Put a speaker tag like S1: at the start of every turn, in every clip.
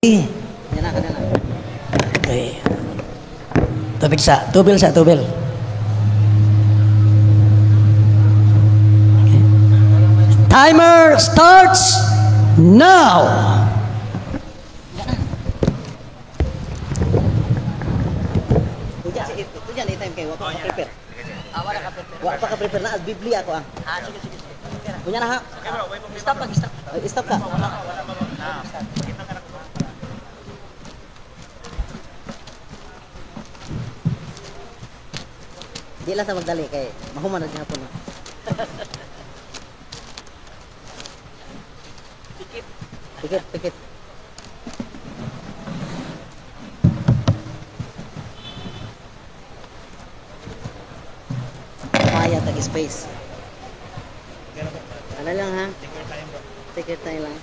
S1: Okay. Tubig sa, tubil sa, tubil. Okay. Timer starts now.
S2: Wa pa ka prepare na Biblia ako ah. Sige sige. Kunya na ha. Stop pag stop. Stop ka. Di lang sa magdali kay mahuman na gihapon na. Pikit. Pikit, pikit. Maya tag space. Ano lang ha? Take your time bro. Take your time lang.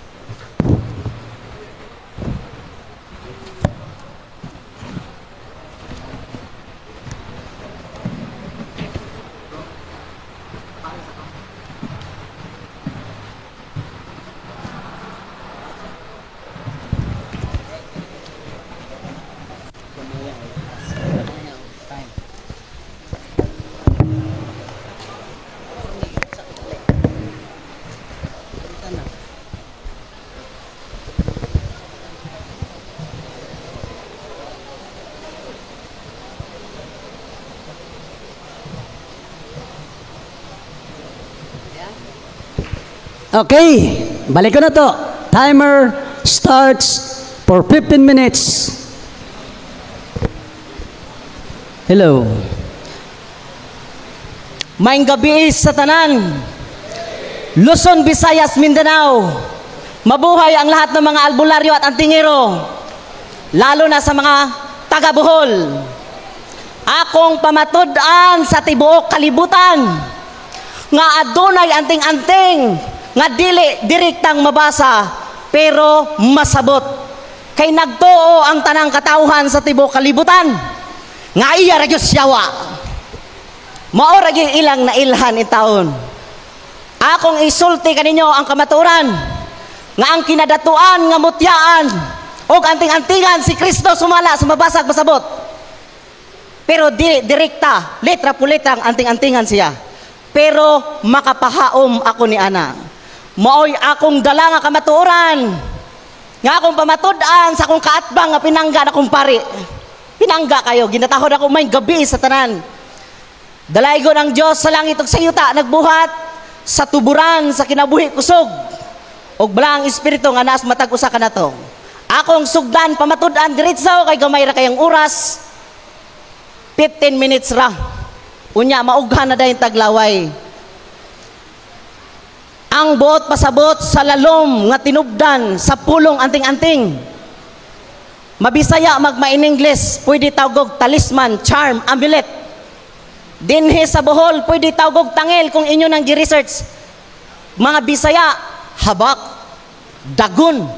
S1: Okay, balik ko na to. Timer starts for 15 minutes. Hello.
S2: Maayong gabi sa tanan. Luzon, Visayas, Mindanao. Mabuhay ang lahat ng mga albularyo at antingero. Lalo na sa mga taga-Bohol. Akong pamatud-an sa tibuok kalibutan nga adunay anting-anting nga dili direktang mabasa pero masabot kay nagtuo ang tanang katawhan sa tibuok kalibutan nga iya ra gyud siyawa, mao ra gyud ilang nailhan intawon. Akong isulti kaninyo ang kamatuoran nga ang kinadatuan nga mutyaan og anting-antingan si Kristo sumala sa mabasag masabot, pero di direkta letra po letra ang anting-antingan siya, pero makapahaom ako ni ana. Maoy akong dala nga kamatuoran nga akong pamatud-an sa akong kaatbang nga pinangga na akong pari. Pinangga kayo, ginatahod ako may gabi sa tanan. Dalaygon ang Dios sa langit ug sa yuta, nagbuhat sa tuburan sa kinabuhi kusog ug balang espiritu nga naas matag usa kanato. Akong sugdan pamatud-an diretso kay gamay ra kayong oras, 15 minutes ra. Unya maughan na dayon taglaway. Ang buot pasabot sa lalom nga tinubdan sa pulong anting-anting. Mabisaya magmain English, pwede tawgog talisman, charm, amulet. Dinhi sa Bohol, pwede tawgog tangel kung inyo nang gi-research. Mga Bisaya, habak, dagon.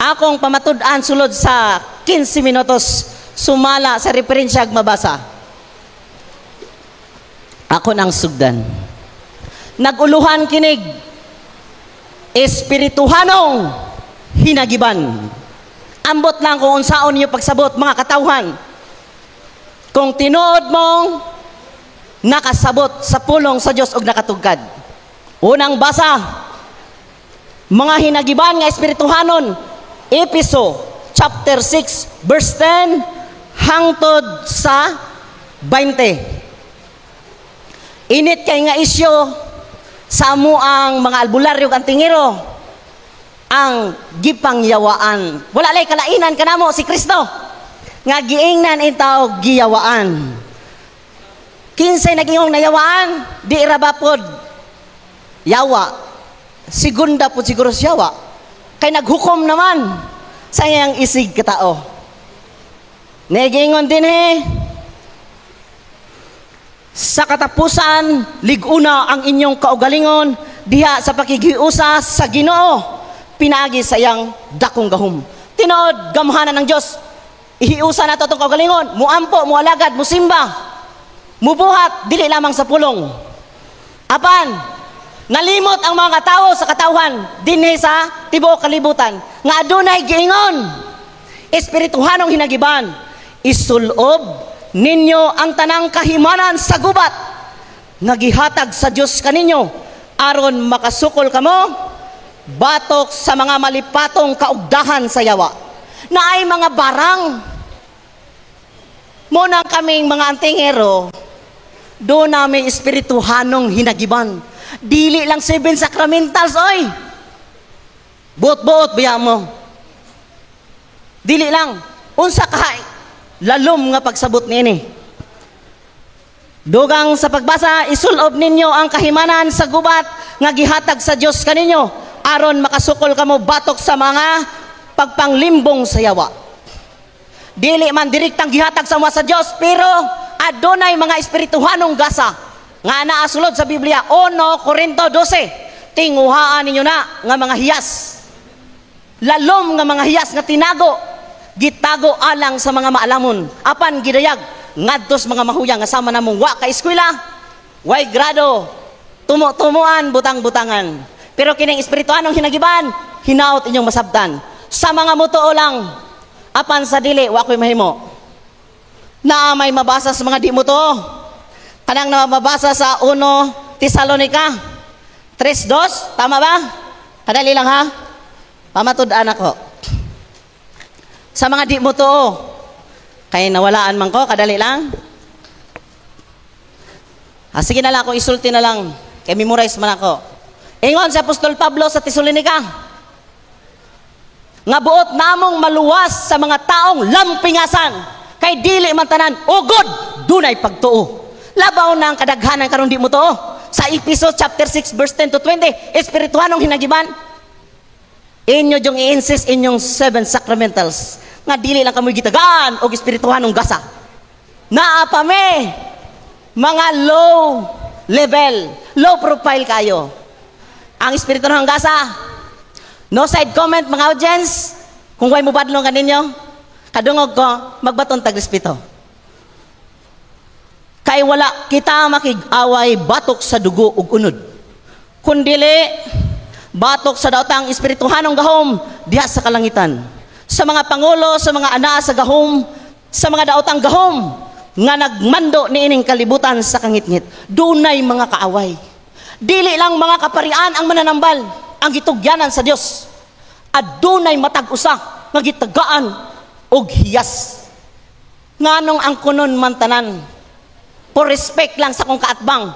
S2: Akong pamatud-an sulod sa 15 minutos sumala sa referensyag mabasa. Ako nang sugdan. Naguluhan kinig espirituhanong hinagiban. Ambot lang kung unsaon niyo pagsabot mga katawhan. Kung tinuod mong nakasabot sa pulong sa Dios og nakatugkad. Unang basa, mga hinagiban nga espirituhanon, Epeso chapter 6 verse 10 hangtod sa 20. Init kay nga isyo sa amo ang mga albularyo ug antingero ang gipangyawaan. Wala lay kalainan kanamo si Kristo nga giingnan intaw giyawaan. Kinsay nagingong nayawaan, di ra ba pod yawa. Segunda pod siguro siyawa. Kay naghukom naman sa iyang isig katao. Nagingon dinhi, sa katapusan, liguna ang inyong kaugalingon diha sa pakigiusa sa Ginoo, pinaagi sa iyang dakong gahom. Tinuod, gamhanan ng Dios. Ihiusa nato atong kaugalingon, muampo, mualagad, musimba, mubuhat, dili lamang sa pulong. Apan, nalimot ang mga katao sa katawhan dinhi sa tibuok kalibutan nga adunay giingon Espirituhanong hinagiban, isulob ninyo ang tanang kahimanan sa gubat nga gihatag sa Dios kaninyo aron makasukol kamo batok sa mga malipatong kaugdahan sa yawa. Naay mga barang. Muna kaming mga antingero, duna may espirituhanong hinagiban. Dili lang seven sacramentals, oy. Buot-buot biya mo. Dili lang. Unsa ka lalom nga pagsabot niini. Dugang sa pagbasa, isulob ninyo ang kahimanan sa gubat nga gihatag sa Dios kaninyo aron makasukol kamo batok sa mga pagpanglimbong sa yawa. Dili man direktang gihatag sa mga sa Dios, pero adunay mga espirituhanong gasa nga naa sulod sa Biblia. 1 Korinto 12, tinguhaan ninyo na nga mga hiyas. Lalom nga mga hiyas nga tinago, gitago alang sa mga maalamon, apan gidayag ngadto sa mga mahuyang nga sama namong wa ka eskwela, way grado, tumo-tumuan, butang-butangan. Pero kining espirituhanong hinagiban, hinaot inyong masabtan. Sa mga mutuo lang, apan sa dili, wa ko'y mahimo. Naa may mabasa sa mga di mutuo. Kanang na mabasa sa 1 Tesalonica 3:2, tama ba? Kadali lang ha. Pamatud-an ako. Sa mga di mutuo, kay nawalaan man ko, kadali lang. Ah, sige na lang, ako isulti na lang. Kay memorize man ako. Ingon si Apostol Pablo sa Tesalonica, nga buot namong maluwas sa mga taong lampingasan, kay dili man tanan ugod dunay pagtuo. Labaw na ang kadaghanan karon di mo tuo. Sa Efesos chapter 6 verse 10 to 20, espirituhanong hinagiban. Inyo jung i-insist inyong seven sacramentals nga dili lang kamoy gitagaan og espirituhanong gasa. Naa pa me mga low level, low profile kayo. Ang espirituhanong gasa. No side comment mga audience, kung way mo badlong kaninyo, kadungog ko magbaton tag respeto. Kay wala kita makig-away batok sa dugo ug unod, kundili batok sa daotang espirituhanong gahom diha sa kalangitan. Sa mga pangulo, sa mga anaa sa gahom, sa mga daotang gahom nga nagmando niining kalibutan sa kangitngit, dunay mga kaaway. Dili lang mga kaparian ang mananambal, ang gitugyanan sa Dios. Adunay matag usa nga gitagaan og hiyas. Nganong ang kunon man tanan? For respect lang sa kong kaatbang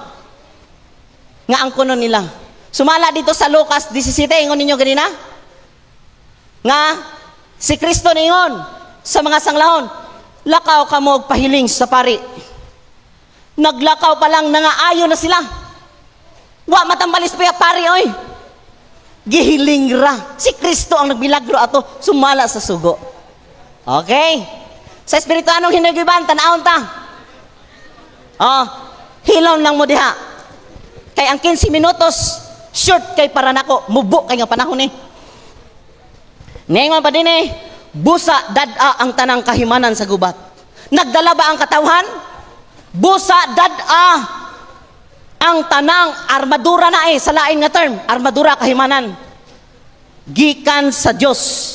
S2: nga ang kunon nila. Sumala dito sa Lucas 17, ingon ninyo ganina? Nga si Kristo ningon sa mga sanglahon, lakaw kamo og pahiling sa pari. Naglakaw pa lang nangaayo na sila. Wa matambalis pa pari oy. Gihiling ra. Si Kristo ang nagmilagro ato sumala sa sugo. Okay. Sa espirituhanong hinagiban, tan-awon ta. Oh, hilom lang mo diha. Kay ang 15 minutos short kay para nako, mubo kay nga panahon ni. Ningon pa din eh, busa dad-a ang tanang kahimanan sa gubat. Nagdala ba ang katawhan? Busa dad-a ang tanang armadura na eh, sa lain nga term, armadura kahimanan. Gikan sa Dios.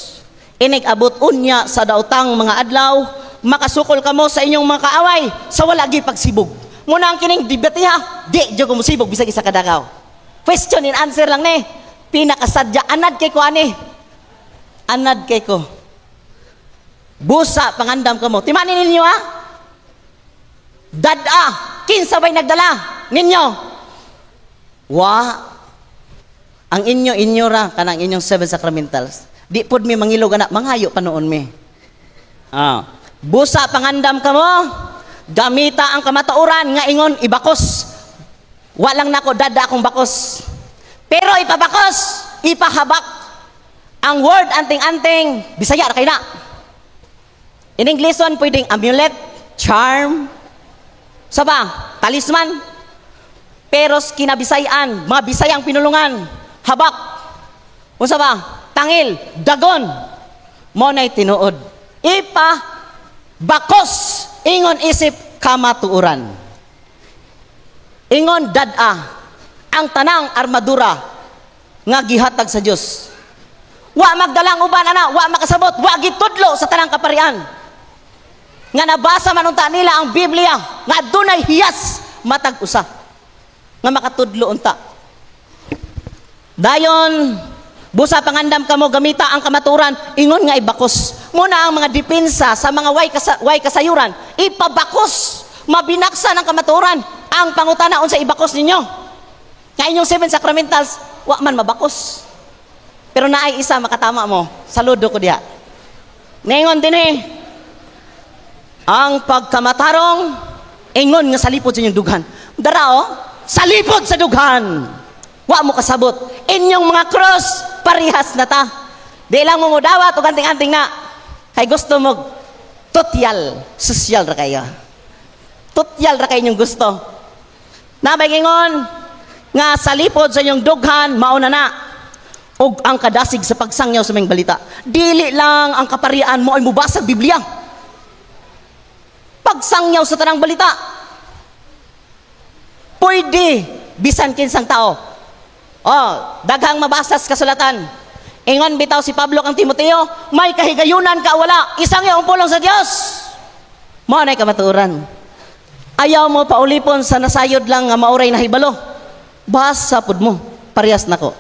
S2: Inig abot unya sa daotang mga adlaw, makasukol kamo sa inyong mga kaaway sa wala gi pagsibog. Muna ang kining debate ha, di jud ko mosibog bisag isa ka dagaw. Question and answer lang ni. Pinakasadya anad kay ko ani. Anad kay ko. Busa pangandam kamo. Timani ninyo ha. Dad-a, kinsa bay nagdala ninyo? Wa. Ang inyo inyo ra kanang inyong seven sacramentals. Di pod mi mangilog ana, manghayo pa noon mi. Ah. Busa pangandam kamo, gamita ang kamatuoran nga ingon ibakos. Walang nako dada akong bakos. Pero ipabakos, ipahabak. Ang word anting-anting, Bisaya ra kay na. In Englishon pwedeng amulet, charm, saba, talisman. Pero kinabisayan, mga Bisayang pinulungan, habak. Unsa ba? Tangil, dagon. Mo nay tinuod. Ipa bakos ingon isip kamatuoran. Ingon dad-a ang tanang armadura nga gihatag sa Dios. Wa magdalang uban ana, wa makasabot, wa gitudlo sa tanang kaparian. Nga nabasa man unta nila ang Biblia, nga adunay hiyas matag usa nga makatudlo unta. Dayon busa pangandam kamo gamita ang kamaturan ingon nga ibakos. Muna ang mga depensa sa mga way kasayuran, ipabakos, mabinaksan ang kamaturan. Ang pangutana unsa ibakos ninyo? Nga inyong seven sacramentals wa man mabakos. Pero naay isa makatama mo, saludo ko diha. Ningon dinhi, ang pagkamatarong ingon nga salipod sa inyong dughan. Dara oh, salipod sa dughan. Wa mo kasabot. Inyong mga cross parehas na ta. Di lang mo mudawat og anting-anting na. Kay gusto mo totyal, sosyal ra kayo. Totyal ra kayo inyong gusto. Nabay ingon nga salipod sa inyong dughan mauna na. Og ang kadasig sa pagsangyaw sa mga balita. Dili lang ang kaparian mo ay mubasa Biblia. Pagsangyaw sa tanang balita. Pwede bisan kinsang tao. Oh, daghang mabasas kasulatan. Ingon bitaw si Pablo kang Timoteo, may kahigayunan ka wala, isangyaw ang pulong sa Dios. Mao nay kamatuoran. Ayaw mo paulipon sa nasayod lang nga maoray na hibalo. Basa pud mo, parehas nako.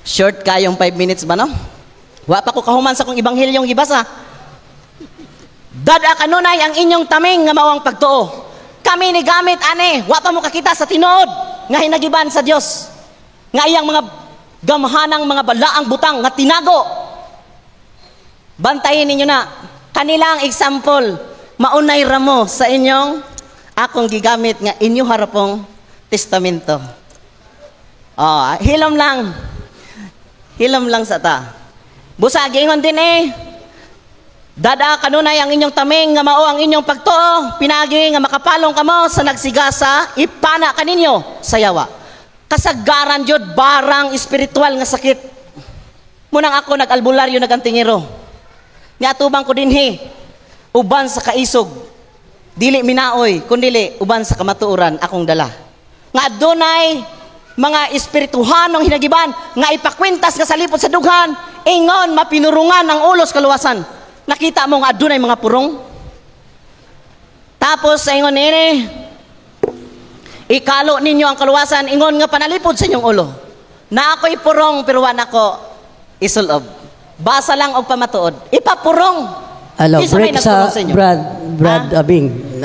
S2: Short kayong 5 minutes ba no? Wa pa ko kahuman sa kong ebanghilyong gibasa. Dada kanunay ang inyong taming nga mao ang pagtuo. Kami ni gamit ani, wa pa mo kakita sa tinuod nga hinagiban sa Dios. Nga iyang mga gamhanang mga balaang butang nga tinago. Bantayin ninyo na kanilang example, maunay ramo sa inyong akong gigamit nga inyo harapong testamento. Oh, hilom lang. Hilom lang sa ta. Busa giingon din eh. Dada kanunay ang inyong taming nga mao ang inyong pagtuo, pinagi nga makapalong kamo sa nagsigasa, ipana kaninyo sa yawa. Kasagaran jud barang espiritual nga sakit. Munang ako nag-albularyo nagantingero. Niatubang ko dinhi uban sa kaisog. Dili minaoy, kundili uban sa kamatuoran akong dala. Nga adunay mga espirituhanong hinagiban nga ipakwintas nga salipot sa dughan, ingon mapinurungan ang ulos kaluwasan. Nakita mo nga adunay mga purong. Tapos sa ingon nini, ikalo ninyo ang kaluwasan ingon nga panalipod sa inyong ulo. Na ako'y purong pero wa nako isulob. Basa lang og pamatuod. Ipapurong.
S1: Hello, break sa Brad Abing.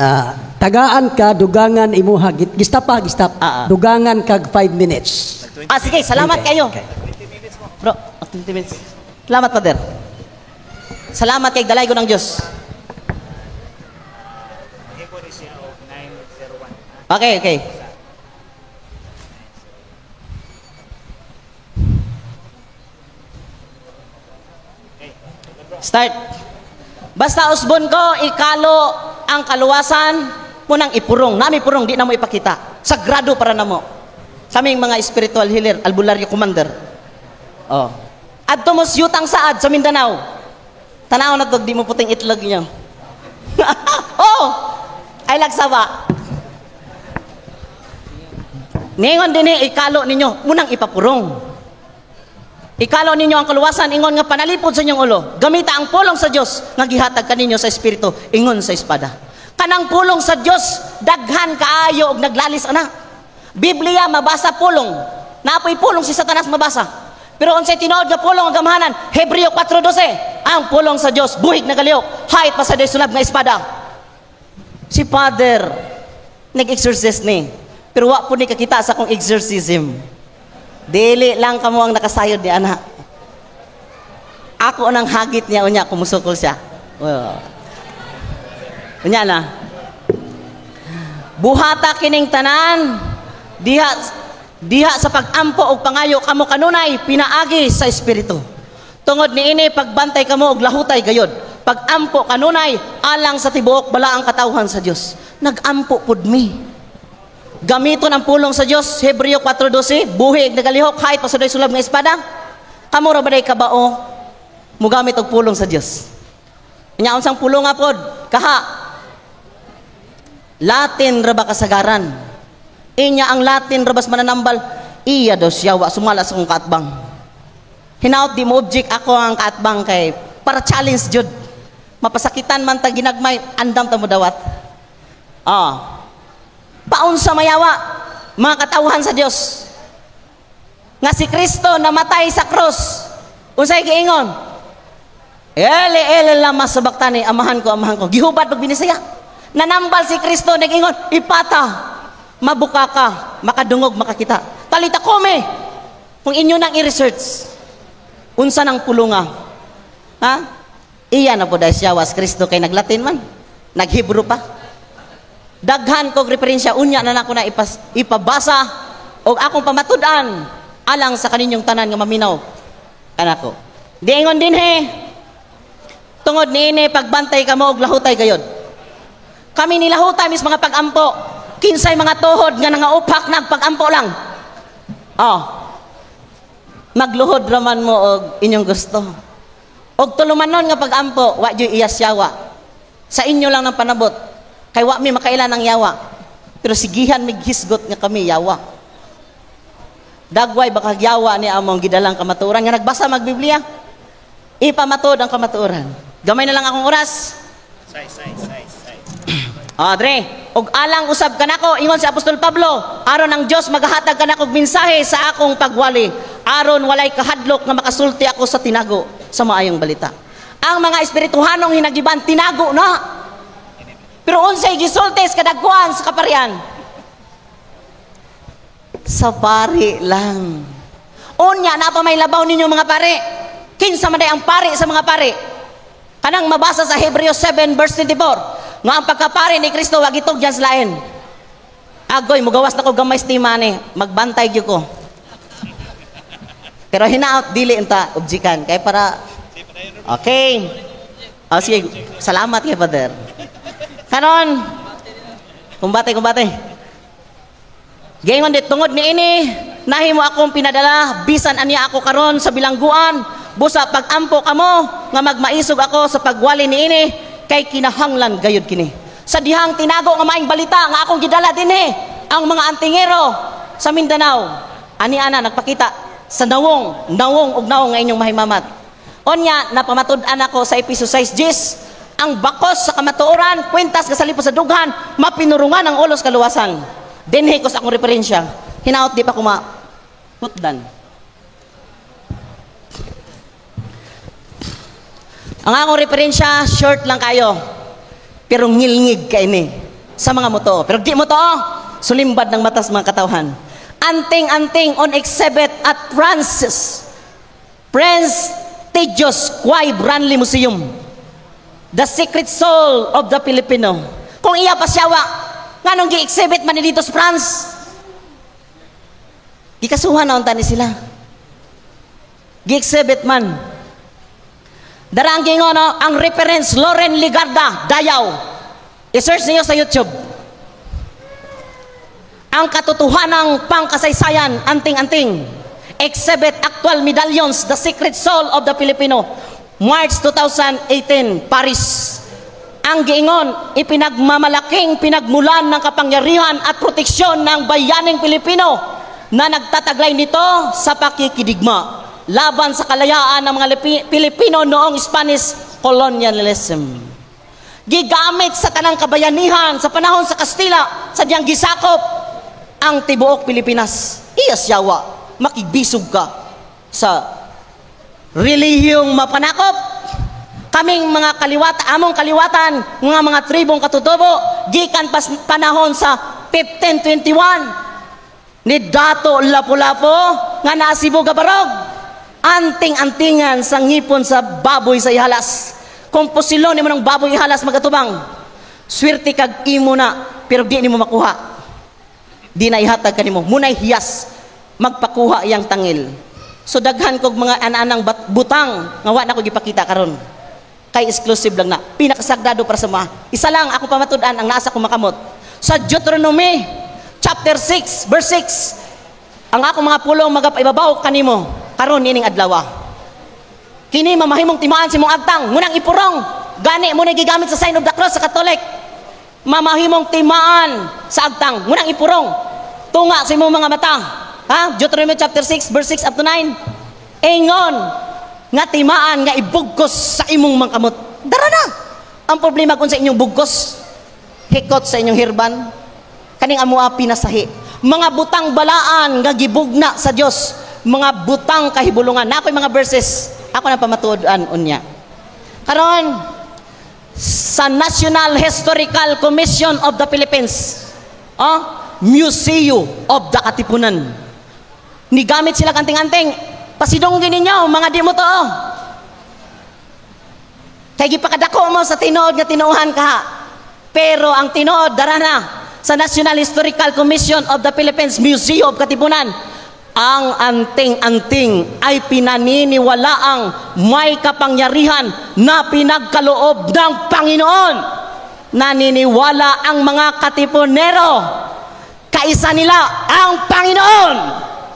S1: Tagaan ka, dugangan imuha. Gistap pa, gistap. Dugangan kag 5 minutes.
S2: Ah, sige, salamat kayo. Okay. Bro, 20 minutes. Salamat, Father. Salamat kay dalay ko ng Diyos. Okay, okay. Start. Basta usbon ko, ikalo ang kaluwasan, munang ipurong. Nami purong, di na mo ipakita. Sagrado para na mo. Kaming mga spiritual healer, albularyo commander. Oh. Adto mo yutang saad sa Mindanao. Tanaw na to, di mo puting itlog niyo. Oh! Ay lagsawa. Ningon din eh, ikalo ninyo, munang ipapurong. Ikalo ninyo ang kaluwasan, ingon nga panalipod sa inyong ulo. Gamita ang pulong sa Dios nga gihatag kaninyo sa espiritu, ingon sa espada. Kanang pulong sa Dios, daghan kaayo og naglalis ana. Biblia mabasa pulong. Naapoy pulong si Satanas mabasa. Pero unsay tinuod nga pulong ang gamhanan? Hebreo 4:12. Ang pulong sa Dios buhig nagalihok, hayt pa sa sulab nga espada. Si Father nag-exorcist ni. Pero wa po ni kakita sa akong exorcism. Dili lang kamo ang nakasayod ni ana. Ako nang hagit niya unya kumusukol siya. Well, unya na. Buhata kining tanan diha sa pag-ampo og pangayo kamo kanunay pinaagi sa espiritu. Tungod niini pagbantay kamo og lahutay gayod. Pag-ampo kanunay alang sa tibuok balaang katawhan sa Dios. Nag-ampo pud mi. Gamiton ang pulong sa Dios, Hebreo 4:12, buhig nagalihok kahit pasuday sulab nga espada. Kamo ra ba day kabao mugamit og pulong sa Dios? Nya unsang pulong nga pod? Kaha. Latin ra ba kasagaran? Inya ang Latin ra bas mananambal. Iya daw siya wa sumala sa akong kaatbang. Hinaot di mo object ako ang kaatbang kay para challenge jud. Mapasakitan man ta ginagmay, andam ta mo dawat. Ah. Paunsa mayawa mga katawhan sa Dios. Nga si Kristo namatay sa krus. Unsay giingon? Eli eli lama sabaktani, amahan ko, amahan ko. Gihubad pag binisaya. Nanambal si Kristo nag-ingon, ipata. Mabuka ka, makadungog, makakita. Talita kumi. Kung inyo nang i-research, unsa nang pulunga? Ha? Iya na po dahil siya was Kristo kay naglatin man. Naghebrew pa. Daghan kog referensya, unya na nako na ipabasa og akong pamatud-an alang sa kaninyong tanan nga maminaw kanako. Diingon dinhi, tungod niini pagbantay kamo og lahutay gayod. Kami nilahutay mis mga pag-ampo. Kinsay mga tuhod nga nangaupak nagpag-ampo lang. Oh. Magluhod raman mo og inyong gusto. Og tulumanon nga pag-ampo, wa jud iyas yawa. Sa inyo lang ng panabot. Kay wa mi makailan ang yawa. Pero sigihan mig hisgot nga kami yawa. Dagway baka yawa ni among gidalang kamatuoran nga nagbasa magbiblia. Ipamatod ang kamatuoran. Gamay na lang akong oras. Adre, og alang usab kanako ingon si Apostol Pablo, aron ang Dios magahatag kanako og mensahe sa akong pagwali, aron walay kahadlok nga makasulti ako sa tinago sa maayong balita. Ang mga espirituhanong hinagiban tinago na. Pero unsay gisulti sa kadagkuan sa kaparian? Sa pari lang. Unya na pa may labaw ninyo mga pare. Kinsa man day ang pari sa mga pare? Kanang mabasa sa Hebreo 7 verse 24. Nga ang pagkapare ni Kristo wag itugyan sa lain. Agoy, mugawas na ko gamay stima ni, magbantay gyud ko. Pero hinaot dili unta objikan kay para okay. Oh, sige, salamat kay Father. Karon, kumbate kumbate. Giingon dit tungod niini nahimo akong pinadala bisan aniya ako karon sa bilangguan, busa pagampo kamo nga magmaisog ako sa pagwali niini kay kinahanglan gayud kini. Sa dihang tinago nga maing balita nga akong gidala dinhi ang mga antingero sa Mindanao. Ani ana nagpakita sa nawong, nawong ug nawong nga inyong mahimamat. Onya napamatud-an ako sa Episo 6:10, ang bakos sa kamatuoran, kwintas kasalipot sa dughan, mapinurungan ang ulos kaluwasan. Dinhi ko sa akong referensya. Hinaot di pa ko mahutdan. Ang akong referensya, short lang kayo. Pero ngilngig ka ini sa mga moto. Pero di mo to, sulimbad ng matas mga katawhan. Anting-anting on exhibit at Francis Prestigious Quai Branly Museum. The Secret Soul of the Filipino. Kung iya pa siyawa, nganong gi-exhibit man ni dito sa France? Gikasuhan na unta ni sila. Gi-exhibit man. Dara ang gingon, no? Ang reference Loren Ligarda, Dayaw. I-search niyo sa YouTube. Ang katotohanang pangkasaysayan, anting-anting. Exhibit actual medallions, The Secret Soul of the Filipino. March 2018, Paris. Ang giingon, ipinagmamalaking pinagmulan ng kapangyarihan at proteksyon ng bayaning Pilipino na nagtataglay nito sa pakikidigma laban sa kalayaan ng mga Pilipino noong Spanish colonialism. Gigamit sa tanang kabayanihan sa panahon sa Kastila, sadyang gisakop ang tibuok Pilipinas. Iya siyawa, makigbisog ka sa relihiyong mapanakop. Kaming mga kaliwata, among kaliwatan, mga tribong katutubo, gikan pas panahon sa 1521 ni Dato Lapu-Lapu nga nasibo gabarog. Anting-antingan sa ngipon sa baboy sa ihalas. Kung pusilon nimo ng baboy ihalas magatubang, swerte kag imo na, pero di nimo makuha. Di na ihatag kanimo. Munay hiyas magpakuha iyang tangil. So daghan kog mga ananang butang nga wa na ko gipakita karon. Kay exclusive lang na. Pinakasagrado para sa mga. Isa lang ako pamatud-an ang nasa ko makamot. Sa Deuteronomy chapter 6 verse 6, ang ako mga pulong magapaibabaw kanimo karon nining adlaw. Kini mamahimong timaan sa imong agtang, munang ipurong. Gani mo na gigamit sa sign of the cross sa Catholic. Mamahimong timaan sa agtang, munang ipurong. Tunga sa imong mga mata. Ha? Deuteronomy chapter 6 verse 6 up to 9. Ingon nga timaan nga ibugkos sa imong mangkamot. Dara na. Ang problema kung sa inyong bugkos, hikot sa inyong hirban, kaning amoa pinasahi. Mga butang balaan nga gibugna sa Dios, mga butang kahibulungan. Na ako'y mga verses, ako na pamatuod-an unya. Karon sa National Historical Commission of the Philippines, oh, Museo of the Katipunan. Nigamit sila kanting-anting. Pasidunggi ninyo, mga di mo to. Oh. Kay gipakadako mo sa tinuod nga tinuohan ka. Pero ang tinuod, dara na sa National Historical Commission of the Philippines, Museum of Katipunan, ang anting-anting ay pinaniniwalaang may kapangyarihan na pinagkaloob ng Panginoon. Naniniwala ang mga Katipunero, kaisa nila ang Panginoon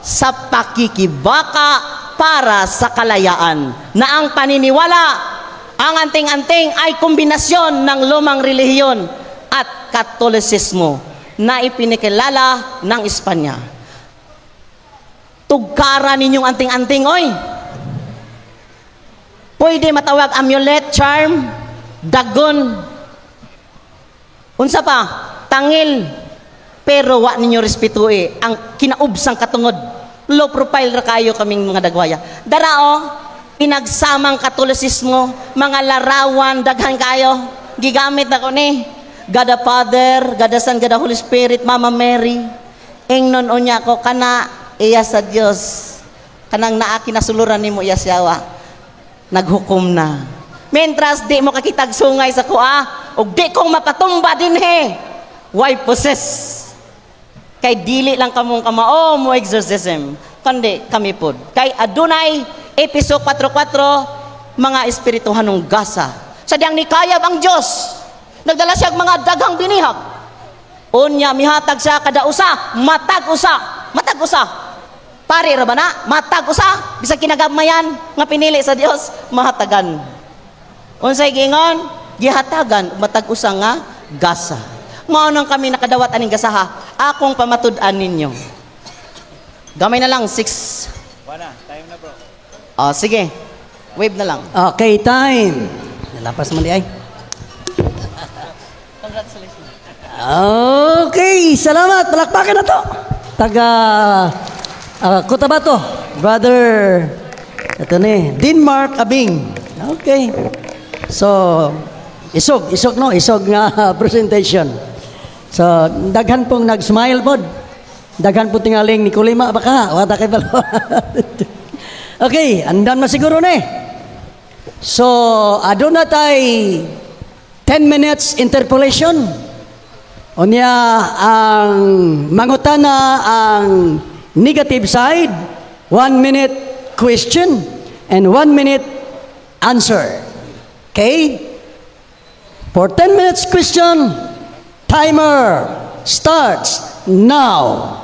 S2: sa pakikibaka para sa kalayaan. Na ang paniniwala, ang anting-anting ay kombinasyon ng lumang relihiyon at Katolisismo na ipinikilala ng Espanya. Tugkara ninyong anting-anting, oy. Pwede matawag amulet, charm, dagon. Unsa pa? Tangil. Pero wa ninyo respetui ang kinaubsang katungod. Low profile ra kayo kaming mga dagwaya. Dara oh, pinagsamang Katolisismo, mga larawan daghan kayo. Gigamit nako ni God the Father, God the Son, God the Holy Spirit, Mama Mary. Ingnon unya ko kana iya sa Dios. Kanang naa kinasuluran nimo iya siyawa. Naghukom na. Mientras di mo kakitag sungay sa kuha, ug di kong mapatumba dinhi. Why possess? Kay dili lang kamong kamao mo exorcism, kundi kami pod. Kay adunay Epeso 4:4 mga espirituhanong gasa. Sa diyang nikayab ang Dios, nagdala siya og mga daghang binihag. Unya mihatag siya kada usa, matag usa, matag usa. Pare ra ba na? Matag usa, bisag kinagamayan nga pinili sa Dios, mahatagan. Unsay giingon? Gihatagan og matag usa nga gasa. Mao nang kami nakadawat aning gasaha. Akong pamatud-an ninyo. Gamay na lang, 6.
S3: Wala, time na, bro.
S2: Oh, sige. Wave na lang.
S1: Okay, time. Nalapas man di ay.
S2: Congratulations.
S1: Okay, salamat. Palakpakan na to. Taga Cotabato, brother, ito ni, Denmark Abing. Okay. So, isog, isog no, isog nga presentation. So, daghan pong nag-smile pod. Daghan po tingaling ni Kulima baka, wala kay balo. Okay, andan na siguro ni. So, aduna tay 10 minutes interpolation. Unya ang mangutana ang negative side, 1 minute question and 1 minute answer. Okay? For 10 minutes question, timer starts now.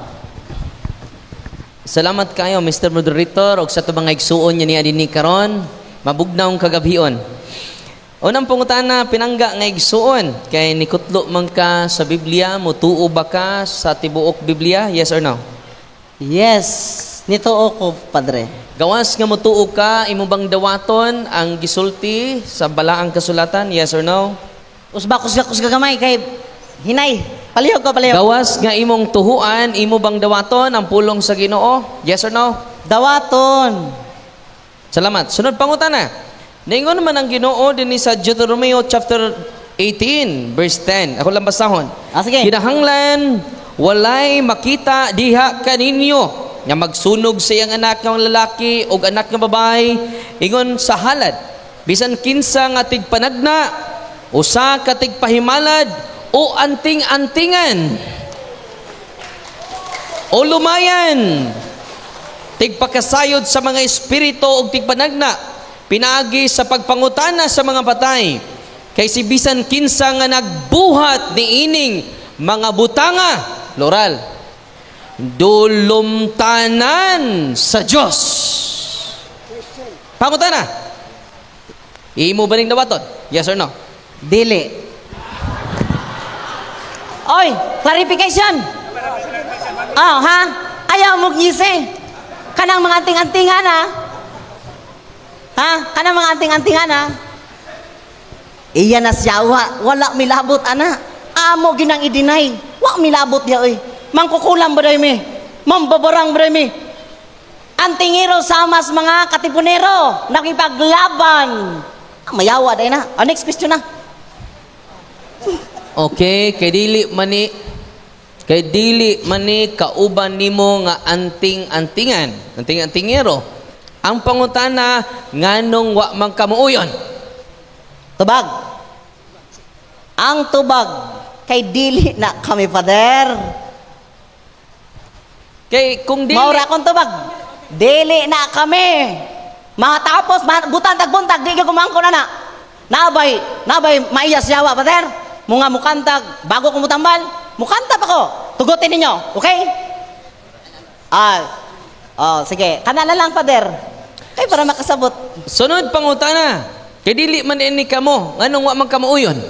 S4: Salamat kayo, Mr. Moderator, og sa atong mga igsuon niya niya dinhi karon, mabugnawng kagabhion. Unang pangutana, pinangga nga igsuon, kay nikutlo man ka sa Biblia, mutuo ba ka sa tibuok Biblia? Yes or no?
S2: Yes. Nituo ko, Padre.
S4: Gawas nga mutuo ka, imo bang dawaton ang gisulti sa balaang kasulatan? Yes or no?
S2: Usba kusga kusga gamay kay hinay. Palihog ko, palihog.
S4: Gawas nga imong tuhuan, imo bang dawaton ang pulong sa Ginoo? Yes or no?
S2: Dawaton.
S4: Salamat. Sunod pangutana. Naingon naman ang Ginoo dinhi sa Deuteronomio chapter 18 verse 10. Ako lang basahon.
S2: Ah, sige.
S4: Kinahanglan walay makita diha kaninyo nga magsunog sa iyang anak nga lalaki o anak nga babae ingon sa halad, bisan kinsa nga tigpanagna, usa ka tigpahimalad o anting-antingan o lumayan, tigpakasayod sa mga espiritu o tigpanagna pinaagi sa pagpangutana sa mga patay, kay si bisan kinsa nga nagbuhat niining mga butanga, plural, dulumtanan sa Dios. Pangutana, imo ba ning dawaton? Yes or no?
S2: Dili. Oy, clarification. Oh, ha? Ayaw mo ngisi. Kanang mga anting-antingan ha. Ha? Kanang mga anting-antingan ha. Iya na siya, wala milabot ana. Amo ginang i-deny. Wa milabot diya oy. Mangkukulam ba mi? Mambabarang ba mi? Antingero sama sa mga katipunero nakipaglaban. Ah, mayawa day na. Ah, next question na.
S4: Okay, kay dili mani kauban nimo nga anting-antingan, anting-antingero. Ang pangutana, nganong wa man kamuuyon?
S2: Tubag. Ang tubag kay dili na kami, Father.
S4: Kay kung dili
S2: Maura akong tubag. Dili na kami. Matapos butan tag buntag di gyud kumangko na na. Nabay maiyas yawa, Father. Mga mukantag bago ko mutambal, mukanta pa ko. Tugutin ninyo, okay? Ah. Oh, sige. Kana na lang, Father. Kay para makasabot.
S4: Sunod pangutana. Kay dili man ini kamo, nganong wa man kamuuyon?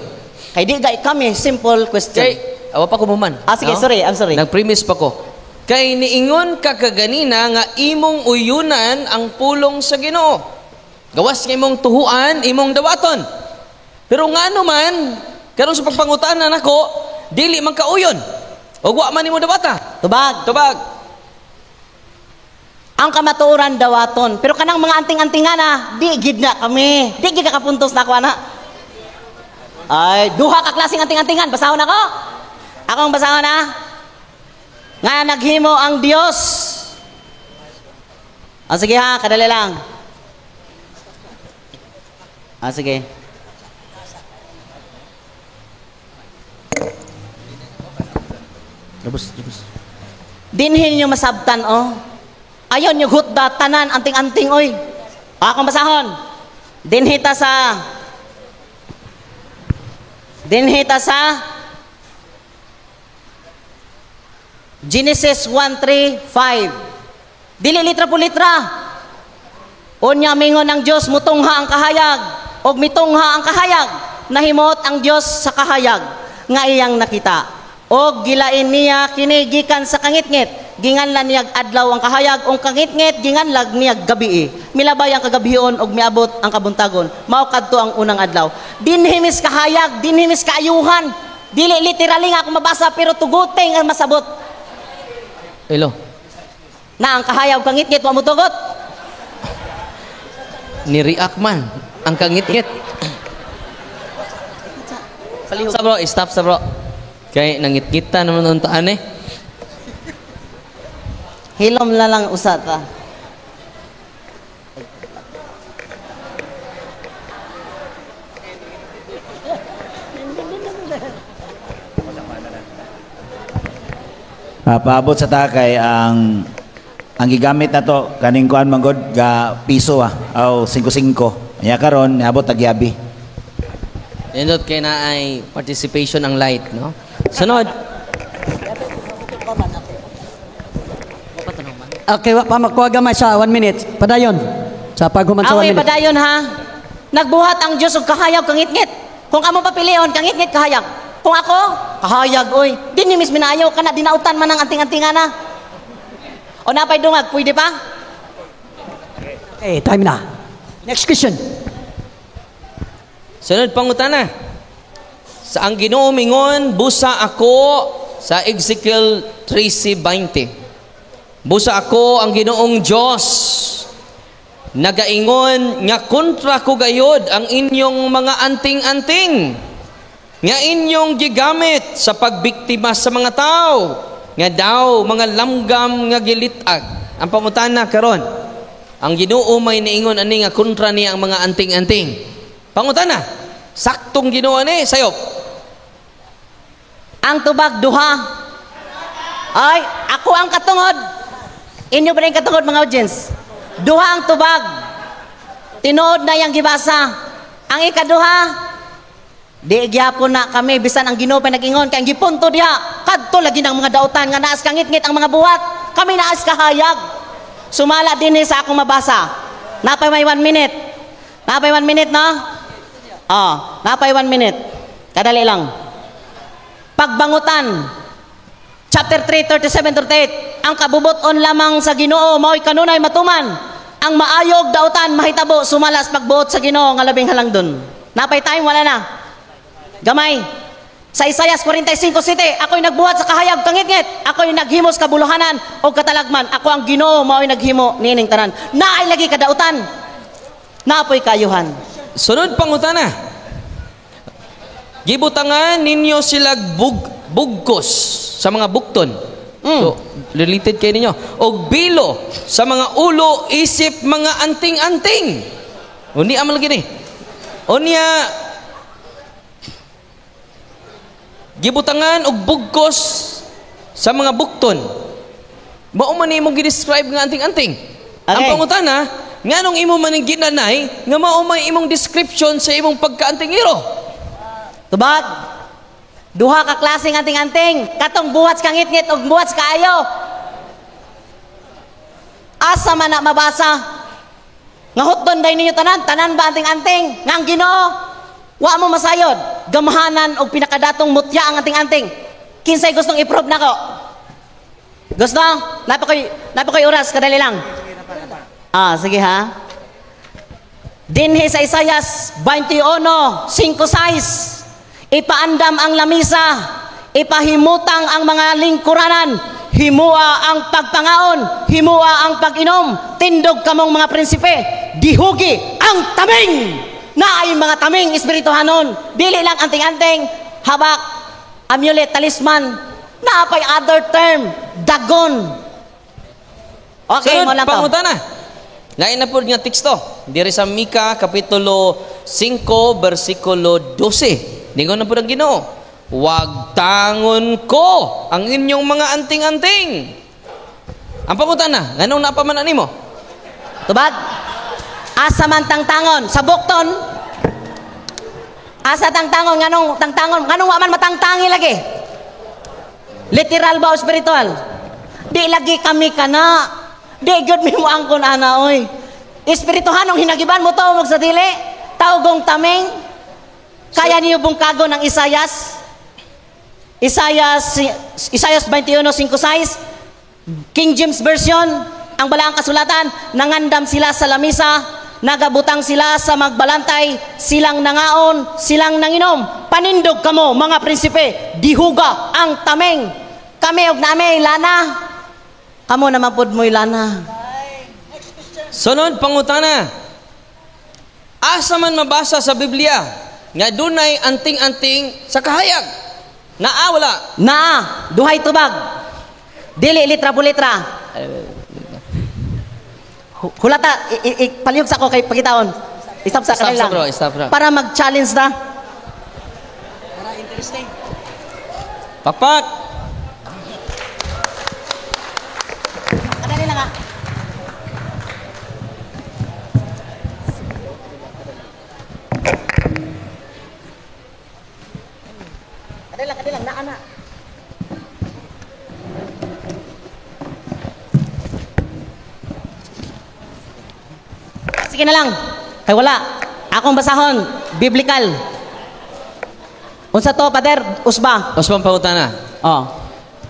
S2: Kay di gay kami, simple question.
S4: Kay awa pa ko muman.
S2: Ah, sige, sorry, I'm sorry.
S4: Nagpremise pa ko. Kay niingon ka kaganina nga imong uyunan ang pulong sa Ginoo. Gawas nga imong tuhuan, imong dawaton. Pero ngano man, karon sa pagpangutana nako, dili man kauyon. Og wa man nimo dawata.
S2: Tubag.
S4: Tubag.
S2: Ang kamatuoran dawaton. Pero kanang mga anting-antingan na, di gid na kami. Di gid ka kapuntos na ako, ana. Ay, duha ka klaseng anting-antingan. Basahon ako. Akong basahon na. Nga naghimo ang Dios. Ah, sige ha, kadali lang. Ah, sige.
S4: Labos, labos.
S2: Dinhin nyo masabtan, oh. Ayon nyo hutda, tanan, anting-anting, oy. Akong basahon. Dinhita sa Genesis 1:3-5. Dili litra po litra. Unya mingon ang Dios, mutungha ang kahayag, og mitungha ang kahayag. Nahimot ang Dios sa kahayag nga iyang nakita. Og gilain niya kini gikan sa kangitngit. Ginganlan niyag adlaw ang kahayag, ug kangitngit ginganlag niyag gabii. Milabay ang kagabhion og miabot ang kabuntagon. Mao kadto ang unang adlaw. Dinhimis kahayag, dinhimis kaayuhan. Dili literally nga ako mabasa pero tuguting ang masabot.
S4: Hello.
S2: Na ang kahayag kangitngit wa motugot.
S4: Ni-react man ang kangitngit. Sa bro, stop sa bro. Kay nangitngita naman ang taan eh.
S2: Hilom na lang usa ta.
S3: Paabot sa takay ang gigamit na to kaning kuan man gud ga piso ah aw 5-5. Nya karon niabot tagyabi.
S4: Nindot kay na ay participation ang light, no? Sunod.
S1: Okay, wa pa makuha gamay sa 1 minute. Padayon. Sa paghuman sa 1
S2: Awi
S1: minute.
S2: padayon ha. Nagbuhat ang Dios og kahayag kangitngit. Kung amo papilion kangitngit kahayag. Kung ako, kahayag oy. Di ni mis minayaw kana dinautan man ang anting-antingan na. O napay dungag, pwede pa?
S1: Okay, time na. Next question.
S4: Sunod pangutana. Sa ang Ginoo mingon, busa ako sa Ezekiel 13:20. Busa ako ang Ginoong Dios. Nagaingon nga kontra ko gayod ang inyong mga anting-anting nga inyong gigamit sa pagbiktima sa mga tao nga daw mga lamgam nga gilitag. Ang pangutana karon, ang Ginoo may niingon ani nga kontra niya ang mga anting-anting. Pangutana, saktong Ginoo ani sayop.
S2: Ang tubag duha. Ay, ako ang katungod. Inyo pa rin katungod mga audience. Duha ang tubag. Tinuod na yang gibasa. Ang ikaduha, di gyapon na kami bisan ang Ginoo pa nag-ingon kay ang gipunto diha kadto lagi ng mga dautan nga naas kangitngit ang mga buhat. Kami naas kahayag. Sumala dinhi sa akong mabasa. Napay may 1 minute. Napay 1 minute no? Oh, napay 1 minute. Kadali lang. Pagbangutan. Chapter 3, 37-38. Ang kabubuton lamang sa Ginoo mao'y kanunay matuman. Ang maayog dautan mahitabo sumalas pagbuot sa Ginoo nga labing halangdon. Napay time, wala na. Gamay. Sa Isayas 45:7, ako'y nagbuhat sa kahayag kangitngit, ako'y naghimos kabuluhanan o katalagman, ako ang Ginoo mao'y naghimo niining tanan. Naay lagi kadautan. Naapoy kayuhan.
S4: Sunod pangutana. Gibutangan ninyo sila bugkos sa mga bukton. So, related kayo ninyo. Og bilo sa mga ulo, isip, mga anting-anting. Unya man lagi ni. Unya, gibutangan og bugkos sa mga bukton. Mao man imong gi-describe nga anting-anting.
S2: Okay.
S4: Ang pangutana, nganong imo man ginanay nga mao may imong description sa imong pagkaantingero?
S2: Tubag. Duha ka klaseng anting-anting, katong buhat sa kangitngit ug buhat sa kaayo. Asa man na mabasa? Nga hotdon day ninyo tanan, tanan ba anting-anting? Nga ang Ginoo wa mo masayod, gamhanan og pinakadatong mutya ang anting-anting. Kinsay gustong i-prove nako? Gusto? Napakoy oras, kadali lang. Ah, sige ha. Dinhi sa Isayas 21:5-6. Ipaandam ang lamisa, ipahimutang ang mga lingkuranan, himua ang pagpangaon, himua ang pag-inom, tindog kamong mga prinsipe, dihugi ang taming! Na ay mga taming espirituhanon, dili lang anting-anting, habak, amulet, talisman, naapay other term, dagon. Okay,
S4: sunod
S2: mo lang to.
S4: Pangutana. Lain na po nga teksto. Diri sa Mika, Kapitulo 5, versikulo 12. Ningon na po ng Ginoo, wag tangon ko ang inyong mga anting-anting. Ang pangutana, nganong napaman nimo?
S2: Tubag, asa man tangtangon? Sa bukton? Asa tangtangon? Nganong tangtangon? Nganong wa man matangtangi lagi? Literal ba o spiritual? Di lagi kami kana. Di gyud mi mo angkon ana oy. Espirituhanong hinagiban mo to sa dili. Tawgong taming. Kaya niyo bungkago ng Isayas? Isayas 21:5-6, King James Version, ang balaang kasulatan, nangandam sila sa lamisa, nagabutang sila sa magbalantay, silang nangaon, silang nanginom. Panindog kamo mga prinsipe, dihuga ang tameng. Kami og nami lana. Kamo naman pud mo'y lana.
S4: Sunod pangutana. Asa man mabasa sa Biblia nga dunay anting-anting sa kahayag? Naa wala?
S2: Naa, duhay tubag. Dili litra po litra. Hulata, palihog sa ako kay pagitaon. Stop sa
S4: Stop
S2: kanila.
S4: sa bro, stop bro.
S2: Para mag-challenge na. Para interesting.
S4: Pakpak.
S2: Kadali lang ah. Kadali lang, naa na. Sige na lang. Kay wala. Akong basahon, biblical. Unsa to, Pader? Usba.
S4: Usbang pangutana.
S2: Oh.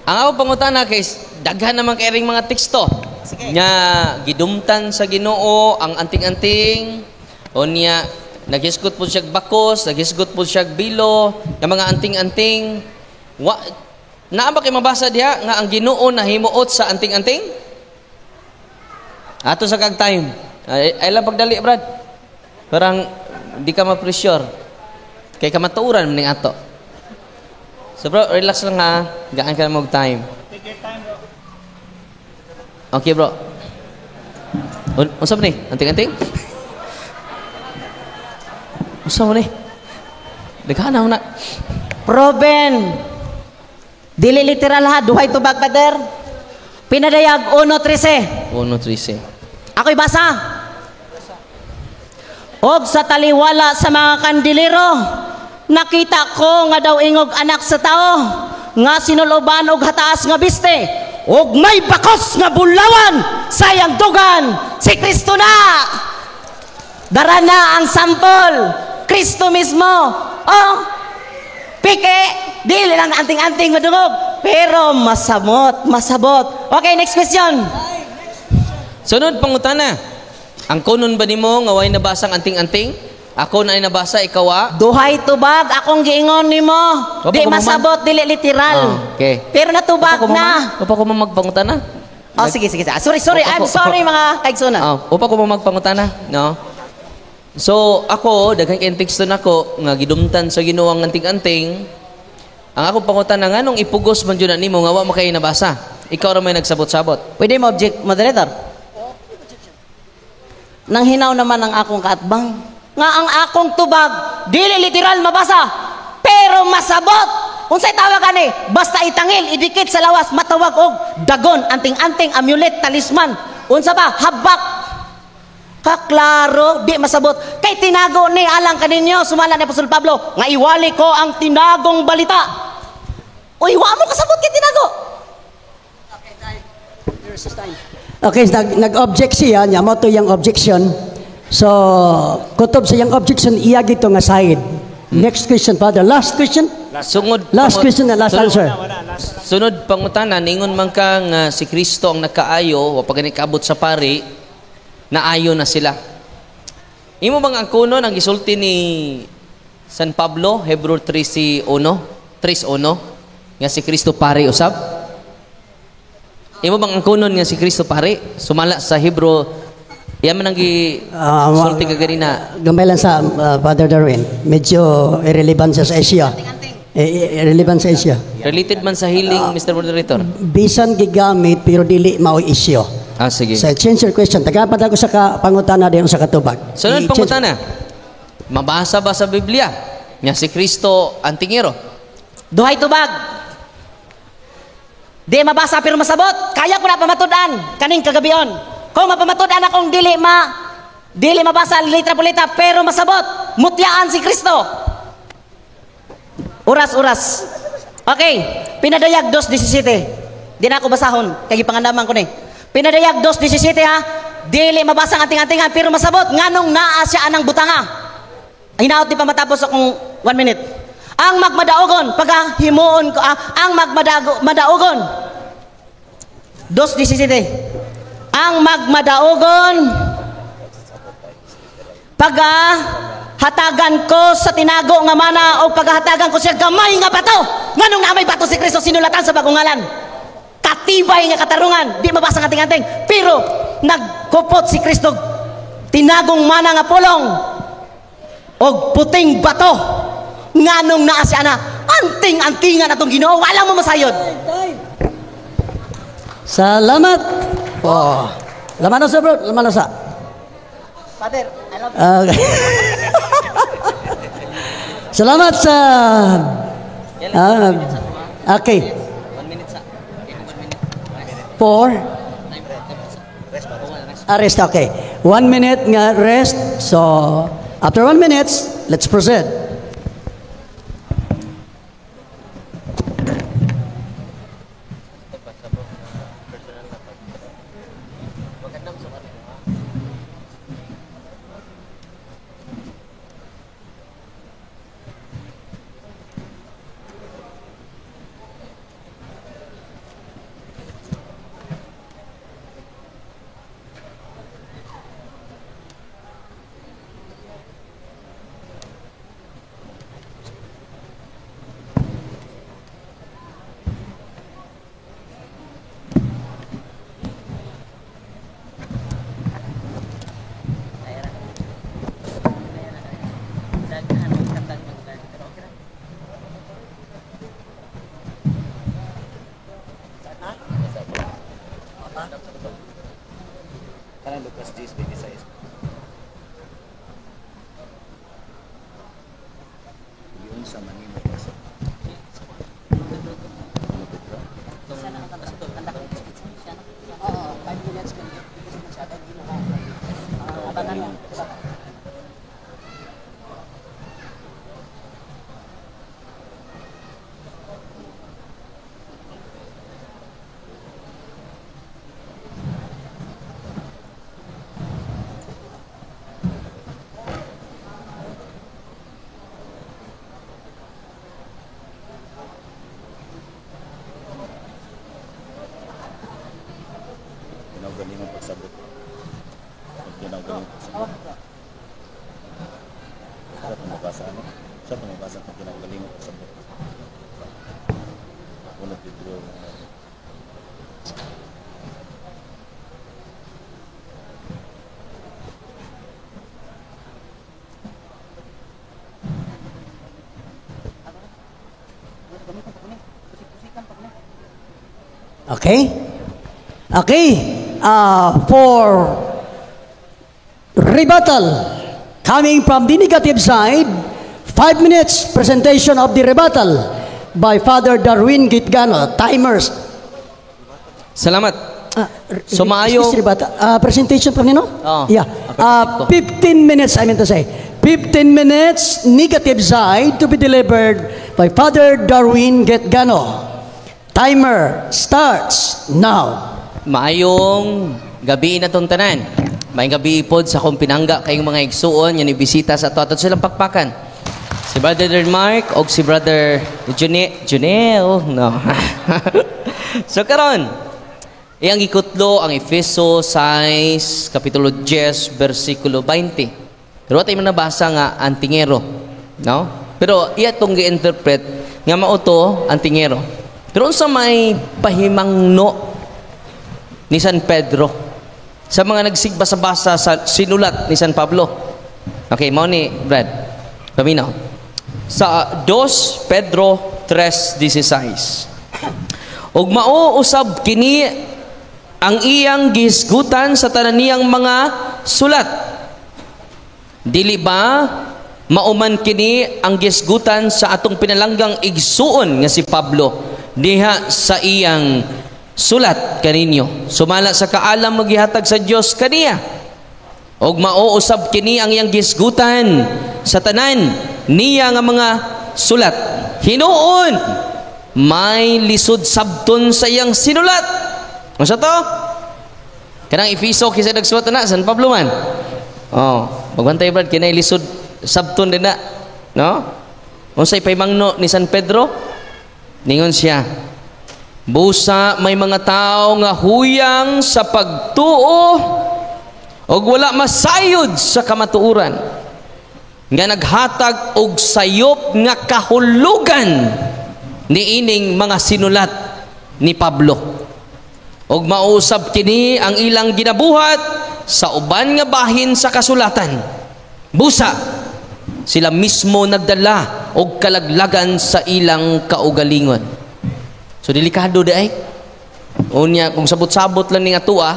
S4: Ang ako pangutana kay daghan naman kay ring mga teksto.
S2: Sige.
S4: Nga gidumtan sa Ginoo ang anting-anting. O niya naghisgot po siya bakos, naghisgot po siya bilo, nga mga anting-anting. Naa ba kay mabasa diha nga ang Ginoo nahimuot sa anting-anting? Ato sa kag time. Ay lang pagdali, Brad. Parang di ka ma-pressure. Kay kamatuoran man ning ato. So bro, relax lang ha. Gaan ka na mag time.
S3: Take your time, bro.
S4: Okay, bro. Unsa man ni? Anting-anting? Unsa man ni? Daghan na na.
S2: Proben. Dili literal ha, duhay tubag, Pader. Pinadayag 1:13.
S4: 1:13.
S2: Ako'y basa. Og sa taliwala sa mga kandilero, nakita ko nga daw ingog anak sa tao, nga sinuloban og hataas nga biste, og may bakos nga bulawan sa iyang dugan, si Kristo na. Dara na ang sampol, Kristo mismo. Oh, pike, dili lang anting-anting madungog. pero masamot, masabot. Okay, next question.
S4: Sunod pangutana. Ang kunon ba nimo nga way nabasang anting-anting? Ako na ay nabasa, ikaw ah.
S2: Duhay tubag akong giingon nimo.
S4: Wapa
S2: Di
S4: ko maman.
S2: masabot, dili literal.
S4: Ah, okay.
S2: Pero natubag na.
S4: Upa ko magpangutana.
S2: Oh, sige, sige. Sige. Sorry, sorry.
S4: Wapa
S2: I'm
S4: ko-
S2: sorry, mga kaigsunan.
S4: Ah, upa ko magpangutana, no? So, ako daghan kay teksto nako nga gidumtan sa Ginoo ang anting-anting. Ang akong pangutana, nganong ipugos man jud na nimo nga wa man kay nabasa? Ikaw ra may nagsabot-sabot.
S2: Pwede mo object, moderator? Nang hinaw naman ang akong kaatbang. Nga ang akong tubag, dili literal mabasa, pero masabot. Unsay tawag ani? Basta itangil, idikit sa lawas, matawag og dagon, anting-anting, amulet, talisman. Unsa pa? Habak. Kaklaro, di masabot. Kay tinago ni alang kaninyo, sumala ni Apostol Pablo, nga iwali ko ang tinagong balita. Uy, wa mo kasabot kay tinago.
S1: Okay, nag-object siya, niya mo to yung objection. So, kutob sa iyang objection, iya gito nga side. Next question, Father. Last question?
S4: Sungod
S1: Last question na last
S4: sunod,
S1: answer.
S4: Sunod pangutana, ningon man ka nga si Kristo ang nagkaayo, wa pa gani kaabot sa pari, naayo na sila. Imo bang ang kunon ang gisulti ni San Pablo, Hebrew 3:1, 3:1, nga si Kristo pari usab? Imo bang ang kunon nga si Kristo pari? Sumala sa Hebrew, iyan man ang gisulti ka ganina.
S1: Gamay lang sa Father Darwin. Medyo irrelevant siya sa Asia. Irrelevant sa Asia.
S4: Related man sa healing, Mr. Moderator.
S1: Bisan gigamit pero dili mao'y isyo.
S4: Ah, sige.
S1: So, change your question. Tagapad ako sa pangutana din sa katubag.
S4: Sunod
S1: I-change-
S4: pangutana. Mabasa ba sa Biblia nga si Kristo ang tingero?
S2: Duhay tubag. Di mabasa pero masabot. Kaya ko na pamatud-an kaning kagabion. Kung mapamatud-an akong dili mabasa litra po litra pero masabot, mutyaan si Kristo. Oras, oras. Okay, Pinadayag 2:17. Di na ako basahon kay gipangandaman ko ni. Pinadayag 2:17 ha. Dili mabasa ang anting-antingan pero masabot nganong naa siya anang butanga. Ay hinaot di pa matapos akong 1 minute. Ang magmadaogon pagkahimuon ko, ang magmadaogon 2:17. Ang magmadaogon pagahatagan ko sa tinago nga mana o pagahatagan ko siya gamay nga bato. Nganong naa may bato si Kristo sinulatan sa bagong ngalan? Katibay nga katarungan, di mabasa ang anting-anting, pero nagkupot si Kristo tinagong mana nga pulong og puting bato. Nganong naa siya na anting-antingan atong Ginoo, wala mo masayod.
S1: Salamat. Oh. Laman na sa bro, laman na sa.
S2: Father, I love you.
S1: Okay. Salamat sa okay. 4. Rest, okay. 1 minute nga rest. So, after 1 minute, let's proceed.
S3: Lucas 10:26. Yun sa manimo kasi.
S1: Oo, 5 minutes
S3: Sabot. Kinaugalingon sabot. Sa itong mabasa ano? Sa itong mabasa itong kinaugalingon sabot. Uno Pedro.
S1: Okay? Okay. For rebuttal, coming from the negative side, 5 minutes presentation of the rebuttal by Father Darwin Gitgano. Timers.
S4: Salamat. So, maayo-
S1: Excuse, rebuttal. Presentation pa nino?
S4: Oo.
S1: Yeah. 15 minutes, I mean to say. 15 minutes negative side to be delivered by Father Darwin Gitgano. Timer starts now.
S4: Maayong gabi na tong tanan. Maayong gabi pod sa akong pinangga kayong mga igsuon nga nibisita sa ato ato silang pakpakan. Si Brother Mark og si Brother June Junel, no. So karon, iyang gikutlo ang Efeso 6 kapitulo 10 bersikulo 20. Pero tayo nabasa nga antingero, no? Pero iya tong gi-interpret nga mao to antingero. Pero unsa may pahimangno ni San Pedro sa mga nagsigbasa-basa sa sinulat ni San Pablo? Okay, mao ni Brad. Paminaw. Sa 2 Pedro 3:16. Ug mao usab kini ang iyang gihisgutan sa tanan niyang mga sulat. Dili ba mauman kini ang gihisgutan sa atong pinalanggang igsuon nga si Pablo diha sa iyang sulat kaninyo, sumala sa kaalam magihatag sa Dios kaniya? Og mao usab kini ang iyang gihisgutan sa tanan niya nga mga sulat. Hinuon may lisod sabton sa iyang sinulat. Unsa to? Kanang Efeso kinsa nagsulat na? San Pablo man. Oh, magbantay, Brad, kinay lisod sabton din na, no? Unsay pahimangno ni San Pedro? Ningon siya, busa may mga tao nga huyang sa pagtuo og wala masayod sa kamatuoran, nga naghatag og sayop nga kahulugan niining mga sinulat ni Pablo. Og mausab kini ang ilang ginabuhat sa uban nga bahin sa kasulatan. Busa sila mismo nagdala og kalaglagan sa ilang kaugalingon. So delikado di ay. Unya kung sabot-sabot lang ning atua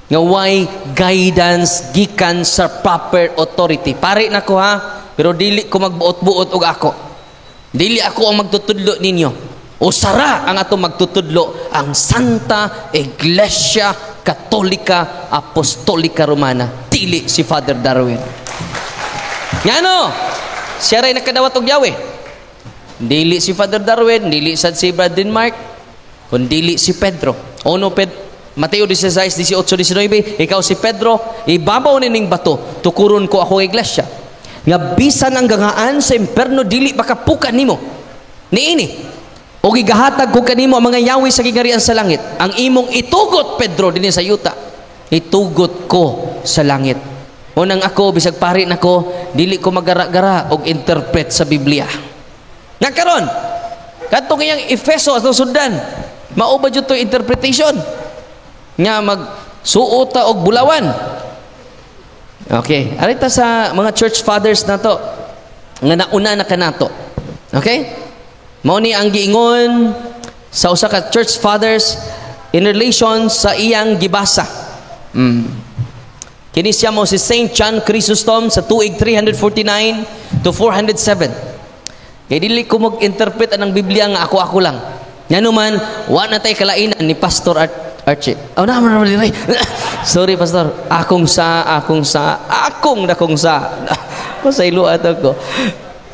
S4: nga way guidance gikan sa proper authority. Pare na ko ha, pero dili ko magbuot-buot og ako. Dili ako ang magtutudlo ninyo. O sara ang ato magtutudlo ang Santa Iglesia Katolika Apostolika Romana. Dili si Father Darwin. Ngano? Siya ray nakadawat og yawe. Dili si Father Darwin, dili sad si Brother Denmark, kun dili si Pedro. Ono Ped Mateo 16, 18, 19, ikaw si Pedro, ibabaw nining bato, tukuron ko ako iglesia. Nga bisan ang gangaan sa imperno dili makapukan nimo. Niini. O gigahatag ko kanimo ang mga yawi sa gigarian sa langit. Ang imong itugot, Pedro, dinhi sa yuta, itugot ko sa langit. Unang ako, bisag pari nako, dili ko magara-gara og interpret sa Biblia. Nga karon, kadtong iyang Efeso atong sundan, mao ba jud to interpretation? Nga magsuot ta og bulawan. Okay, arita sa mga church fathers nato nga nauna na kanato. Okay? Mao ni ang giingon sa usa ka church fathers in relation sa iyang gibasa. Kini siya mo si Saint John Chrysostom sa tuig 349 to 407. Kay dili ko mag-interpret anang Biblia nga ako-ako lang. Ngano man, wa na tay kalainan ni Pastor Archie. Oh, na man diri. Sorry, Pastor. Akong sa, akong sa, akong dakong sa. Pasaylo ato ko.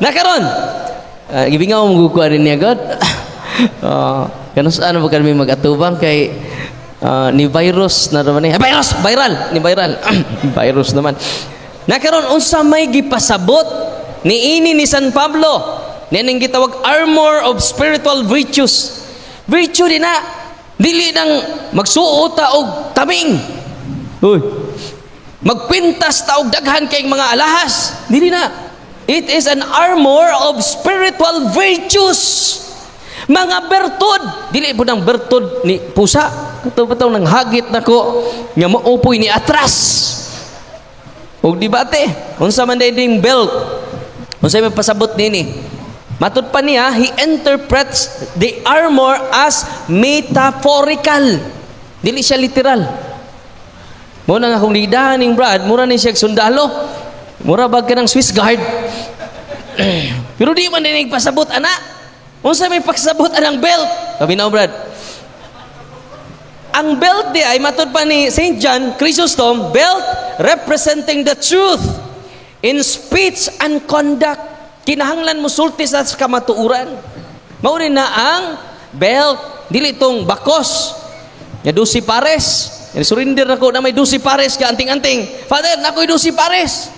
S4: Nakaron. Gibingaw mo gukuha rin niya God. Kanus ano ba kami mag-atubang kay ni virus na naman eh. Virus, viral, ni viral. Virus naman. Nakaron unsa may gipasabot ni ini ni San Pablo? Nining gitawag armor of spiritual virtues. Virtue din na. Dili nang magsuot ta og taming. Uy. Magpintas ta og daghan kay mga alahas. Dili na. It is an armor of spiritual virtues. Mga bertud. Dili po ng bertud ni pusa. Kato ba nang hagit nako nga maupoy ni atras. Og di ba, te? Unsa man ding belt? Unsa may pasabot nini? Matud pa niya, he interprets the armor as metaphorical. Dili siya literal. Mo na nga kung lidahan ning Brad, mura ni siya sundalo. Mura bag ka ng Swiss Guard. Pero di man din pasabot ana. Unsa may pagsabot anang belt? Sabi na, Brad. Ang belt di ay matud pa ni St. John Chrysostom, belt representing the truth in speech and conduct. Kinahanglan mo sulti sa kamatuoran. Mao na ang belt, dili tong bakos. Nga 12 pares. Nga surrender nako na may 12 pares ka anting-anting. Father, nakoy 12 pares.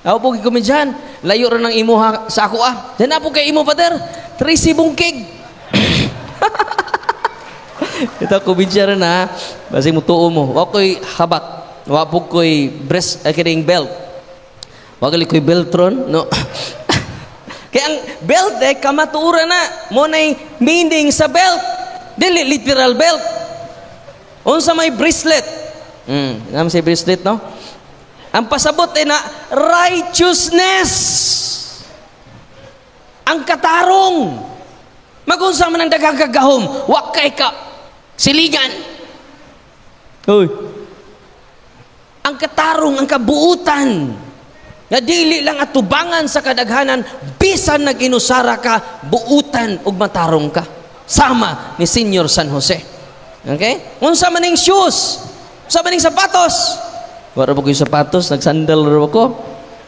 S4: Ako po komedyan. Layo ra ng imo sa ako ah. Diyan na po kay imo, Father. 13 bungkig. Ito komedya na. Basi mo tuo mo. Wa ko'y habak. Wa po ko'y breast, ay kining belt. Wa gali ko'y beltron. No. Kaya ang belt eh, kamatuoran na. Mo na'y meaning sa belt. Dili literal belt. Unsa may bracelet? Naman say bracelet, no? Ang pasabot ay na righteousness. Ang katarong. Magunsa man ang daghang kagahom, wa kay ka siligan. Uy. Ang katarong, ang kabuutan. Nga dili lang atubangan sa kadaghanan, bisan nag-inusara ka, buutan ug matarong ka. Sama ni Senior San Jose. Okay? Unsa man ning shoes? Unsa man ning sapatos? Wala ba ko'y sapatos? Nagsandal ra ko.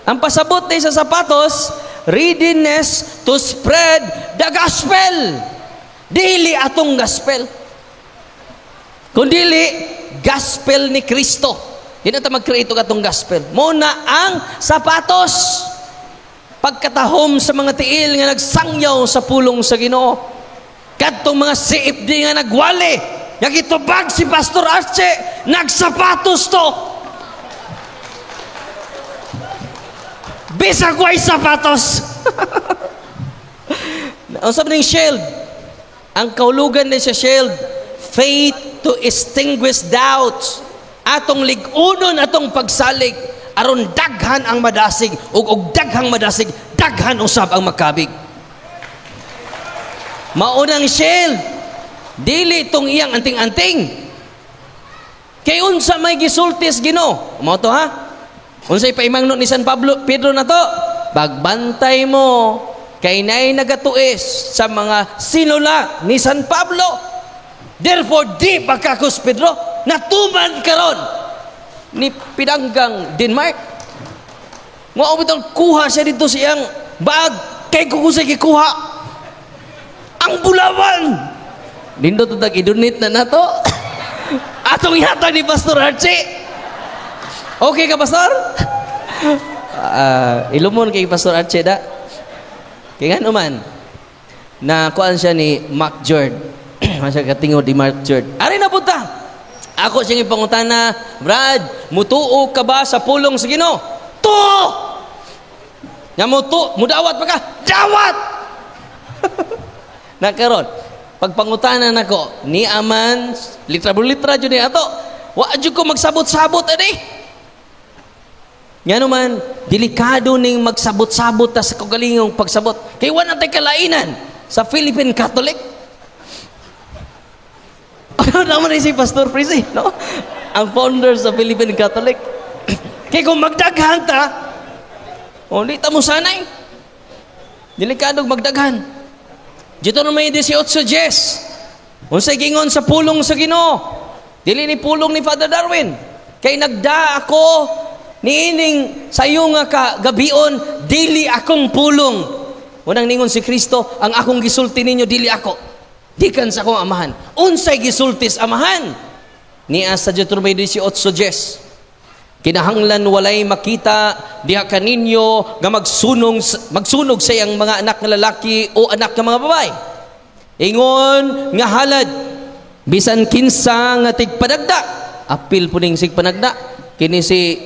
S4: Ang pasabot ni sa sapatos, readiness to spread the gospel. Dili atong gospel. Kung dili, gospel ni Kristo. Di na ta mag-create og atong gospel. Muna ang sapatos. Pagkatahom sa mga tiil nga nagsangyaw sa pulong sa Ginoo. Kadtong mga CFD nga nagwali, nga gitubag si Pastor Archie, nagsapatos to. Bisag way sapatos. Ang sabi ng shield, ang kaulugan ni sa shield, faith to extinguish doubts. Atong lig-unon atong pagsalig aron daghan ang madasig ug daghang madasig, daghan usab ang makabig. Maunang shield, dili tong iyang anting-anting. Kay unsa may gisultis Ginoo? Mao to ha? Unsay paimangno ni San Pablo Pedro na to? Pagbantay mo kay naay nagatuis sa mga sinula ni San Pablo. Therefore, di pagkakos Pedro, natuman karon ni pinanggang Denmark. Mao bitong kuha siya dito siyang bag kay kukusay gikuha ang bulawan. Nindot tag i-donate na nato. Atong ihatag ni Pastor Archie. Okay ka, Pastor? Ilumon kay Pastor Archie da. Kay ngano man na kuan siya ni Mark Jord. Siya katingod ni Mark Jord. Ari na punta. Ako siyang ipangutana, Brad, mutuo ka ba sa pulong sa Ginoo? Tuo! Nga mutu, mudawat pa ka? Dawat! Nakaron, pagpangutana nako, ni aman, litra-litra jud ni ato. Wa jud ko magsabot-sabot ani. Ngano man, delikado ning magsabot-sabot ta sa kaugalingong pagsabot. Kay wa na tay kalainan sa Philippine Catholic. Ano naman ni si Pastor Prisi, no? Ang founder sa Philippine Catholic. Kay kung magdaghan ta, o di ta mo sanay. Delikado magdaghan. Dito na may 18:10. Unsay gingon sa pulong sa Ginoo? Dili ni pulong ni Father Darwin. Kay nagda ako niining sayo nga ka gabion, dili akong pulong. Unang ningon si Kristo, ang akong gisulti ninyo dili ako. Dikan sa akong amahan. Unsay gisulti sa amahan? Niya sa Deuteronomy 18:10. Kinahanglan walay makita diha kaninyo nga magsunog sa iyang mga anak nga lalaki o anak nga mga babae. Ingon nga halad. Bisan kinsa nga tigpanagda, apil po ning sigpanagda kini si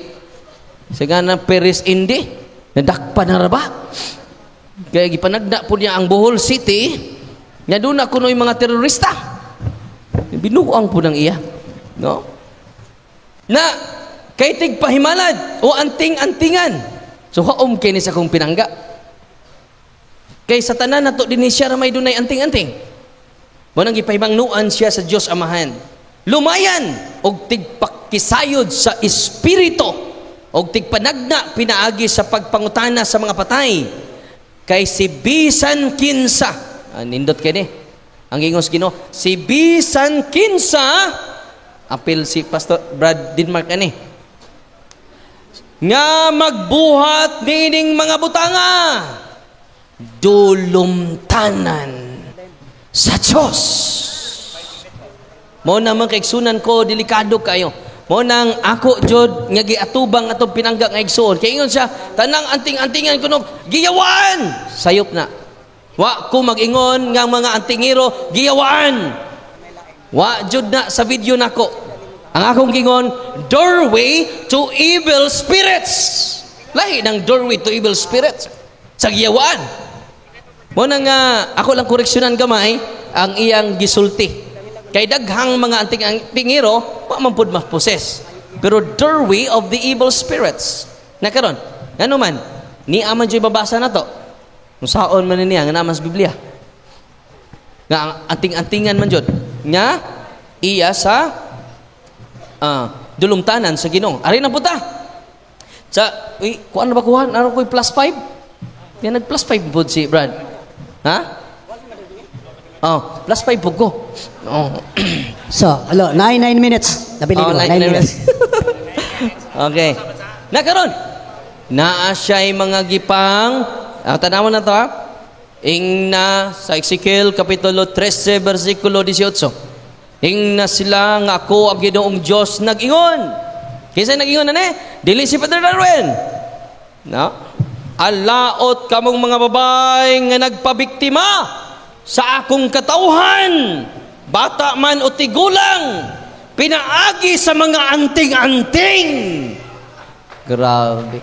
S4: nga Perez Indi nadakpan na ra ba? Kaya gipanagda po niya ang Bohol City nga doon na kuno'y mga terorista. Binuang po ng iya, no? Na kay tigpahimalad o anting-antingan. So haom kini sa akong pinangga. Kay sa tanan nato dinhi siya ra may dunay anting-anting. Mo nang gipahimangnuan siya sa Dios Amahan. Lumayan og tigpakisayod sa espiritu og tigpanagna pinaagi sa pagpangutana sa mga patay. Kay si bisan kinsa, nindot kini. Ang ingos Ginoo, si bisan kinsa, apil si Pastor Brad Denmark ani, nga magbuhat niining mga butanga, dulumtanan sa Diyos. Mo naman kaigsunan ko, delikado kayo. Mo nang ako jud nga giatubang atong pinangga nga igsuon. Kay ingon siya, tanang anting-antingan kuno giyawaan. Sayop na. Wa ko mag-ingon nga mga antingero giyawaan. Wa jud na sa video nako. Ang akong gingon, doorway to evil spirits. Lahi ng doorway to evil spirits sa giyawaan. Mo nang ako lang koreksyonan gamay ang iyang gisulti. Kay daghang mga anting-antingero wa man pud ma-possess. Pero doorway of the evil spirits. Na karon, ngano man ni aman jud mabasa nato. Unsaon man niya nga naman sa Biblia. Nga ang anting-antingan man jud nga iya sa dulumtanan sa Ginoo. Ari na puta. Sa uy, kuan ba kuan? Aron koy +5. Yan nag +5 pud si Brad. Ha? Oh, +5 pud ko. Oh.
S1: So, hello, 9 minutes. Napili
S4: Oh,
S1: ko,
S4: 9
S1: 9 minutes.
S4: Okay. Na karon, naa siya'y mga gipang tanawan na to ha. Ingna sa Ezekiel kapitulo 13 versikulo 18. Ingna sila nga ako ang Ginoong Dios nag-ingon. Kinsa nag-ingon na ni? Dili si Father Darwin. No? Alaot kamong mga babae nga nagpabiktima sa akong katawhan, bata man o tigulang, pinaagi sa mga anting-anting. Grabe.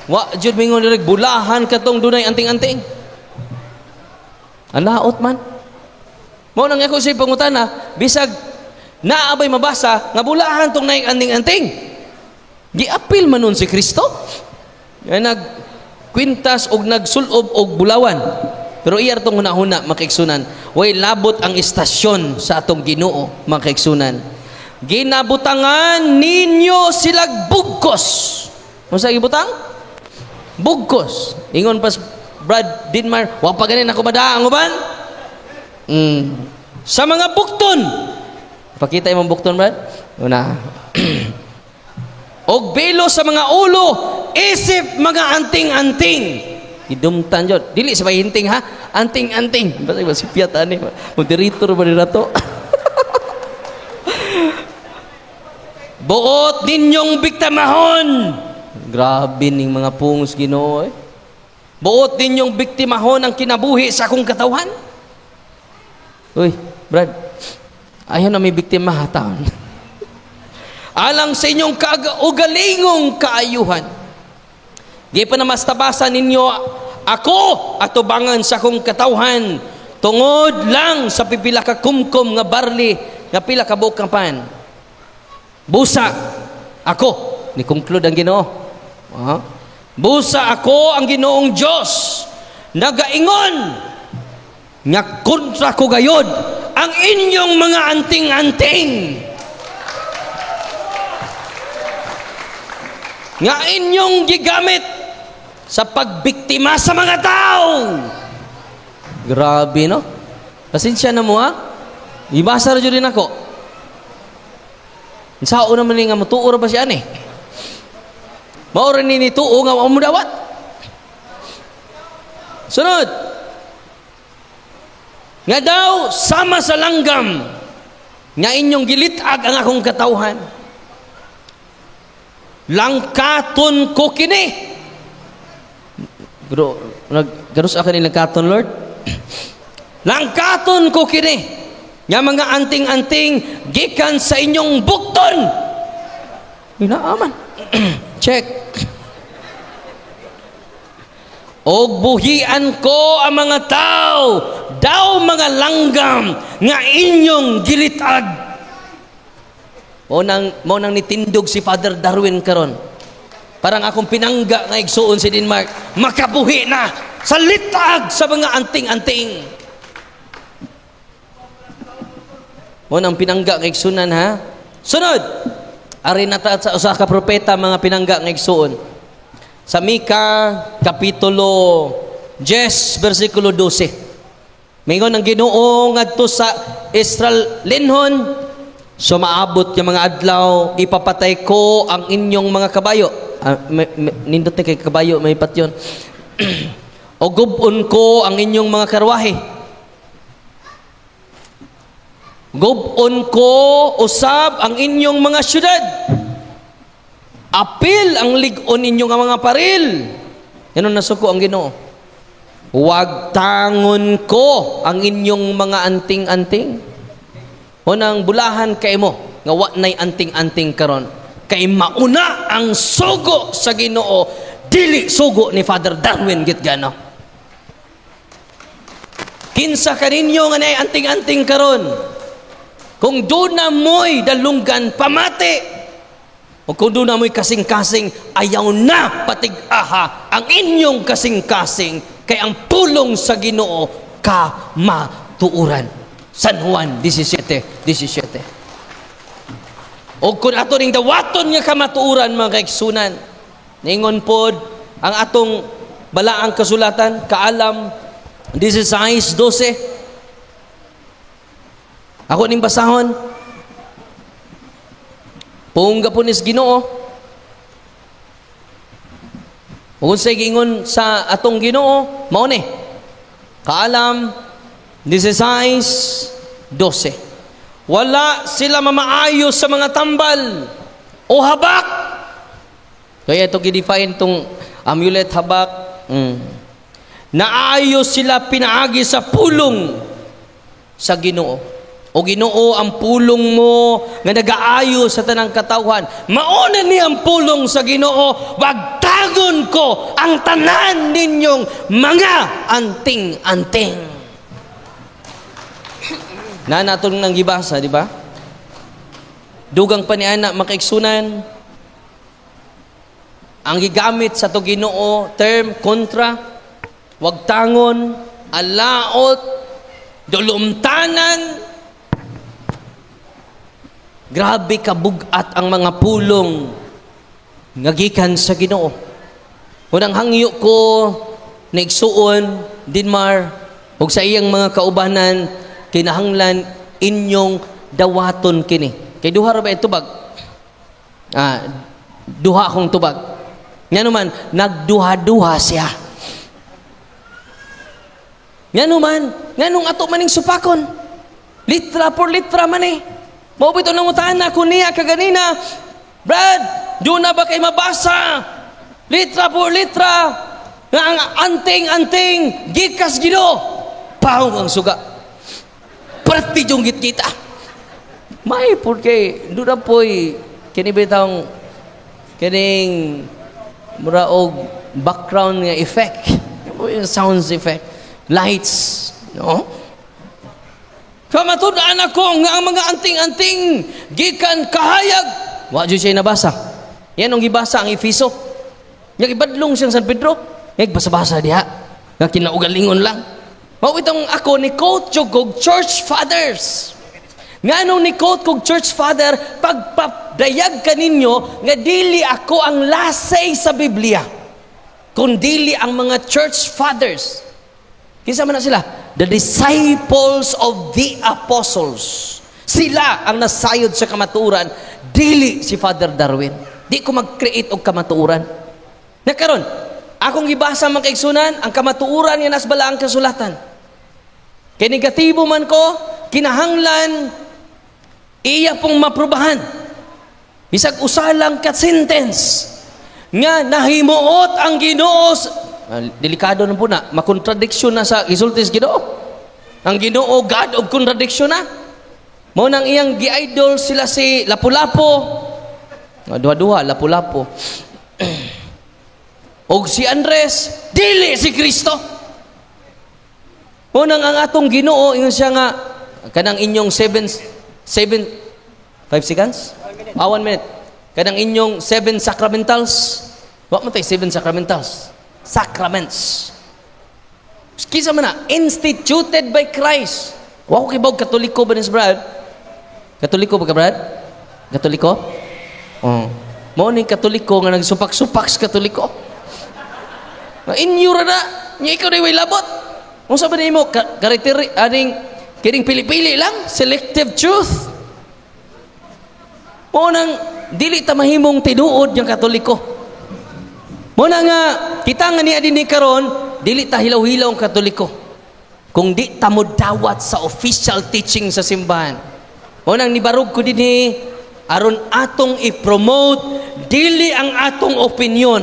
S4: Wa jud mingon diri bulahan katong dunay anting-anting. Alaot man. Mao nang ako sa pangutana, bisag naabay mabasa nga bulahan tong naay anting-anting. Giapil man nun si Kristo. Nga nagkwintas og nagsulob og bulawan. Pero iyar tong hunahuna makaigsunan, way labot ang istasyon sa atong Ginoo makaigsunan. Ginabutangan ninyo silag bugkos. Unsa gibutang? Bugkos. Ingon pas Brad Denmark, wa pa ganin ako madaang uban. Sa mga bukton. Pakita imong bukton, Brad. Una. Og belo sa mga ulo, isip mga anting-anting. Gidumtan jud. Dili sa bahinting ha, anting-anting. Basta ba si Piat ani, moderator ba nila to? Buot ninyong biktimahon. Grabe ning mga pungos Ginoo eh. Buot ninyong biktimahon ang kinabuhi sa akong katawhan. Uy, Brad. Ayaw na may biktima ha, taon. Alang sa inyong kaugalingong kaayuhan. Di pa na mastabasan ninyo ako at tubangan sa akong katawhan tungod lang sa pipila ka kumkum nga barley nga pila ka buok nga pan. Busa ako, ni conclude ang Ginoo. Busa ako ang Ginoong Dios nagaingon nga kontra ko gayod ang inyong mga anting-anting nga inyong gigamit sa pagbiktima sa mga tao. Grabe no? Pasensya na mo ha. Ibasa ra jud din ako. Sao naman ni nga mutuo ra ba siya ani? Mao ra ni nituo nga wa mo dawat. Sunod. Nga daw sama sa langgam nga inyong gilitag ang akong katawhan. Langkaton ko kini. Pero nagkaros ka ni langkaton, Lord. Langkaton ko kini Nga mga anting-anting gikan sa inyong bukton. Inaaman. Check. Og buhian ko ang mga tao, daw mga langgam nga inyong gilitag. Mo nang nitindog si Father Darwin karon. Parang akong pinangga nga igsuon si Denmark, makabuhi na sa litag sa mga anting-anting. Mo nang pinangga nga igsunan ha. Sunod, ari na ta sa usa ka propeta mga pinangga nga igsuon. Sa Mika kapitulo 10 versikulo 12. Mingon ang Ginoo ngadto sa Israelinhon, sumaabot yung mga adlaw, ipapatay ko ang inyong mga kabayo. Nindot ni kay kabayo may patyon. O gubon ko ang inyong mga karwahe. Gubon ko usab ang inyong mga syudad. Apil ang lig-on ninyo nga mga paril. Ganun nasuko ang Ginoo. Wag tangon ko ang inyong mga anting-anting. Unang bulahan kay mo nga wa nay anting-anting karon. Kay mauna ang sugo sa Ginoo, dili sugo ni Father Darwin gitgano. Kinsa kaninyo nga nay anting-anting karon? Kung doon na mo'y dalunggan pamati, o kung doon na mo'y kasing-kasing, ayaw na patig-aha ang inyong kasing-kasing, kay ang pulong sa Ginoo kamatuoran. San Juan 17:17. O kung ato ning dawaton nga kamatuoran mga kaigsunan, ningon pod ang atong balaang kasulatan, Kaalam 16:12. Ako ning basahon. Pungga po nis Ginoo. Kung sa giingon sa atong Ginoo, mao ni. Kaalam 16:12. Wala sila mamaayo sa mga tambal o habak. Kaya ito gidefine tong amulet habak. Naayo sila pinaagi sa pulong sa Ginoo. O Ginoo, ang pulong mo nga nagaayo sa tanang katawhan. Mauna ni ang pulong sa Ginoo, wagtagon ko ang tanan ninyong mga anting-anting. Na natong nang gibasa, di ba? Dugang pa ni ana makaigsunan. Ang gigamit sa to Ginoo term kontra, wagtangon, alaot, dulumtanan. Grabe kabugat ang mga pulong nga gikan sa Ginoo. Unang hangyo ko na igsuon Denmark ug sa iyang mga kaubanan, kinahanglan inyong dawaton kini. Kay duha ra ba tubag? Duha akong tubag. Ngano man nagduha-duha siya. Ngano man, nganong ato maning supakon? Litra por litra man eh. Mao bitaw nangutan na ko niya kaganina. Brad, doon na ba kay mabasa? Litra por litra nga ang anting-anting gikas Ginoo. Pahong ang suga. Perti yung git-kita. May porque doon na po'y kini bitawng kining mura og background nga effect. Sounds effect, lights, no? Kamatud-an ako nga ang mga anting-anting gikan kahayag. Wa jud siya nabasa. Yan ang gibasa ang Efeso. Nga ibadlong siyang San Pedro. Nga basa-basa diha. Nga kinaugalingon lang. Mao itong ako ni quote jud kog church fathers. Nga nung ni quote kog church father, pagpadayag kaninyo nga dili ako ang lasay sa Biblia, kundili ang mga church fathers. Kinsa man na sila? The disciples of the apostles. Sila ang nasayod sa kamatuoran, dili si Father Darwin. Di ko mag-create og kamatuoran. Nakaron, akong gibasa mga kaigsunan, ang kamatuoran nga nas balaang kasulatan. Kay negatibo man ko, kinahanglan iya pong maprubahan. Bisag usa lang ka sentence nga nahimuot ang Ginoo. Delikado na po na, makontradiksyon na sa gisulti sa Ginoo. Ang Ginoo, God of contradiction na. Mao nang iyang gi-idol sila si Lapu-Lapu. Duha-duha Lapu-Lapu. Og si Andres dili si Kristo. Mao nang ang atong Ginoo, ingon siya nga kanang inyong seven seven 5 seconds? Ah, 1 minute. Kanang inyong seven sacramentals. Wa man tay seven sacramentals. Sacraments. Kinsa man na? Instituted by Christ. Wa ko kibaw Katoliko ba ni Brad? Katoliko ba ka, Brad? Katoliko? Oh. Mao ni Katoliko nga nagsupak-supak sa Katoliko. Nga inyo ra na. Nya ikaw na way labot. Unsa ba nimo karakter aning kining pili-pili lang, selective truth. Mao nang dili ta mahimong tinuod yang Katoliko. Mao na nga kita nga niya dinhi karon, dili ta hilaw-hilaw ang Katoliko. Kung di ta mo dawat sa official teaching sa simbahan. Mao nang nibarog ko dinhi aron atong i-promote dili ang atong opinion,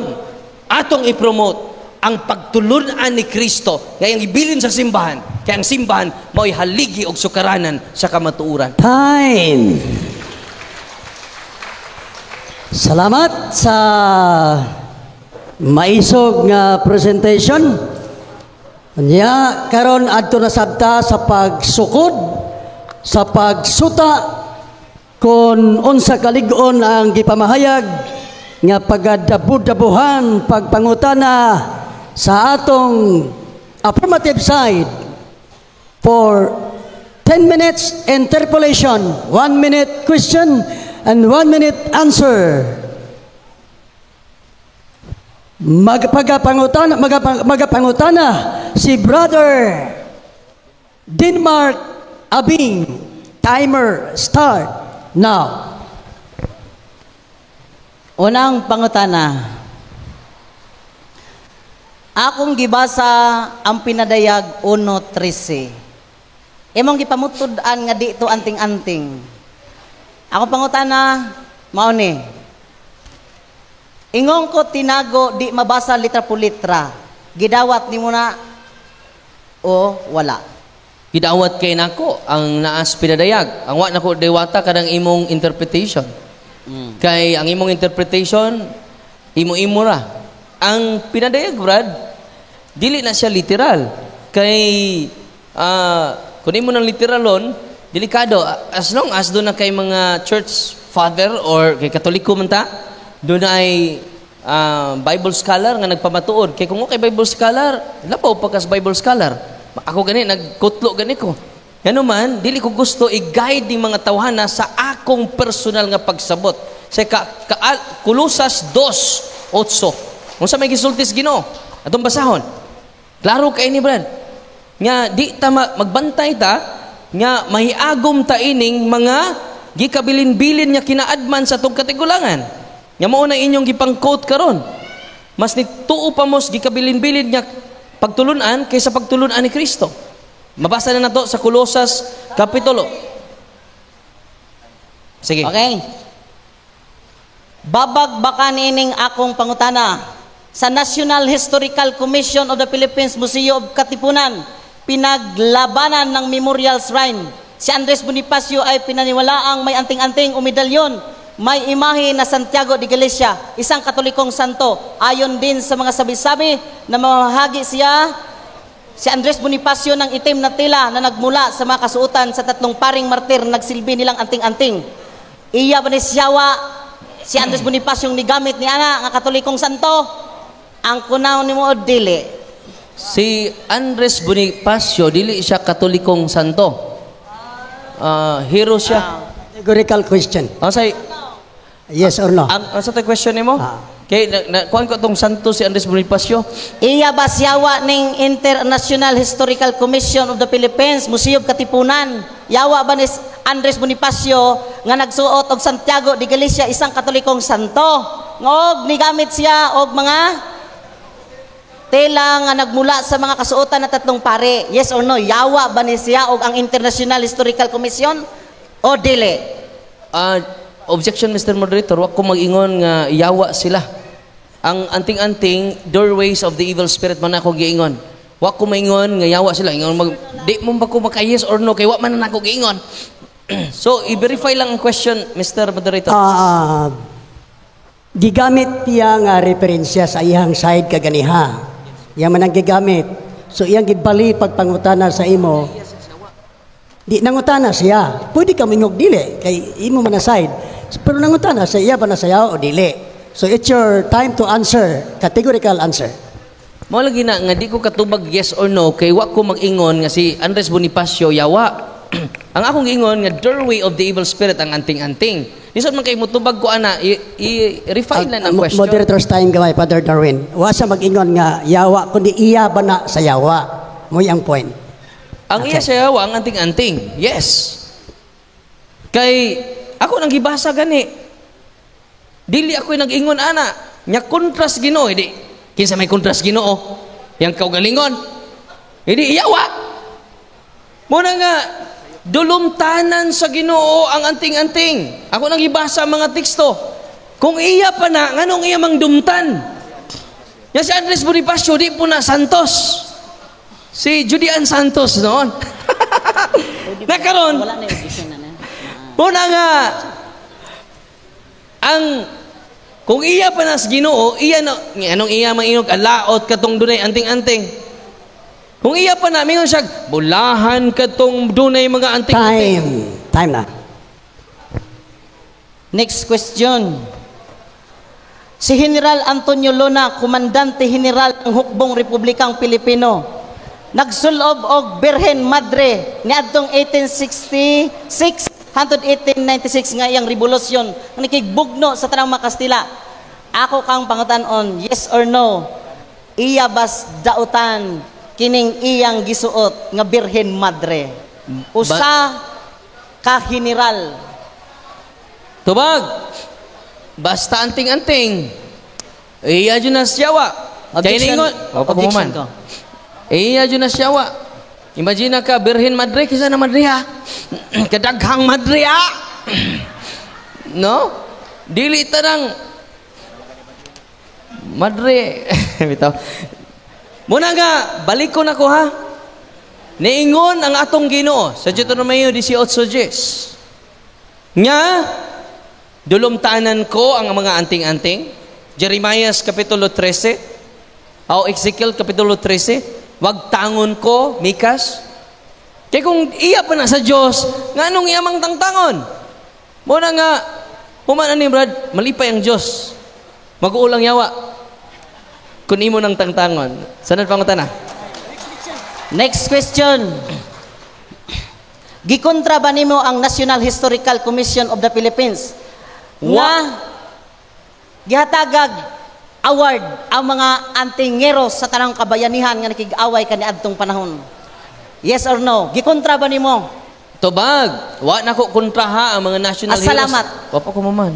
S4: atong i-promote ang pagtulunan ni Kristo nga iyang ibilin sa simbahan. Kay ang simbahan mao'y haligi og sukaranan sa kamatuoran.
S1: Time. Salamat sa maisog nga presentation. Nya karon adto na sabta sa pagsukod, sa pagsuta kon unsa kalig-on ang gipamahayag nga pagadabo-dabuhan pagpangutana sa atong affirmative side for 10 minutes interpolation, 1 minute question and 1 minute answer. Magpagapangutana si Brother Denmark Abing. Timer start now.
S2: Unang pangutana. Akong gibasa ang Pinadayag 1.13. Imong gipamutud-an nga di to anting-anting. Akong pangutana, mao ni. Ingon ko tinago, di mabasa litra po litra. Gidawat nimo na o wala?
S4: Gidawat kay nako ang naas Pinadayag. Ang wa nako dewata kanang imong interpretation. Kay ang imong interpretation, imo-imo ra. Ang Pinadayag, Brad, dili na siya literal. Kay kung imo ng literalon, delikado. As long as doon na kay mga church father or kay Katoliko man ta, doon ay Bible scholar nga nagpamatuod. Kay kung kay Bible scholar, labaw pa kas Bible scholar. Ako gani, nagkutlo gani ko. Ngano man, dili ko gusto i-guide ning mga tawhana sa akong personal nga pagsabot. Sa ka Kolosas 2:8. Unsa may gisultis Ginoo? Atong basahon. Klaro kay ni, Brad. Nga di ta magbantay ta nga mahiagom ta ining mga gikabilin-bilin nga kinaadman sa atong katigulangan. Nga mao na inyong gipang-quote karon. Mas nituo pa mos gikabilin-bilin nga pagtulunan kaysa pagtulunan ni Kristo. Mabasa na nato sa Kolosas kapitulo. Sige.
S2: Okay. Babag baka niining akong pangutana. Sa National Historical Commission of the Philippines, Museo of Katipunan, pinaglabanan ng Memorial Shrine. Si Andres Bonifacio ay pinaniwalaang may anting-anting o medalyon. May imahe na Santiago de Galicia, isang Katolikong santo. Ayon din sa mga sabi-sabi na mamahagi siya si Andres Bonifacio ng itim na tela na nagmula sa mga kasuotan sa tatlong paring martir nagsilbi nilang anting-anting. Iya ba ni siyawa si Andres Bonifacio yung nigamit ni ana nga Katolikong santo? Ang kunaw nimo o dili?
S4: Si Andres Bonifacio dili siya Katolikong santo. Hero siya.
S1: Categorical question.
S4: Ah, say,
S1: Yes or no?
S4: Ang sa question nimo?
S1: Ah.
S4: Kay na kuan ko tong santo si Andres Bonifacio.
S2: Iya ba siyawa ning International Historical Commission of the Philippines, Museo of Katipunan? Yawa ba ni Andres Bonifacio nga nagsuot og Santiago de Galicia, isang Katolikong santo? Ngog nigamit siya og mga tela nga nagmula sa mga kasuotan na tatlong pare. Yes or no? Yawa ba ni siya og ang International Historical Commission o dili?
S4: Objection, Mr. Moderator, wa ko mag-ingon nga yawa sila. Ang anting-anting, doorways of the evil spirit man ako giingon. Wa ko maingon nga yawa sila. Ingon mag di mo ba ko maka yes or no kay wa man na ako giingon. So, i-verify lang ang question, Mr. Moderator.
S1: Gigamit niya nga referensya sa iyang side kaganiha. Iya man ang gigamit. So iyang gibali pagpangutana sa imo. Di nangutana siya. Pwede ka mingog dili kay imo man na side. Pero nangutana sa iya ba na siya o dili. So it's your time to answer, categorical answer.
S4: Mao lagi na nga di ko katubag yes or no kay wa ko mag-ingon nga si Andres Bonifacio yawa. Ang akong giingon nga doorway of the evil spirit ang anting-anting. Lisod man kay mutubag ko ana, i-refine lang ang question.
S1: Moderator's time gamay, Father Darwin. Wa sa mag-ingon nga yawa kundi iya ba na sa yawa. Mo'y ang point.
S4: Ang iya sa yawa ang anting-anting. Yes. Kay ako nang gibasa gani. Dili ako nag-ingon ana. Nya kontras Ginoo di. Kinsa may kontras Ginoo? Yang kaugalingon. Hindi iyawa. Muna nga dulumtanan sa Ginoo ang anting-anting. Ako nang gibasa ang mga teksto. Kung iya pa na, nganong iya mang dumtan? Ya si Andres Bonifacio di po na Santos. Si Julian Santos noon. Nakaron,
S2: Wala na yung vision na na.
S4: muna nga ang kung iya pa na sa Ginoo, iya na anong iya mainog alaot katong dunay anting-anting. Kung iya pa na mingon siya, bulahan katong dunay mga anting-anting.
S1: Time. Time na.
S2: Next question. Si General Antonio Luna, Komandante General ng Hukbong Republikang Pilipino, nagsulob og Birhen Madre niadtong 1866 hangtod 1896 nga iyang revolusyon nga nakigbugno sa tanang mga Kastila. Ako kang pangutan-on, yes or no? Iya bas dautan kining iyang gisuot nga Birhen Madre? Usa ka general.
S4: Tubag. Basta anting-anting. Iya jud na siyawa. Kay
S2: Objection.
S4: ningon, oh,
S2: Objection
S4: paghuman.
S2: ko.
S4: Iya jud na siyawa. Imagine ka Birhen Madre kisa na madre ha. Kadaghang madre ha. No? Dili tanang madre. Bitaw. Muna nga balik ko na ko ha. Niingon ang atong Ginoo sa Deuteronomio 18:10. Nga dulumtanan ko ang mga anting-anting. Jeremias Kapitulo 13 o Ezekiel Kapitulo 13, wag tangon ko, Mikas. Kay kung iya pa na sa Dios, nganong iya mang tangtangon? Muna nga human ani Brad, malipay ang Dios. Mag-uulang yawa. Kun imo nang tangtangon. Sanad pangutana.
S2: Next question. Gikontra ba nimo ang National Historical Commission of the Philippines nga gihatagag award ang mga antingeros sa tanang kabayanihan nga nakig-away kaniadtong panahon? Yes or no? Gikontra ba nimo?
S4: Tubag, wa na ko kontraha ang mga national
S2: Ah, salamat.
S4: heroes. Wa pa ko maman.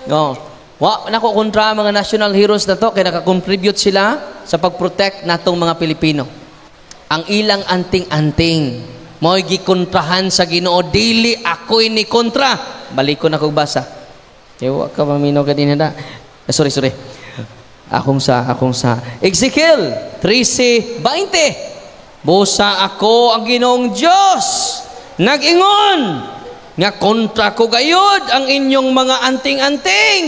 S4: No. Wa na ko kontra ang mga national heroes na to kay naka-contribute sila sa pag-protect natong mga Pilipino. Ang ilang anting-anting mo'y gikontrahan sa Ginoo, dili ako'y ni kontra. Balik ko na kog basa. Kay wa ka maminaw kanina na. Ah, sorry, sorry. Akong sa Ezekiel 13:20. Busa ako ang Ginoong Diyos nag-ingon nga kontra ko gayud ang inyong mga anting-anting.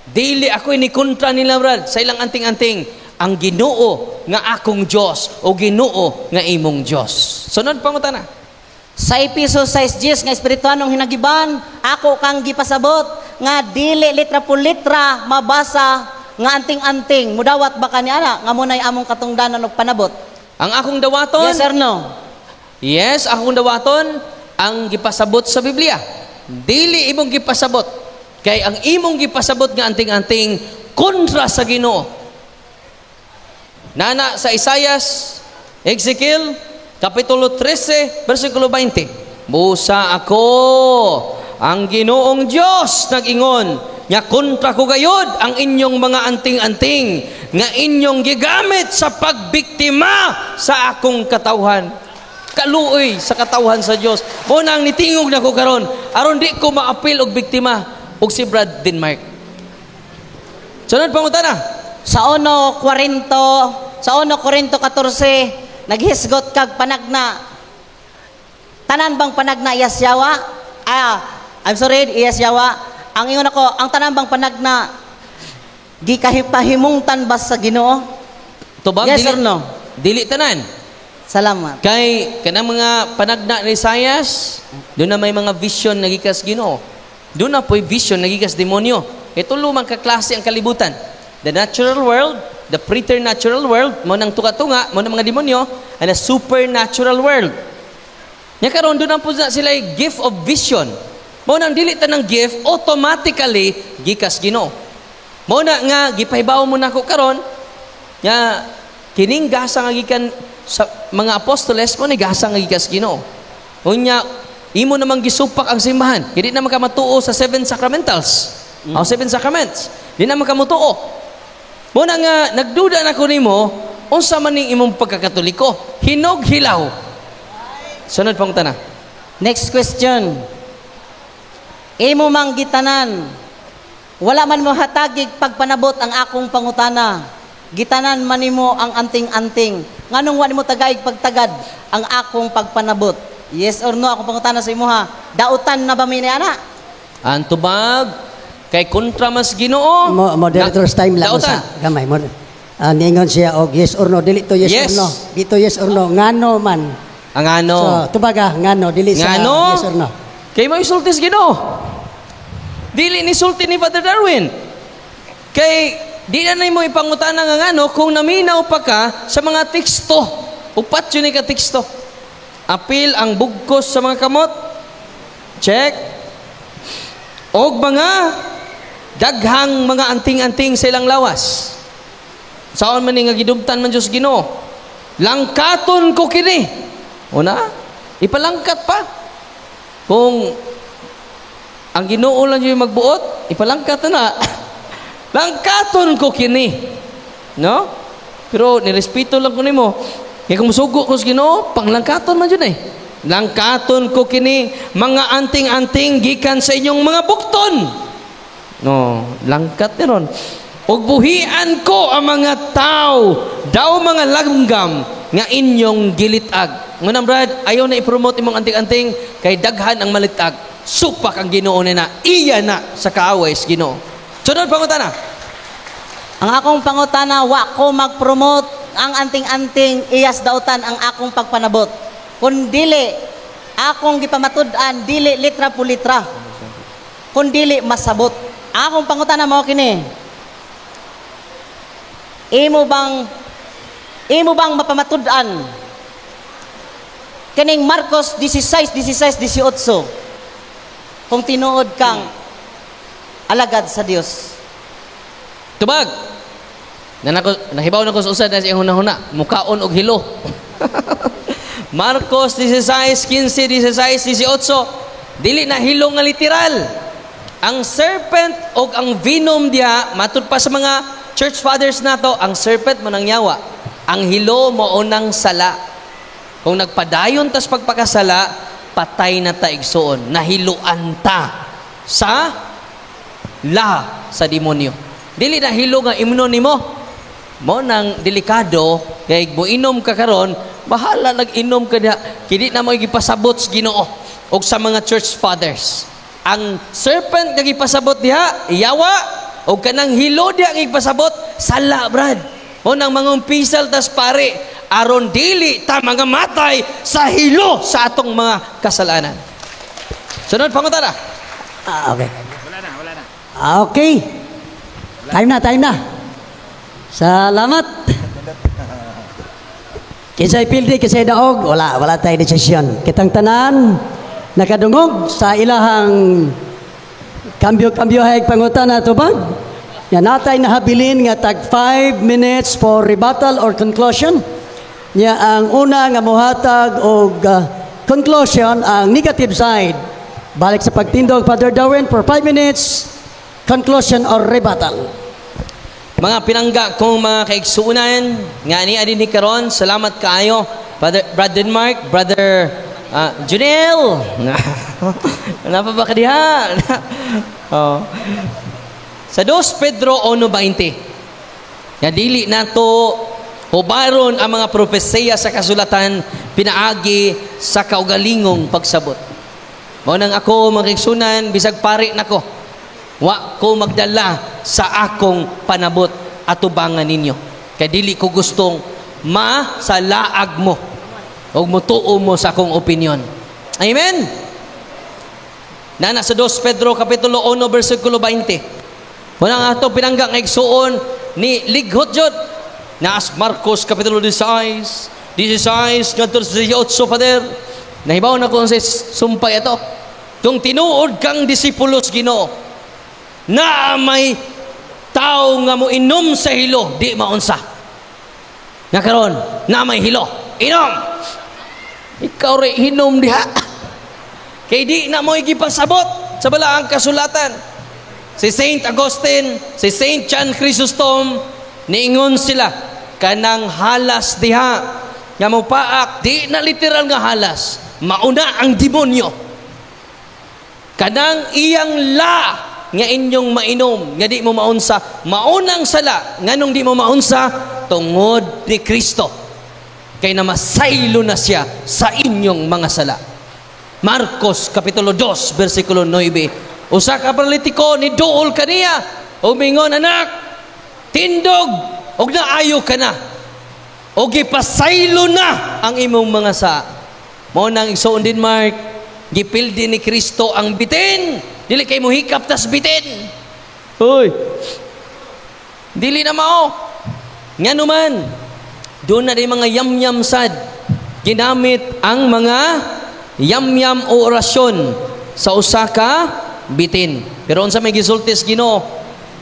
S4: Dili ako ni kontra nila, Brad, sa ilang anting-anting. Ang Ginoo nga akong Dios o Ginoo nga imong Dios. Sunod pangutana.
S2: Sa Episo 6:10 nga espirituanong hinagiban, ako kang gipasabot nga dili litra po litra mabasa nga anting-anting. Mudawat ba kani ana nga munay among katungdanan og panabot?
S4: Ang akong dawaton?
S2: Yes or no?
S4: Yes, akong dawaton ang gipasabot sa Biblia. Dili imong gipasabot. Kay ang imong gipasabot nga anting-anting kontra sa Ginoo. Nana sa Isayas, Ezekiel, Kapitulo 13, versikulo 20. Busa ako, ang Ginoong Diyos nag-ingon, nga kontra ko gayod ang inyong mga anting-anting, nga inyong gigamit sa pagbiktima sa akong katawhan. Kaluoy sa katawhan sa Dios. Mo na ang nitingog na ko karon, aron di ko maapil og biktima og si Brad Denmark. Sunod pangutana.
S2: Sa 1 Corinto 14, naghisgot kag panagna. Tanan bang panagna iyasyawa? Ah, I'm sorry, iyas yawa. Ang ingon ako, ang tanan bang panagna gikahipahimungtan ba sa Ginoo?
S4: Tubag,
S2: Yes
S4: dili,
S2: or no?
S4: Dili tanan.
S2: Salamat.
S4: Kay kanang mga panagna ni Isaias, doon na may mga vision na gikas Ginoo. Doon na po'y vision na gikas demonyo. Ito lumang kaklase ang kalibutan. The natural world, the preternatural world, mo nang tunga-tunga, mo nang mga demonyo, and the supernatural world. Nya karon doon na po na sila gift of vision. Mo nang dili tanang gift automatically gikas Ginoo. Mo na nga gipahibaw mo nako karon nga kining gasa nga gikan sa mga apostoles mo ni gasa nga gikas Ginoo. Unya imo namang gisupak ang simbahan. Dili na makamatuo sa seven sacramentals. O seven sacraments. Di na makamutuo. Mo na nga nagduda na ko nimo unsa man ning imong pagkakatoliko. Hinog hilaw. Sunod pong tana.
S2: Next question. Imo mang gitanan, wala man mo hatagig pagpanabot ang akong pangutana. Gitanan man nimo ang anting-anting. Nganong wa nimo tagaig pagtagad ang akong pagpanabot? Yes or no akong pangutana sa imuha? Dautan na ba mi ni ana?
S4: Ang tubag kay kontra mas Ginoo.
S1: Moderator's time lang
S4: Dautan.
S1: sa gamay mo. Ningon siya og yes or no, dili to yes,
S4: Yes.
S1: or no. Dito yes or no, ngano man.
S4: Ang ano?
S1: So, tubaga ngano dili sa
S4: Ngano?
S1: yes or no.
S4: Kay mo isulti sa Ginoo. Dili ni sulti ni Father Darwin. Kay di na nimo ipangutana nga ngano kung naminaw pa ka sa mga teksto. Upat yun ka teksto. Apil ang bugkos sa mga kamot. Check. Og mga daghang mga anting-anting sa ilang lawas. Saon man ni nga gidumtan man Diyos Ginoo. Langkaton ko kini. Una, ipalangkat pa. Kung ang Ginoo lang yung magbuot, ipalangkat na. Langkaton ko kini. No? Pero nirespeto lang ko nimo. Kaya kung musugo ko sa Ginoo, panglangkaton man yun eh. Langkaton ko kini mga anting-anting gikan sa inyong mga bukton. No, langkat ni ron. Ug buhian ko ang mga tao, daw mga langgam nga inyong gilitag. Ngunang brad, ayaw na i-promote imong anting-anting kay daghan ang malitag. Supak ang Ginoo na iya na sa kaaway sa Ginoo. Sunod pangutana.
S2: Ang akong pangutana, wa ko mag-promote ang anting-anting iyas dautan ang akong pagpanabot. Kung dili akong gipamatud-an dili litra po litra. Kung dili masabot. Ang akong pangutana mao kini. Imo bang mapamatud-an kining Marcos 16, 16, 18 kung tinuod kang alagad sa Dios?
S4: Tubag. Nanako nahibaw na ko sa usa na siyang hunahuna, mukaon og hilo. Marcos 16, 15, 16, 18. Dili na hilo nga literal. Ang serpent og ang venom diha matud pa sa mga church fathers nato, ang serpent mo nang yawa. Ang hilo mo nang sala. Kung nagpadayon tas pagpakasala, patay na ta igsuon. Nahiluan ta sa la sa demonyo. Dili na hilo nga imno nimo. Mo nang delikado kay moinom ka karon, bahala nag-inom ka diha. Kini na mo gipasabot sa Ginoo og sa mga church fathers. Ang serpent nga gipasabot diha, yawa, og kanang hilo diha nga gipasabot, sala brad. Mo nang mangumpisal tas pare aron dili ta mga matay sa hilo sa atong mga kasalanan. Sunod pangutana.
S1: Ah, okay. Wala na, wala na. Okay. Time na, time na. Salamat. Kinsay pildi, kinsay daog, wala, wala tayo desisyon. Kitang tanan, nakadungog sa ilahang kambyo-kambyo hayag pangutana tubag. Nga natay nahabilin nga tag 5 minutes for rebuttal or conclusion. Nya ang una nga mohatag og conclusion ang negative side. Balik sa pagtindog, Father Darwin, for 5 minutes, conclusion or rebuttal.
S4: Mga pinangga kong mga kaigsuunan nga ni adin ni karon, salamat kaayo Brother Brad Denmark, Brother Junel. Napa ba ka diha? Oh. Sa 2 Pedro 1:20 nga dili nato hubaron ang mga propesiya sa kasulatan pinaagi sa kaugalingong pagsabot. Mao nang ako, mga kaigsunan, bisag pari nako, wa ko magdala sa akong panabot atubangan ninyo. Kay dili ko gustong masalaag mo o mutuo mo sa akong opinion. Amen? Nana sa 2 Pedro Kapitulo 1 versikulo 20. Muna nga ato pinangga nga igsuon ni lighot jud. Naas Marcos Kapitulo 16, 16 ngadto sa 18, Father. Nahibaw na kung sa sumpay ato. Kung tinuod kang disipulos Ginoo, na may tao nga mo inom sa hilo, di maunsa. Nga karon, na may hilo, inom. Ikaw rin hinom diha. Kay di na mo gipasabot sa balaang kasulatan. Si Saint Augustine, si Saint John Chrysostom, niingon sila, kanang halas diha, nga mopaak, di na literal nga halas, mauna ang demonyo. Kanang iyang la nga inyong mainom, nga di mo maunsa, maunang sala, nganong di mo maunsa, tungod ni Kristo. Kay namasaylo na siya sa inyong mga sala. Marcos Kapitulo 2, versikulo 9. Usa ka paralitiko ni duol kaniya, umingon, "Anak, tindog og naayo ka na. O gipasaylo na ang imong mga sa." Mao nang igsoon din Mark, gipildi ni Kristo ang bitin. Dili kay mohikap tas bitin. Hoy. Dili na mao. Ngano man, doon na di mga yamyam sad. Ginamit ang mga yamyam o orasyon sa usa ka bitin. Pero unsa may gisulti sa Ginoo?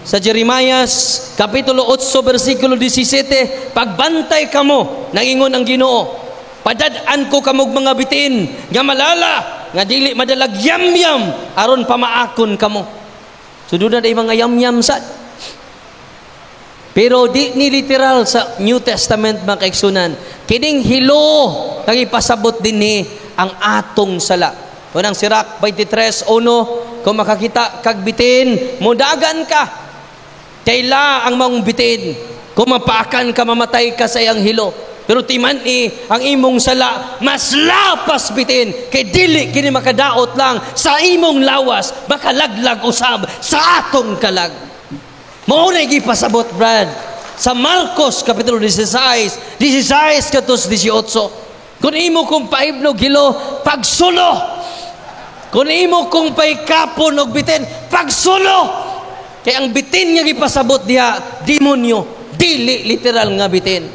S4: Sa Jeremias Kapitulo 8 versikulo 17, "Pagbantay kamo," nangingon ang Ginoo, "padad-an ko kamog mga bitin nga malala nga dili madalag yamyam aron pamaakon kamo." So doon na mga yamyam sad. Pero di ni literal sa New Testament, mga kaigsunan. Kining hilo ang ipasabot din ni ang atong sala. Unang Sirach 23:1, "Kung makakita kag bitin, mudagan ka. Kayla ang maong bitin. Kung mapaakan ka, mamatay ka sa iyang hilo. Pero timan-i ang imong sala, mas lapas bitin, kay dili kini makadaot lang sa imong lawas, makalaglag usab sa atong kalag." Mao na gipasabot, Brad, sa Marcos Kapitulo 16, 16 katos 18. "Kung imo kong paibnog hilo, pagsulo. Kung imo kong paikapon og bitin, pagsulo." Kay ang bitin nga gipasabot diha, demonyo, dili literal nga bitin.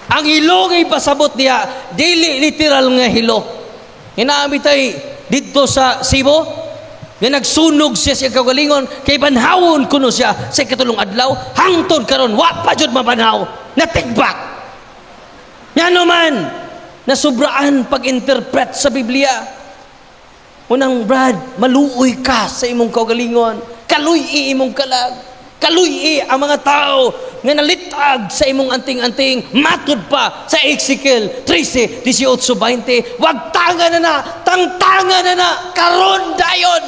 S4: Ang hilo nga ipasabot diha, dili literal nga hilo. Inaami tay didto sa Cebu, nga nagsunog siya sa kagalingon kay banhawon kuno siya sa ikatulong adlaw, hangtod karon wa pa jud mabanhaw, natigbak. Ngano man nasubraan pag-interpret sa Biblia. Unang Brad, maluoy ka sa imong kaugalingon, kaluy imong kalag, kaluy ang mga tao nga nalitag sa imong anting-anting. Matud pa sa Ezekiel 13, 18, 20, wag tanga na na, tangtanga na na karon dayon.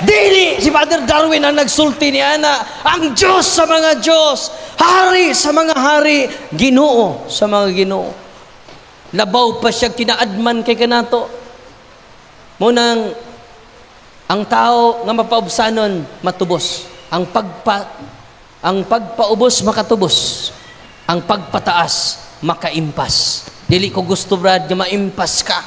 S4: Dili si Father Darwin ang nagsulti ni ana, ang Diyos sa mga Diyos, hari sa mga hari, Ginoo sa mga Ginoo. Labaw pa siya kinaadman kay kanato. Munang ang tao nga mapaubsanon matubos. Ang pagpaubos makatubos. Ang pagpataas makaimpas. Dili ko gusto, Brad, nga maimpas ka.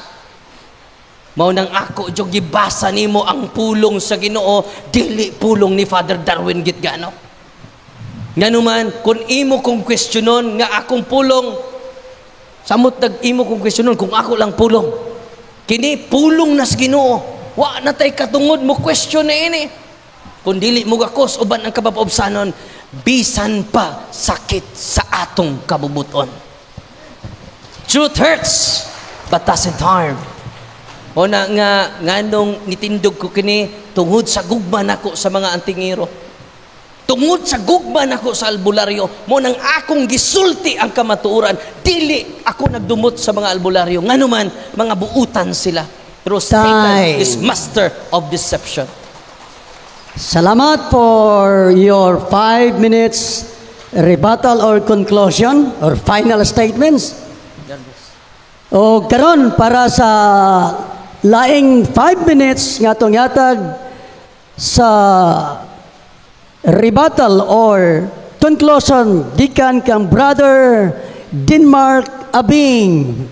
S4: Mao nang ako jud gibasa nimo ang pulong sa Ginoo, dili pulong ni Father Darwin Gitgano. Nganuman kung imo kong questionon nga akong pulong, samot nag imo kong questionon kung ako lang pulong. Kini pulong nas Ginoo. Wa na tay katungod mo question na ini. Kung dili mo gakos uban ang kababaobsanon, bisan pa sakit sa atong kabubuton. Truth hurts but doesn't harm. O na nga nganong nitindog ko kini tungod sa gugma nako sa mga antingero. Tungod sa gugma nako sa albularyo, mo nang akong gisulti ang kamatuoran, dili ako nagdumot sa mga albularyo. Nganuman mga buutan sila. Pero Satan
S1: Time.
S4: Is master of deception.
S1: Salamat for your 5 minutes rebuttal or conclusion or final statements. O karon, para sa laing 5 minutes nga atong yatag sa rebuttal or conclusion gikan kang Brother Denmark Abing.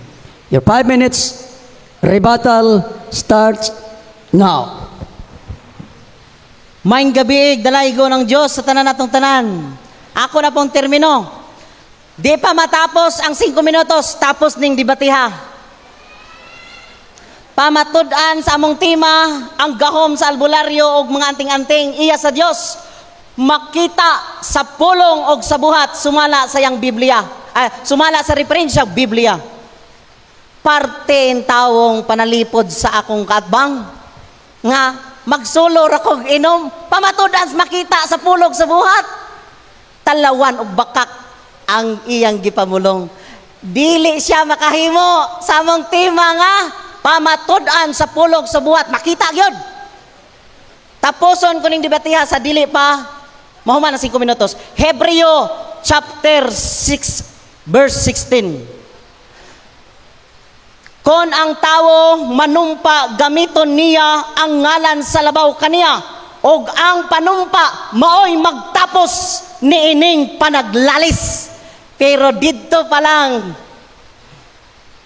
S1: Your 5 minutes rebuttal starts now.
S2: Maayong gabii, dalaygo ng Diyos sa tanan natong tanan. Ako na pong termino. Di pa matapos ang 5 minutos, tapos ning debatiha. Pamatud-an sa among tema, ang gahom sa albularyo og mga anting-anting iya sa Dios. Makita sa pulong og sa buhat sumala sa iyang Biblia. Ah, sumala sa referensya Biblia. Parte tawong panalipod sa akong kaatbang nga magsulo ra kog inom, pamatud-an makita sa pulong sa buhat. Talawan og bakak ang iyang gipamulong. Dili siya makahimo sa among tema nga pamatud-an sa pulong sa buhat, makita gyud. Tapuson ko ning debatiha sa dili pa mahuman ang 5 minutos. Hebreo chapter 6 verse 16. Kon ang tawo manumpa, gamiton niya ang ngalan sa labaw kaniya, og ang panumpa maoy magtapos niining panaglalis. Pero didto pa lang,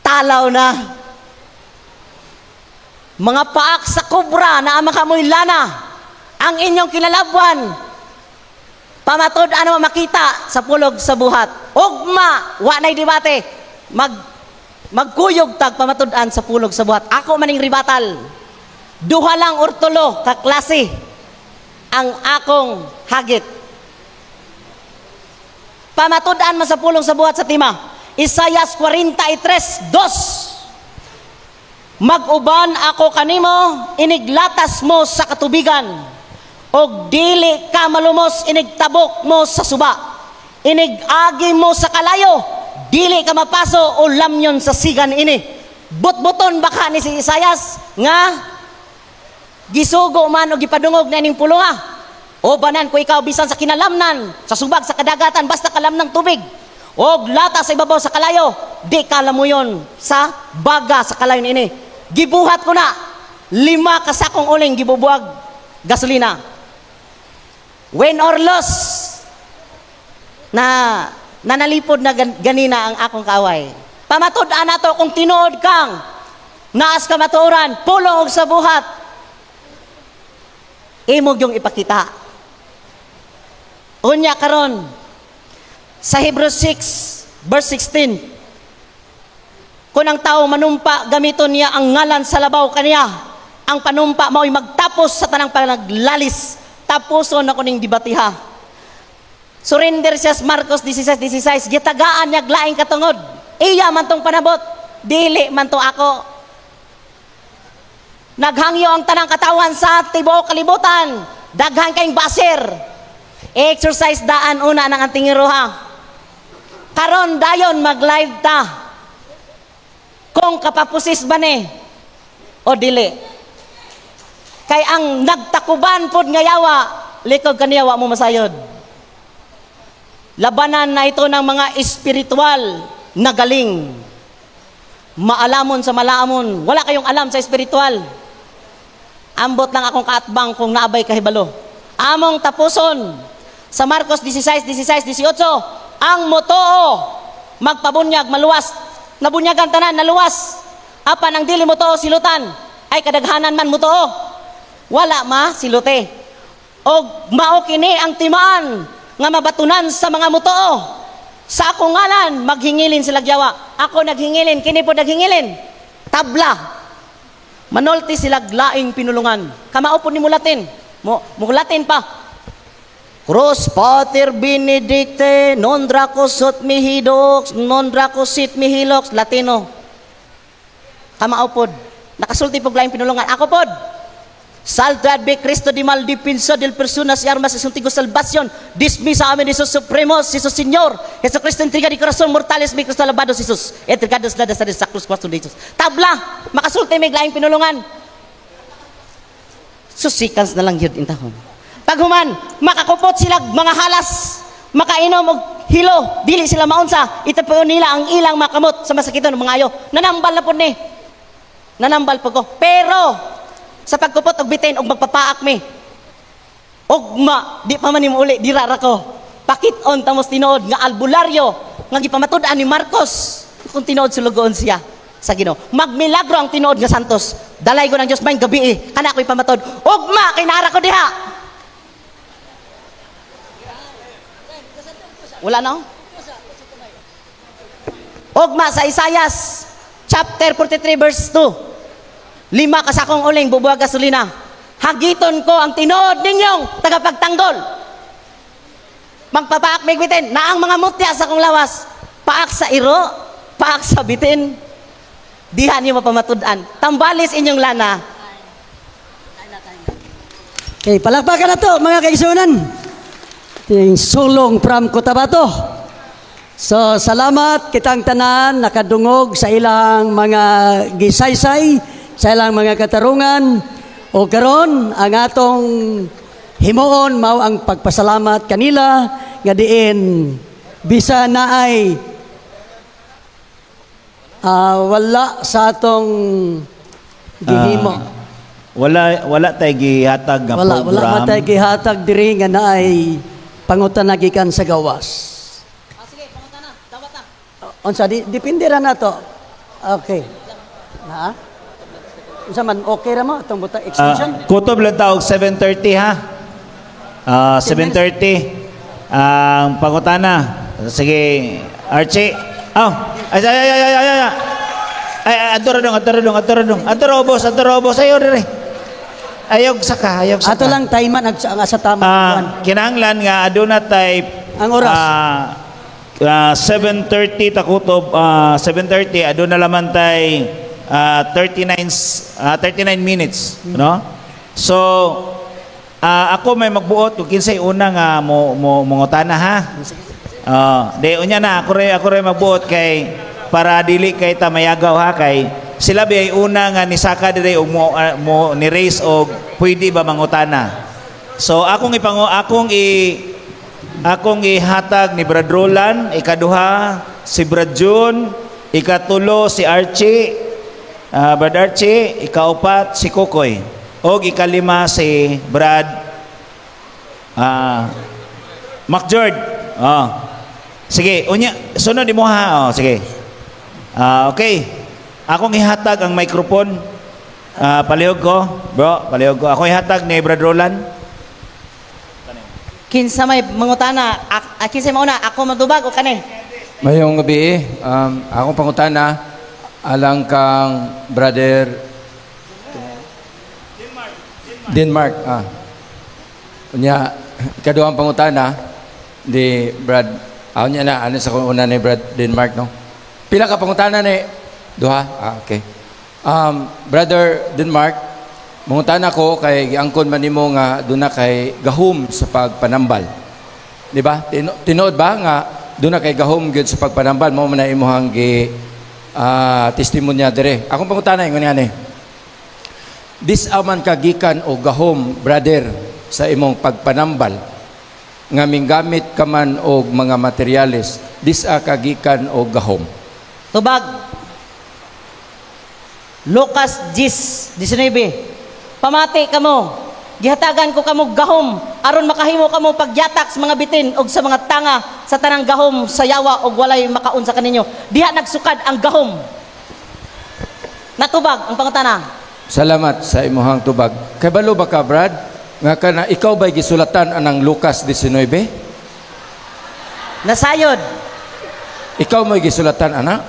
S2: talaw na. Mga paak sa kobra na makamoy lana ang inyong kinalabwan. Pamatud ano makita sa pulong sa buhat. Ugma, wa nay debate. Magkuyog tag pamatud-an sa pulong sa buhat. Ako maning rebuttal. Duha lang or tulo ka klase ang akong hagit. Pamatud-an man sa pulong sa buhat sa tema. Isayas 43:2. Mag-uban ako kanimo, iniglatas mo sa katubigan, og dili ka malumos inigtabok mo sa suba. Inig-agi mo sa kalayo, dili ka mapaso o lamyon sa sigan ini. Butbuton baka ni si Isayas nga gisugo man o gipadungog na ining pulunga. O banan ko ikaw bisan sa kinalamnan, sa subag, sa kadagatan, basta kalam ng tubig. Og lata sa ibabaw sa kalayo, di ka lamuyon sa baga sa kalayo ini. Gibuhat ko na, 5 ka sakong uling gibubuag gasolina. Win or loss, na nanalipod na ganina ang akong kaaway. Pamatud-an nato kung tinuod kang naas ka matuoran, pulong og sa buhat, imog yung ipakita. Unya karon sa Hebrews 6 verse 16, kung ang tao manumpa, gamiton niya ang ngalan sa labaw kaniya, ang panumpa mao'y magtapos sa tanang panaglalis. Tapuson ako ning debatiha. Surrender siya sa Marcos 16:16, gitagaan niya laing katungod. Iya man tong panabot, dili man to ako. Naghangyo ang tanang katawan sa tibuok kalibutan, daghan kayong baser. Exercise daan una ng antingero ha. Karon dayon mag-live ta. Kung kapapusis ba ni o dili. Kay ang nagtakuban pod nga yawa, likod kaniya wa mo masayod. Labanan na ito ng mga espiritual na galing. Maalamon sa malaamon. Wala kayong alam sa espiritual. Ambot lang akong kaatbang kung naabay kahibalo. Among tapuson sa Marcos 16, 16, 18, ang motoo magpabunyag, maluwas. Nabunyagan tanan, naluwas. Apan ang dili motoo silutan, ay kadaghanan man motoo. Wala ma silute. Og mao kini ang timaan nga mabatunan sa mga motoo. Sa akong ngalan, maghingilin sila yawa. Ako naghingilin, kini po naghingilin. Tabla. Manulti sila laing pinulungan. Kamao po ni mulatin. Mo, mulatin pa. Cruz Pater Benedicte, non dracosot mihidox, non dracosit mihilox, Latino. Kamao pod. Nakasulti po laing pinulungan. Ako pod. Salve be Cristo di mal defensa del personas y armas es un salvación. Dismisa amen Jesus Supremos, Jesus Señor. Jesucristo entrega di corazón mortales mi Cristo alabado Jesus. Entregados la sa cruz cuarto de Jesus. Tabla, makasulti may laing pinulungan. Susikans na lang yun intahon. Paghuman, makakupot sila mga halas, makainom og hilo, dili sila maunsa, itapuyon nila ang ilang makamot sa masakiton mga ayo. Nanambal na pud ni. Nanambal pud ko. Pero sa pagkupot og bitin og magpapaak mi. Ugma, di pa man nimo uli, dira ra ko. Pakit-on tamos tinuod nga albularyo nga gipamatud-an ni Marcos kung tinuod sulugoon siya sa Ginoo. Magmilagro ang tinuod nga santos. Dalay ko ng Dios maayong gabi eh. Kana ko ipamatod. Ugma kay naara ko diha. Wala na. Ugma sa Isayas chapter 43 verse 2. 5 ka sakong uling bubuwag gasolina. Hagiton ko ang tinuod ninyong tagapagtanggol. Magpapaak may bitin na ang mga mutya sa kong lawas. Paak sa iro, paak sa bitin. Diha niyo mapamatud-an. Tambalis inyong lana.
S1: Okay, palakpakan na to mga kaigsunan. Ting sulong from Cotabato. So, salamat kitang tanan nakadungog sa ilang mga gisaysay, sa ilang mga katarungan. O karon ang atong himuon mao ang pagpasalamat kanila nga diin bisa naay wala sa atong gihimo.
S3: Wala tay gihatag nga
S1: wala
S3: program.
S1: Wala man tay gihatag diri nga naay pangutana gikan sa gawas.
S2: Sige, pangutana, dawat na.
S1: Unsa di depende ra nato. Okay. Na? Unsa man okay ra mo atong buta extension?
S3: Kutob lang tawag 7:30 ha. 7:30 ang pangutana. Sige, Archie. Oh, ay ay ay ay ay ay. Ay, adto ra dong, adto ra dong, adto ra dong. Adto ra ubos, adto ra ubos. Ayo dire. Ayog saka, ayog saka.
S1: Ato lang time man ang asa tama.
S3: Kinahanglan nga aduna tay
S1: ang oras.
S3: 7:30 ta kutob, 7:30 aduna laman tay 39 minutes, no? So ako may magbuot kung kinsay una nga mo mo mangutana ha. De unya na ako re magbuot kay para dili kay ta mayagaw ha, kay sila bi ay una nga nisaka dire og mo ni raise og pwede ba mangutana. So akong ihatag ni Brad Roland, ikaduha si Brad June, ikatulo si Archie, Brad Archie, ikaupat si Kokoy, og ikalima si Brad MacJord. Oh. Sige, unya sunod imo ha. Oh, sige. Okay. Akong ihatag ang microphone. Palihog ko, bro, palihog ko. Akong ihatag ni Brad Roland.
S2: Kinsa may mangutana, kinsa mauna, ako magdubag o kani?
S5: Mayong gabi, akong pangutana alang kang Brother Denmark. Unya, ikaduhang pangutana di Brad, unya na ano sa una ni Brad Denmark, no? Pila ka pangutana ni duha? Okay. Brother Denmark, mangutana ko kay giangkon man nimo nga duna kay gahom sa pagpanambal. Di ba? Tinuod ba nga duna kay gahom gyud sa pagpanambal mo man na imong gi testimonya dire. Akong pangutana ingon ngani. Dis aman ka gikan o gahom, brother, sa imong pagpanambal nga minggamit ka man og mga materyales, dis a ka gikan o gahom.
S2: Tubag. Lucas 10:19. Pamati kamo, gihatagan ko kamo gahom aron makahimo kamo pagyatak sa mga bitin og sa mga tanga sa tanang gahom sa yawa og walay makaunsa kaninyo. Diha nagsukad ang gahom. Natubag ang pangutana.
S5: Salamat sa imuhang tubag. Kabalo ba ka, Brad? Nga kana ikaw ba'y gisulatan anang Lucas 19?
S2: Nasayod.
S5: Ikaw mo'y gisulatan ana?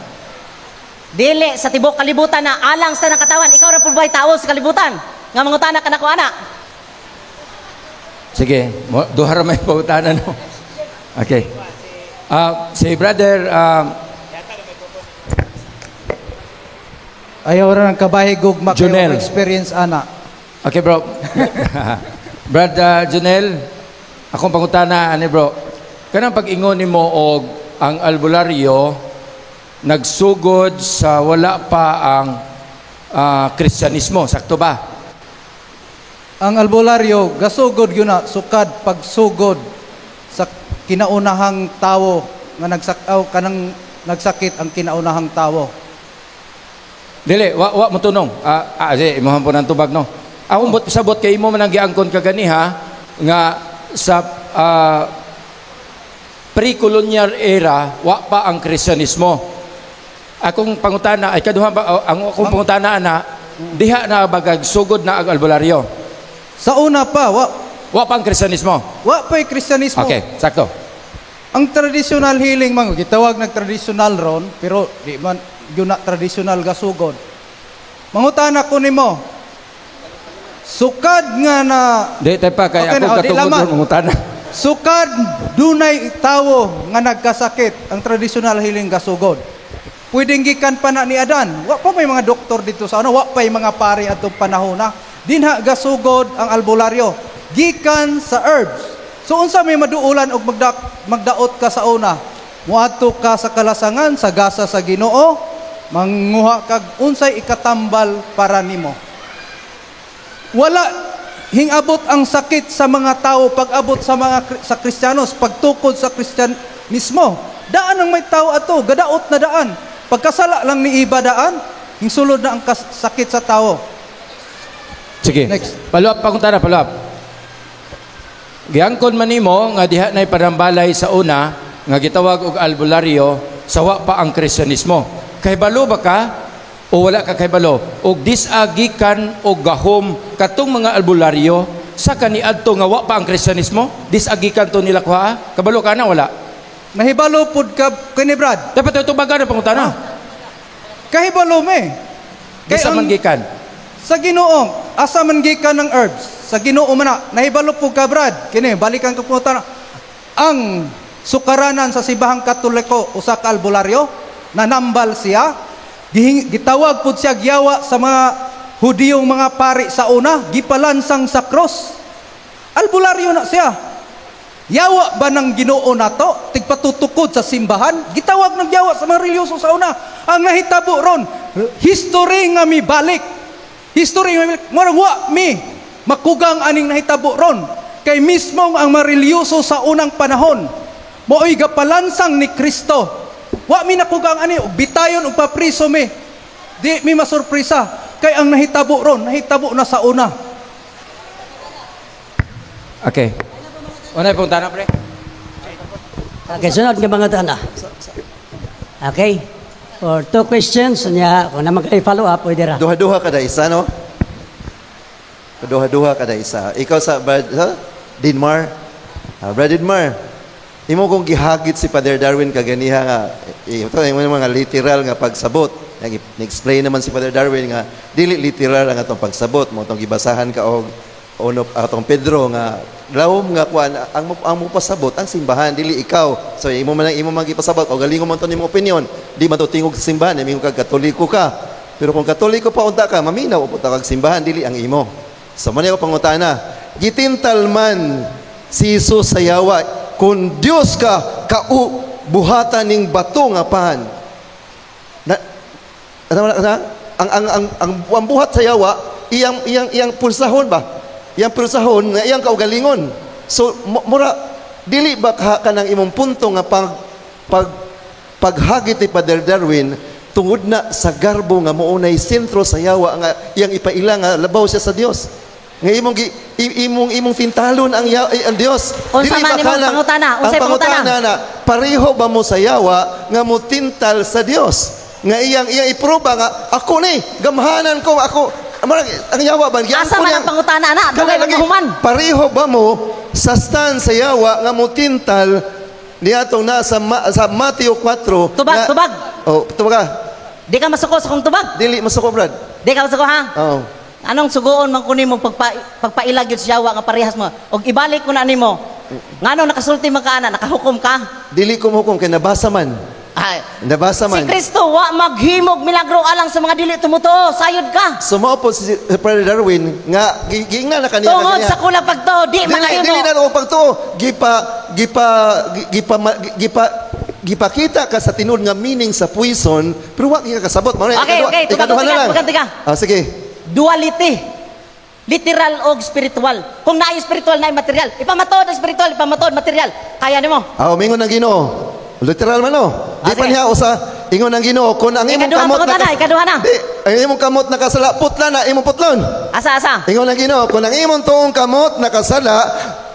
S2: Dili sa tibok kalibutan na alang sa tanang katawan. Ikaw ra pud ba'y tawo sa kalibutan nga mangutana kanako ana?
S5: Sige, duha ra may pangutana, no. Okay. Si brother
S6: ayaw ra ng kabahi gugma kayo experience ana.
S5: Okay, bro. Brad Junel, akong pangutana ani bro. Kanang pag-ingon nimo og ang albularyo nagsugod sa wala pa ang Kristyanismo, sakto ba?
S6: Ang albularyo gasugod gyud na sukad pagsugod sa Kinaunahang tawo nga kanang nagsakit ang kinaunahang tawo.
S5: Dili, wa wa mo tunong. Sige, imuhan po ng tubag, no. Akong but sabot kay imo man ang giangkon kaganiha nga sa pre-colonial era wa pa ang Kristyanismo. Akong pangutana ay kaduha ba, oh, ang akong pangutana ana diha na bagag sugod na ang albularyo.
S6: Sa una pa, wa
S5: Wa pa ang Kristyanismo.
S6: wa pa'y Kristyanismo.
S5: Okay, sakto.
S6: Ang traditional healing man, gitawag nag traditional ron, pero di man yun na traditional gasugod. Mangutana ko nimo. Sukad nga na
S5: Di tay pa kay
S6: Okay
S5: ako
S6: na, oh, di
S5: katungod
S6: lama.
S5: ron mangutana.
S6: Sukad dunay tawo nga nagkasakit ang traditional healing gasugod. Pwedeng gikan pa na ni Adan. Wa pa may mga doktor dito sa ano, wa pa mga pari atong panahon na. Dinha gasugod ang albularyo. Gikan sa herbs. So unsa may maduulan og magdaot ka sa una? Muadto ka sa kalasangan sa gasa sa Ginoo, manguha kag unsay ikatambal para nimo. Wala hingabot ang sakit sa mga tao pag-abot sa mga sa Kristiyanos, pagtukod sa Kristiyan mismo. Daan ang may tao ato, gadaot na daan. Pagkasala lang ni iba daan, hingsulod na ang sakit sa tao.
S5: Sige.
S6: Next.
S5: Follow up pangutana, follow up. Giangkon man nimo nga diha na'y panambalay sa una nga gitawag og albularyo sa wa pa ang Kristyanismo. Kahibalo ba ka o wala ka kahibalo? Og disagikan og gahom katong mga albularyo sa kaniadto nga wa pa ang Kristyanismo? Disagikan to nila kuha? Kabalo ka na wala?
S6: Nahibalo pud ka kini, Brad.
S5: Dapat tubagan ang pangutana.
S6: Kahibalo me.
S5: Kay man gikan.
S6: Sa Ginoo, asa man gikan ng herbs? Sa Ginoo man na. Nahibalo pud ka, Brad. Kini balikan ko pangutana. Ang sukaranan sa Simbahang Katoliko usa ka albularyo, nanambal siya. Gitawag pud siya giyawa sa mga Hudiyong mga pari sa una, gipalansang sa cross. Albularyo na siya. Yawa ba ng Ginoo nato? Tigpatutukod sa simbahan? Gitawag ng yawa sa mga religyoso sa una. Ang nahitabo ron, history nga mi balik. History nga mi balik. Murag wa mi makugang aning nahitabo ron. Kay mismong ang mga religyoso sa unang panahon, mo'y gapalansang ni Kristo. Wa mi nakugang ani, ug bitayon ug papriso mi. Di mi masurpresa. Kay ang nahitabo ron, nahitabo na sa una.
S5: Okay. Una pangutana, pre.
S1: Okay, sunod nga mga tana. Okay. For two questions, niya, kung naman kayo follow up, pwede ra.
S7: Duha-duha kada isa, no? Duha-duha kada isa. Ikaw sa Brad, ha? Dinmar. Brad Dinmar. Imo kong gihagit si Father Darwin kaganiha nga ito yung mga literal nga pagsabot. Nag-explain naman si Father Darwin nga dili literal ang atong pagsabot mo atong gibasahan ka og uno atong Pedro nga lawom nga kuan ang mopasabot ang simbahan, dili ikaw. So imo man ang imo man gipasabot o galingon man to nimo opinion, di man to tingog sa simbahan, mingon kag Katoliko ka. Pero kung Katoliko pa unta ka, maminaw punta kag simbahan, dili ang imo. So man ako pangutana, gitintal man si Jesus sa yawa, kung Dios ka, kau buhatan ning bato nga pan. Na, ano, ano, ang buhat sa yawa, iyang pulsahon ba? Iyang pulsahon nga iyang kaugalingon. So mura dili ba ka kanang imong punto nga paghagit ni Father Darwin tungod na sa garbo nga mounay sentro sa yawa nga iyang ipaila nga labaw siya sa Dios? Nga imong gi, imong imong tintalon ang ay, ang Dios.
S2: Unsa
S7: Dili
S2: man
S7: ba
S2: imong
S7: kanang-
S2: pangutana?
S7: Ang
S2: Unsay pangutana?
S7: pangutana na pareho ba mo sa yawa nga mo tintal sa Dios? Nga iyang iproba nga ako ni gamhanan ko ako. Marang, ang yawa ba? Giangkon
S2: Asa man
S7: niya-
S2: ang pangutana na?
S7: Kana
S2: Dugay
S7: lagi,
S2: mahuman.
S7: pareho ba mo sa stand sa yawa nga mo tintal niatong nasa sa Mateo 4
S2: Tubag, tubag.
S7: Oh, tubag ka.
S2: Di ka masuko sa kong tubag.
S7: Dili masuko, Brad.
S2: Di ka masuko, ha?
S7: Oo.
S2: Anong sugoon man kunin mo pagpailag yun sa yawa nga parehas mo? Og ibalik ko na nimo. Ngano nakasulti man ka ana, nakahukom ka?
S7: Dili ko mohukom kay nabasa man.
S2: Ay.
S7: Nabasa
S2: Si
S7: man.
S2: Kristo wa maghimog milagro alang sa mga dili tumutuo. Sayod ka.
S7: So mao po si Brother Darwin nga giingnan na kaniya
S2: Tungod
S7: kaniya.
S2: sa kulang pagtuo, di
S7: Dili,
S2: makahimo.
S7: dili na ako pagtuo. Gipa gipa gipa gipa gipakita ka sa tinud nga meaning sa poison pero wa ka kasabot. Mao na
S2: Okay, okay, tubag,
S7: ikaduha na
S2: tiga,
S7: lang.
S2: tubag, tiga.
S7: Ah, sige.
S2: Duality. Literal og spiritual. Kung naay spiritual, naay material. Ipamatuod ang spiritual, ipamatuod material. Kaya nimo.
S7: Ah, mingon ng Ginoo. Literal man, no. Di
S2: Ah,
S7: pa
S2: sige.
S7: niya usa ingon ng Ginoo kung ang imong
S2: Ikaduha
S7: kamot
S2: pangutana, ikaduha na.
S7: Di, ang imong kamot nakasala, putla na imong putlon.
S2: Asa, asa.
S7: Ingon ng Ginoo, kung ang imong tuong kamot nakasala,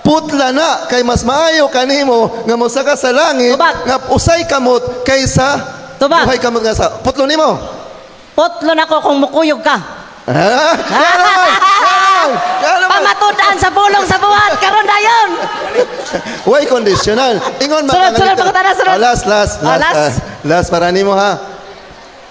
S7: putla na kay mas maayo kanimo nga mosaka sa langit
S2: Tubag.
S7: nga usay kamot kaysa
S2: Tubag.
S7: buhay kamot nga sa putlon nimo.
S2: Putlon ako kung mukuyog ka.
S7: Ha? Nga naman! Nga naman! Nga naman!
S2: Pamatudan sa pulong sa buhat karon dayon.
S7: Way conditional. Ingon man
S2: Sunod,
S7: ang
S2: sunod,
S7: literal.
S2: pangutana, sunod.
S7: Oh, last, last,
S2: Oh,
S7: last.
S2: last.
S7: Ah, last para nimo ha.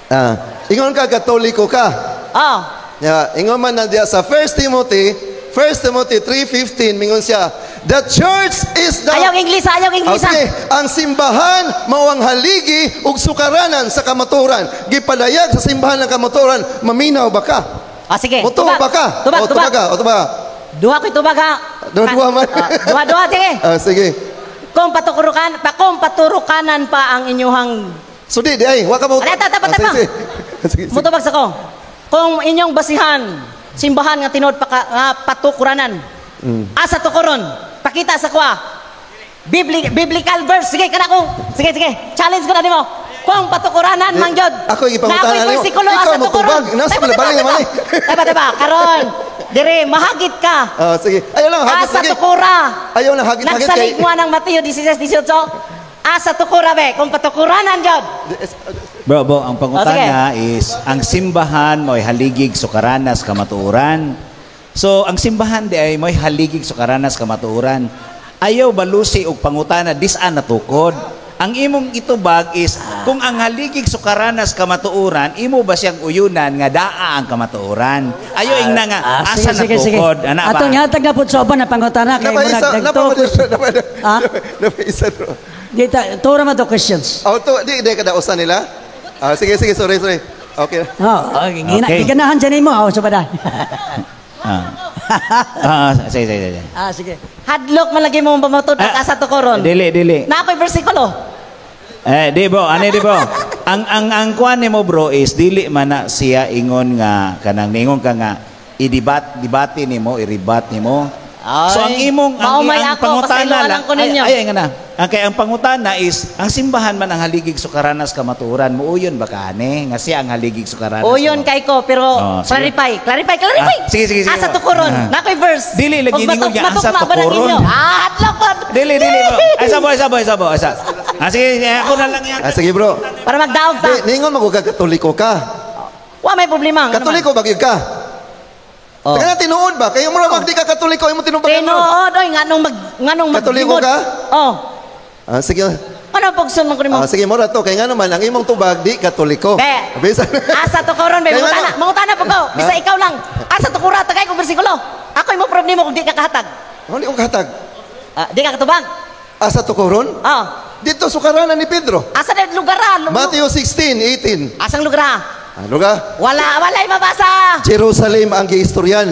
S7: Ah, ingon ka, Katoliko ka.
S2: Oh.
S7: Yeah, ingon man na diya sa 1 Timothy, 1 Timothy 3:15, mingon siya, "The church is the
S2: Ayaw English, ayaw English.
S7: Oh, sige, ang simbahan mao ang haligi ug sukaranan sa kamatuoran. Gipadayag sa simbahan ng kamatuoran, maminaw ba ka?
S2: Ah, sige.
S7: Motuo
S2: Tubag.
S7: ba ka?
S2: Tubag,
S7: O,
S2: tubag.
S7: tubag ka, o, tubag.
S2: Duha ko'y tubag ha.
S7: Duha, duha man.
S2: Ah, duha, duha, sige.
S7: Ah, sige.
S2: Kung paturukanan pa ang inyuhang
S7: So di ay, wa ka mo.
S2: Ala, tapa,
S7: Ah,
S2: tapa.
S7: sige, sige. Sige, sige.
S2: Mutubag sa ko. Kung inyong basihan, simbahan nga tinuod pa nga patukuranan. Asa tukuron? Pakita sa kuha. Biblical verse. Sige, kana ko. Sige, sige. Challenge ko na nimo. Kung patukuranan
S7: Di,
S2: man gyud.
S7: ako yung ipangutana
S2: Na ako'y
S7: nimo.
S2: bersikulo
S7: Ikaw
S2: asa
S7: mo
S2: tukuron.
S7: tubag. Nasa
S2: Teba,
S7: balay
S2: teba,
S7: naman eh.
S2: teba, teba. Karon, dire mahagit ka.
S7: Ah, sige. Ayaw lang hagit
S2: Asa
S7: lagi.
S2: tukura.
S7: Ayaw lang hagit hagit kay.
S2: Nagsalig mo ng Mateo 16:18. Asa tukura be, kung patukuranan gyud.
S3: Bro, bro, ang pangutana
S2: Oh, sige.
S3: is ang simbahan mo'y haligig sukaranas kamatuoran. So, ang simbahan di ay mo'y haligig sukaranas kamatuoran. Ayaw balusi og pangutana dis-an natukod. Ang imong itubag is kung ang haligig sukaranas kamatuoran, imo ba siyang uyunan nga daa ang kamatuoran? Ayaw ingna nga
S1: Ah,
S3: asa
S1: sige, sige, sige.
S3: natukod. Ana ba?
S1: Atong hatag na pud sa uban na pangutana kay
S7: Napa
S1: murag
S7: isa, napa
S1: nagto.
S7: napa
S1: Ah?
S7: napa isa, bro.
S1: Di ta tura man to questions.
S7: Oh, to, di di kada usa nila. Ah, sige, sige, sorry, sorry. Okay.
S1: Oh, okay. Gina,
S3: Okay.
S1: giganahan siya nimo. Oh, subada.
S3: Ah. Ah, sige, sige, sige.
S1: Ah, sige.
S2: Hadlok man lagi mo pamatud
S3: Ah,
S2: asa tukuron.
S3: Dili, dili.
S2: Na ako'y bersikulo.
S3: Eh, di bro, ano di bro? Ang kuan nimo, bro, is dili man na siya ingon nga kanang ningon ka nga i-debat debate nimo, i-rebut nimo.
S2: Ay,
S3: So ang imong ang,
S2: maumay
S3: ang
S2: ako,
S3: pangutana
S2: pasayloan
S3: lang
S2: ko ninyo.
S3: ay, ay nga na. Ang kay ang pangutana is ang simbahan man ang haligig sukaranas kamatuoran, muuyon ba ka ani nga siya ang haligig sukaranas?
S2: Uyon kay ko pero
S3: Oh, sige.
S2: clarify, clarify, clarify.
S3: Ah, sige, sige, sige.
S2: Asa tukuron?
S3: Ah.
S2: Na ako'y verse.
S3: Dili, lagi
S2: Ug
S3: ningon niya, asa
S2: matukma ba ng
S3: tukuron?
S2: inyo? Ah, hadlok ko.
S3: Dili, dili bro. Ay, sabo, ay sabo, ay sa. Ah, sige, sige, ako na lang yan.
S7: Ah, sige, bro.
S2: Para magdaog ta.
S7: Di, ningon mo ka Katoliko ka.
S2: Wa may problema. Ano man?
S7: Katoliko ba gyud ka?
S2: Oh.
S7: Taka na tinuod ba? Kayo mo ra di ka Katoliko, imo tinubagan mo.
S2: Tinuod oy, nganong
S7: Katoliko
S2: maglimod.
S7: ka?
S2: Oh.
S7: Ah, sige.
S2: Ano pugson man ko nimo?
S7: Ah, sige mo ra to kay ngano man ang imong tubag di Katoliko.
S2: Be.
S7: Bisan.
S2: Asa tukuron be,
S7: Kay
S2: mangutana,
S7: ngano?
S2: mangutana po ko. Bisa ikaw lang. Asa tukura tagay ko bersikulo. Ako imo prove nimo kung di ka kahatag.
S7: Ano di ko kahatag?
S2: Ah, di ka katubag.
S7: Asa tukuron?
S2: Oh.
S7: Dito sukaranan ni Pedro.
S2: Asa na lugar ah?
S7: Matthew 16:18.
S2: Asang lugar ah?
S7: Ano ka?
S2: Wala, walay mabasa.
S7: Jerusalem ang giistoryan.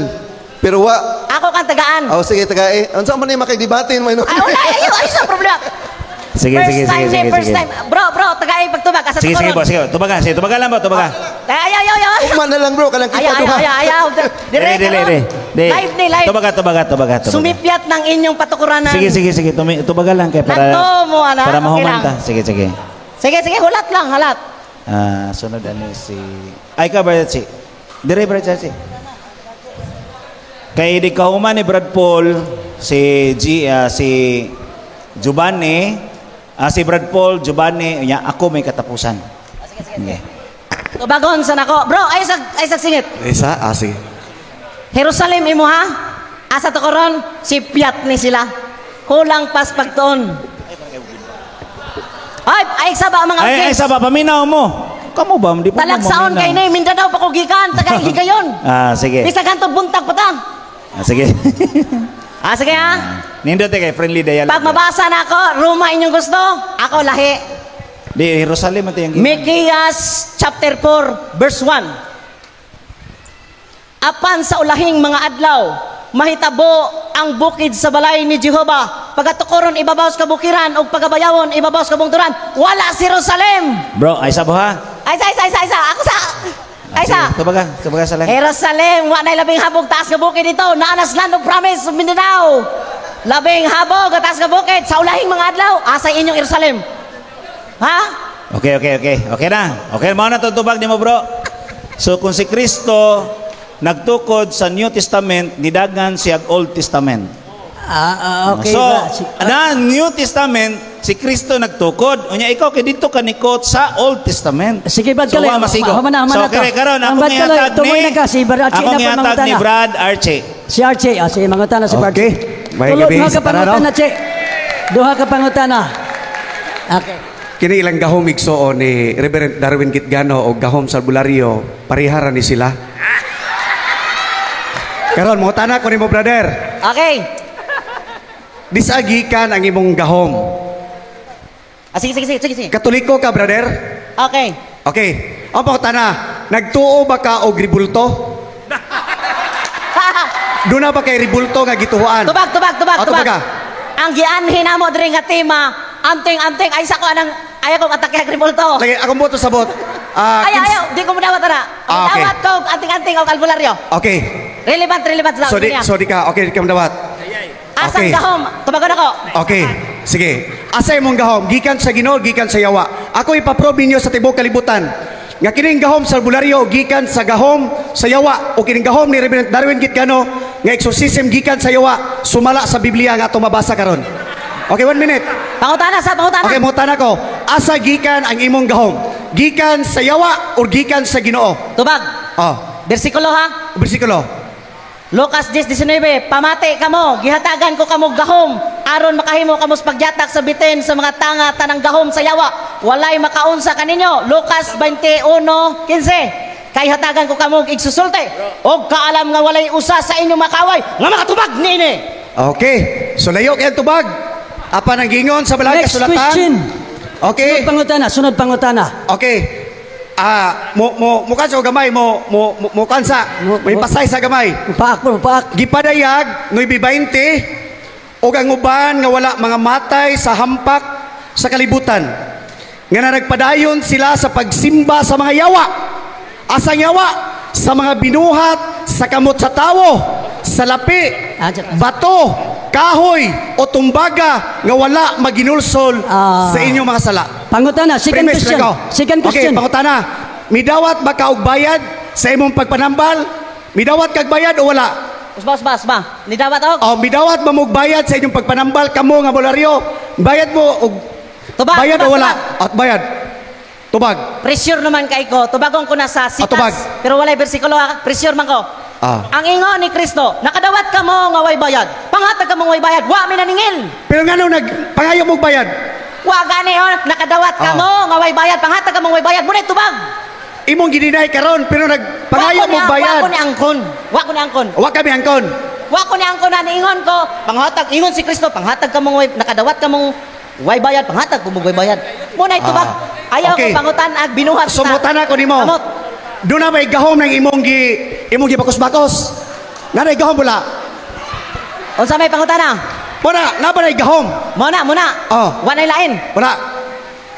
S7: Pero wa
S2: Ako kang tagaan.
S7: Oh, sige, taga eh. Unsa man ni makigdebate mo ino?
S2: Ay, wala, ayaw, ayaw sa problema.
S3: Sige,
S2: First
S3: sige,
S2: time
S3: sige,
S2: ni,
S3: sige,
S2: first
S3: sige.
S2: time. Bro, bro, tagay pagtubag. Asa
S3: Sige, sige,
S2: tukuron?
S3: bro, sige. Tubaga, sige, tubaga lang bro, tubaga.
S2: Ay, ayaw, ayaw, ayaw.
S7: Ugma na lang, bro, kanang kita
S2: Ayaw, ayaw,
S7: duha.
S2: ayaw, ayaw. Dire,
S3: Dili, dili,
S2: karon.
S3: dili. Di.
S2: Live ni, live.
S3: Tubaga, tubaga, tubaga, tubaga.
S2: Sumipyat ng inyong patukuranan.
S3: Sige, sige, sige. Tubaga lang kay para
S2: Nagto mo, ana.
S3: para
S2: Okay
S3: mahuman
S2: lang.
S3: ta. Sige, sige.
S2: Sige, sige, hulat lang, halat.
S3: Ah, sunod ani si Ay ka Brad si. Dire Brad si. Kay di kahuman ni Brad Paul si G ah, si Giovanni, si Brad Paul Giovanni nya ako may katapusan. Sige.
S2: Tubagon sa nako. Bro, ay sa singit.
S8: Isa? Ah, sige.
S2: Jerusalem imo ha? Asa to karon? Sipyat ni sila. Kulang pas pagtuon. Ay, ay sa ba ang mga
S3: Ay, ay
S2: audience?
S3: sa ba paminaw mo. Kamo ba di pa mo
S2: Talagsaon
S3: maminaw.
S2: kay ni Mindanao pa ko gikan, taga higayon.
S3: Ah, sige.
S2: Bisag hantod buntag pa ta.
S3: Ah, sige.
S2: Ah, sige ha.
S3: Nindot kay friendly dialogue.
S2: Pag mabasa na ako, Roma inyong gusto, ako lahi.
S3: Di Jerusalem man yung
S2: Mikias chapter 4 verse 1. Apan sa ulahing mga adlaw, mahitabo ang bukid sa balay ni Jehova. Pagatukoron ibabaw sa kabukiran ug pagabayawon ibabaw sa kabungturan. Wala si Jerusalem.
S3: Bro, ay sabo ha.
S2: Ay sa isa isa isa. Ako sa. Ay sa.
S3: Tubaga, tubaga sa lang.
S2: Jerusalem, wa na'y labing habog taas nga bukid dito. Naa na sa Land of Promise, Mindanao. Labing habog taas nga bukid sa ulahing mga adlaw. Asa inyong Jerusalem? Ha?
S3: Okay. Okay na. Okay, mao na to tubag nimo, bro. So kung si Kristo nagtukod sa New Testament, nidagan siya Old Testament.
S1: Ah, okay
S3: So,
S1: ba?
S3: Na New Testament, si Kristo nagtukod. Unya ikaw kay dito ka ni quote sa Old Testament.
S1: Sige, Brad
S3: So,
S1: Kaloy.
S3: wa masigo.
S1: Humana, humana
S3: So,
S1: to.
S3: kere karon
S1: Ang
S3: ako
S1: Brad Kaloy,
S3: gihatag ni
S1: tumoy na ka, si Brad Archie
S3: ako
S1: na po
S3: gihatag ni
S1: mangutana.
S3: Brad Archie.
S1: Si Archie, sige, mangutana si Brad.
S8: Okay. May
S1: Tulo,
S8: gabi
S1: duha
S8: sa
S1: ka
S8: tanan, no?
S1: pangutana, Che. Duha ka pangutana. Okay.
S8: Kini ilang gahom, igsuon, ni Reverend Darwin Gitgano o gahom sa albularyo, parehara ni sila. Karon mangutana ko nimo, brother.
S2: Okay.
S8: Disagikan ang imong gahom.
S2: Ah, sige, sige, sige, sige, sige.
S8: Katoliko ka, brother?
S2: Okay.
S8: Okay. Ang pangutana, nagtuo ba ka og ribulto? Duna ba kay ribulto nga gituhuan?
S2: Tubag, tubag, tubag,
S8: Ah,
S2: tubag.
S8: tubag ka.
S2: Ang gianhin namo diri nga tema, anting-anting ay sa ko anang ayaw kong atake ang ribulto.
S8: Lagi akong boto sabot.
S2: Ayaw, ayaw, di ko mudawat ana.
S8: Ah, okay.
S2: Mudawat ko anting-anting og albularyo.
S8: Okay.
S2: Relevant, relevant sa
S8: So di
S2: niya.
S8: so di ka okay di ka madawat.
S2: Asang
S8: Okay.
S2: gahom? Tubagon ako.
S8: Okay. Sige. Asa imong gahom? Gikan sa Ginoo, gikan sa yawa. Ako ipaprobe ninyo sa tibuok kalibutan nga kining gahom sa albularyo gikan sa gahom sa yawa o kining gahom ni Reverend Darwin Gitgano nga exorcism gikan sa yawa, sumala sa Biblia nga ato mabasa karon. Okay, 1 minute.
S2: Pangutana sa pangutana.
S8: Okay, mutana ko. Asa gikan ang imong gahom? Gikan sa yawa or gikan sa Ginoo?
S2: Tubag.
S8: Oh,
S2: Bersikulo ha.
S8: bersikulo.
S2: Lucas 10:19, "Pamati kamo, gihatagan ko kamo gahom aron makahimo kamo sa pagyatak sa bitin sa mga tanga, tanang gahom sa yawa. Walay makaunsa kaninyo." Lucas 21:15, "Kay hatagan ko kamo og igsusulti og kaalam nga walay usa sa inyo makaway nga makatubag niini."
S8: Okay. So layo kay ang tubag. Apan ang gingon sa balaan
S1: Next
S8: kasulatan.
S1: question.
S8: Okay.
S1: Sunod pangutana, sunod pangutana.
S8: Okay. Ah, mo mo mo kansa og gamay mo mo mo, mo kansa. May pasay sa gamay.
S1: Paak po, paak.
S8: Gipadayag 9:20 og ang uban nga wala mga matay sa hampak sa kalibutan nga nagpadayon sila sa pagsimba sa mga yawa. Asang yawa? Sa mga binuhat sa kamot sa tawo, sa lapi, bato, kahoy o tumbaga nga wala maginulsol sa inyong mga sala.
S1: Pangutana, second
S8: Premise
S1: question.
S8: lang ko.
S1: Second question.
S8: Okay, pangutana. Midawat ba ka og bayad sa imong pagpanambal? Midawat kag bayad o wala?
S2: Usba, usba, usba. Nidawat og.
S8: O midawat ba mo og bayad sa inyong pagpanambal kamo nga albularyo? Bayad mo og
S2: Tubag,
S8: bayad
S2: tubag,
S8: o wala? At bayad. Tubag.
S2: Pressure naman kay ko. Tubagon ko na sa sitas.
S8: Ah, tubag.
S2: Pero walay bersikulo ha. Pressure man ko. Ang ingon ni Kristo, "Nakadawat ka mo nga way bayad. Panghatag ka mo way bayad." Wa mi naningil.
S8: Pero ngano nag pangayo mo og bayad?
S2: Wa gani on, "Nakadawat ka mo nga way bayad. Panghatag ka mo way bayad." Muna tubag.
S8: Imong gidinay karon pero nagpangayo mo og bayad.
S2: Wa ko ni angkon. Wa ko ni angkon.
S8: Wa kami angkon.
S2: Wa ko ni angkon na niingon ko, panghatag, ingon si Kristo, "Panghatag ka mong way, nakadawat ka mong way bayad, panghatag ko mong way bayad." Muna tubag. Ayaw ko pangutan ag binuhat
S8: So mutana ko nimo.
S2: Kamot.
S8: Doon na may gahom ng imong gibakos-bakos. Nga na gahom wala?
S2: Unsa may pangutana?
S8: Muna, na ba na gahom?
S2: Muna, muna.
S8: Oh.
S2: Wa nay lain.
S8: Wala.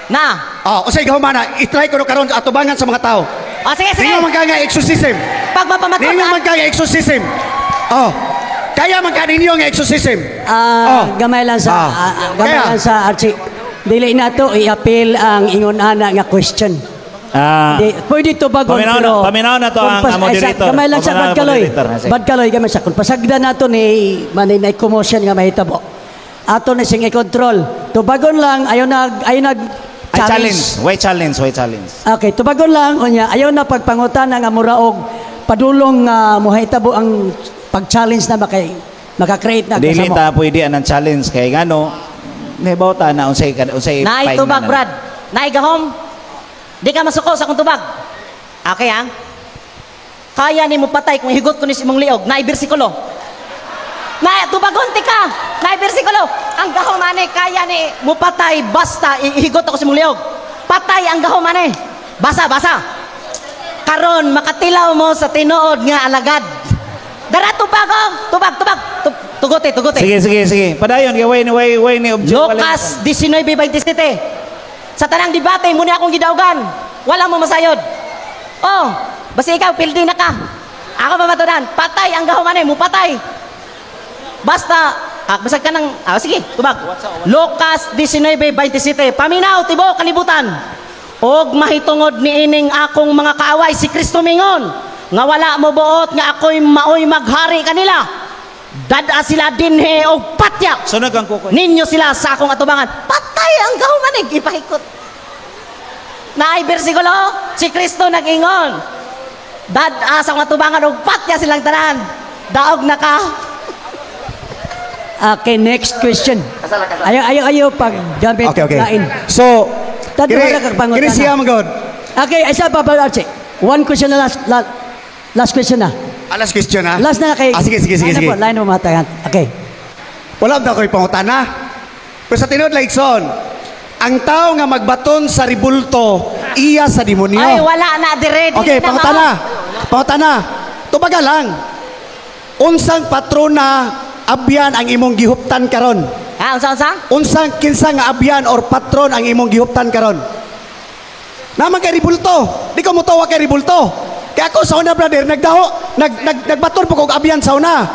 S2: Na.
S8: Oh, unsay gahom ana? I-try ko no karon atubangan sa mga tao.
S2: Oh, sige, sige.
S8: Ninyo man ka nga exorcism.
S2: Pag mapamatot
S8: Ninyo man ka nga exorcism. Oh. Kaya man ka ninyo nga exorcism.
S1: Ah, gamay lang sa gamay
S8: Kaya?
S1: lang sa Archie. Dili na to i-appeal ang ingon ana nga question.
S3: Ah.
S1: Di, pwede to bagon
S3: Paminaw
S1: pero
S3: paminaw na to
S1: kung
S3: ang moderator.
S1: ay, gamay lang sa
S3: Paminaw
S1: Brad
S3: na
S1: Kaloy.
S3: moderator. Ah, sige.
S1: Brad Kaloy, gamay sa kung pasagdan nato ni manay na commotion nga mahitabo. Ato na siyang i-control. Tubagon lang ayaw nag
S3: Ay, challenge. Wait, challenge, wait, challenge.
S1: Okay, tubagon lang unya ayaw na pagpangutan nga muraog padulong nga mohitabo ang pag-challenge na makay maka-create na
S3: Dili
S1: kasamo.
S3: ta pwede anang challenge kay ngano nahibaw ta na unsay
S2: Naay
S3: paing
S2: tubag,
S3: na.
S2: Brad. Naay gahom. Di ka masuko sa akong tubag. Okay, ha? Kaya ni mo patay kung higot ko ni sa imong liog. Naay bersikulo. Naay tubagon ti ka. Naay bersikulo. Ang gahom ani kaya ni mo patay basta ihigot ako sa imong liog. Patay ang gahom ani. Basa, basa. Karon makatilaw mo sa tinuod nga alagad. Dara tubag oh. Tubag, tubag. Tugote, tugote.
S3: Sige, sige, sige. Padayon kay way ni way way ni object.
S2: Lucas 19:27. Sa tanang debate, muna akong gidawgan. Wala mo masayod. Oh, Basta ikaw, pildi na ka. Ako pamatudan, patay ang gahom ani, mupatay. Basta, basta ka ng, sige, tubag. Lucas 19:27, paminaw, tibuok kalibutan. Og mahitungod niining akong mga kaaway, si Kristo mingon, nga wala mo buot nga ako'y maoy maghari kanila. Dad-a sila dinhi og patya.
S3: Sunod kang Kukoy.
S2: Ninyo sila sa akong atubangan. Patay ang gahom ani, ipahikot. Naay bersikulo, si Kristo nag-ingon. Dad-a sa akong atubangan og patya silang tanan. Daog na ka.
S1: Okay, next question. Ayaw, ayaw, ayaw pag gamit
S8: Okay.
S1: lain.
S8: So,
S1: Tadto
S8: kini,
S1: na kag pangutana.
S8: kini siya man god.
S1: Okay, isa pa pa, Archie. One question na last, last, last question na.
S8: Last question ha.
S1: Last na kay.
S8: Ah, sige, sige, sige,
S1: Ano
S8: sige.
S1: po, line mo matagan. Okay.
S8: Wala ba ako'y pangutana? Pero sa tinuod Laikson, ang tao nga magbaton sa ribulto, iya sa demonyo.
S2: Ay, wala na dire. Dili
S8: Okay,
S2: na
S8: pangutana.
S2: mao.
S8: Pangutana. Tubaga lang. Unsang patrona abyan ang imong gihuptan karon?
S2: Ha, unsa unsa?
S8: Unsang kinsa nga abyan or patron ang imong gihuptan karon? Naman kay ribulto. Di ko motuwa kay ribulto. Kaya ako sa una, brother, nagdaho, nagbaton po kog abyan sa una.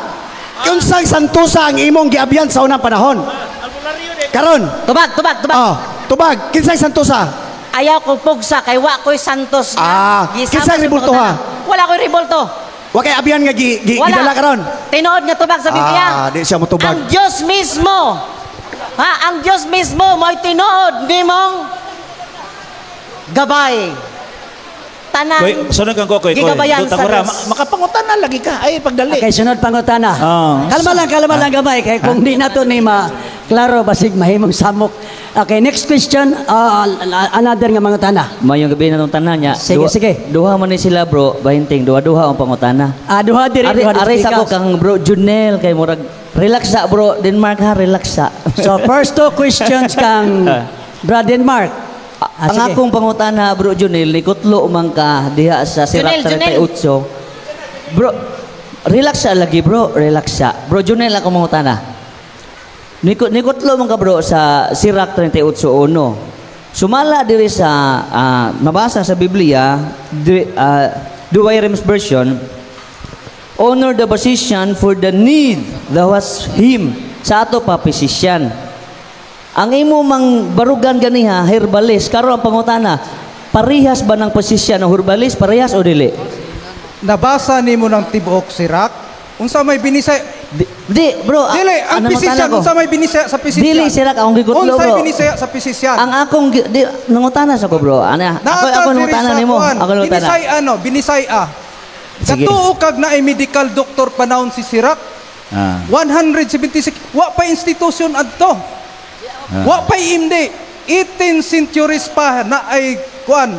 S8: Unsang santusa ang imong giabyan sa unang panahon? Karon.
S2: Tubag, tubag, tubag.
S8: Oh, tubag. Kinsang santusa?
S2: Ayaw ko pugsa kay wa ko'y santos nga.
S8: Ah,
S2: Gisama
S8: kinsang
S2: sa
S8: ribulto ha?
S2: pangutana. Wala ko'y ribulto.
S8: Wa kay abyan nga
S2: Wala.
S8: gidala karon.
S2: Tinuod nga tubag sa Biblia.
S8: Ah, di siya motubag.
S2: Ang Diyos mismo. Ha, ang Diyos mismo mo'y tinuod nimong gabay. Tanan.
S3: Koy, sunod kang Kokoy. Koy.
S2: Gigabayan sa
S3: Tagura,
S2: Diyos.
S3: Makapangutana lagi ka. Ay, pagdali.
S1: Okay, sunod pangutana.
S3: Oh.
S1: Kalma lang gamay kay kung di nato ni ma klaro basig mahimong samok. Okay, next question, another nga mangutana.
S9: Mayong gabi na itong tanan niya.
S1: Sige, sige.
S9: Duha man ni sila bro, bahinting duha-duha ang pangutana.
S1: Ah, duha diri,
S9: Ari,
S1: duha diri
S9: ari sa ko
S1: speakers.
S9: kang bro Junel kay murag relax sa bro Denmark ha, relax sa.
S1: So first two questions kang Brad Denmark. Ah,
S9: Ang
S1: sige.
S9: akong pangutana bro Junel, nikutlo man ka diha sa Sirak
S2: Junel, Junel.
S9: 38. Bro, relax sa lagi bro, relax sa. Bro Junel akong mangutana. Nikutlo man ka bro sa Sirak 38:1. Sumala diri sa mabasa sa Biblia, Douay-Rheims version, honor the position for the need that was him sa ato pa physician. Ang imo mang barugan ganiha herbalist karon ang pangutana, parehas ba ng position ng herbalist, parehas o dili?
S6: Nabasa nimo ng tibuok Sirak? Unsa may binisay?
S9: Di, bro.
S6: Dili, ang
S9: ano
S6: physician,
S9: mangutana ko?
S6: unsa may binisaya sa physician?
S9: Dili Sirak akong gikutlo,
S6: Unsay
S9: bro.
S6: binisaya sa physician?
S9: Ang akong di, nangutana sa ko, bro. Ana, ako
S6: diri
S9: nangutana
S6: sa
S9: nimo.
S6: kuan.
S9: Ako nangutana.
S6: Binisay ano, binisay ah.
S3: Sige.
S6: Katuo kag naay medical doctor panahon si Sirak. 176 wa pa institution adto. Wa pa MD. 18 centuries pa na ay kuan.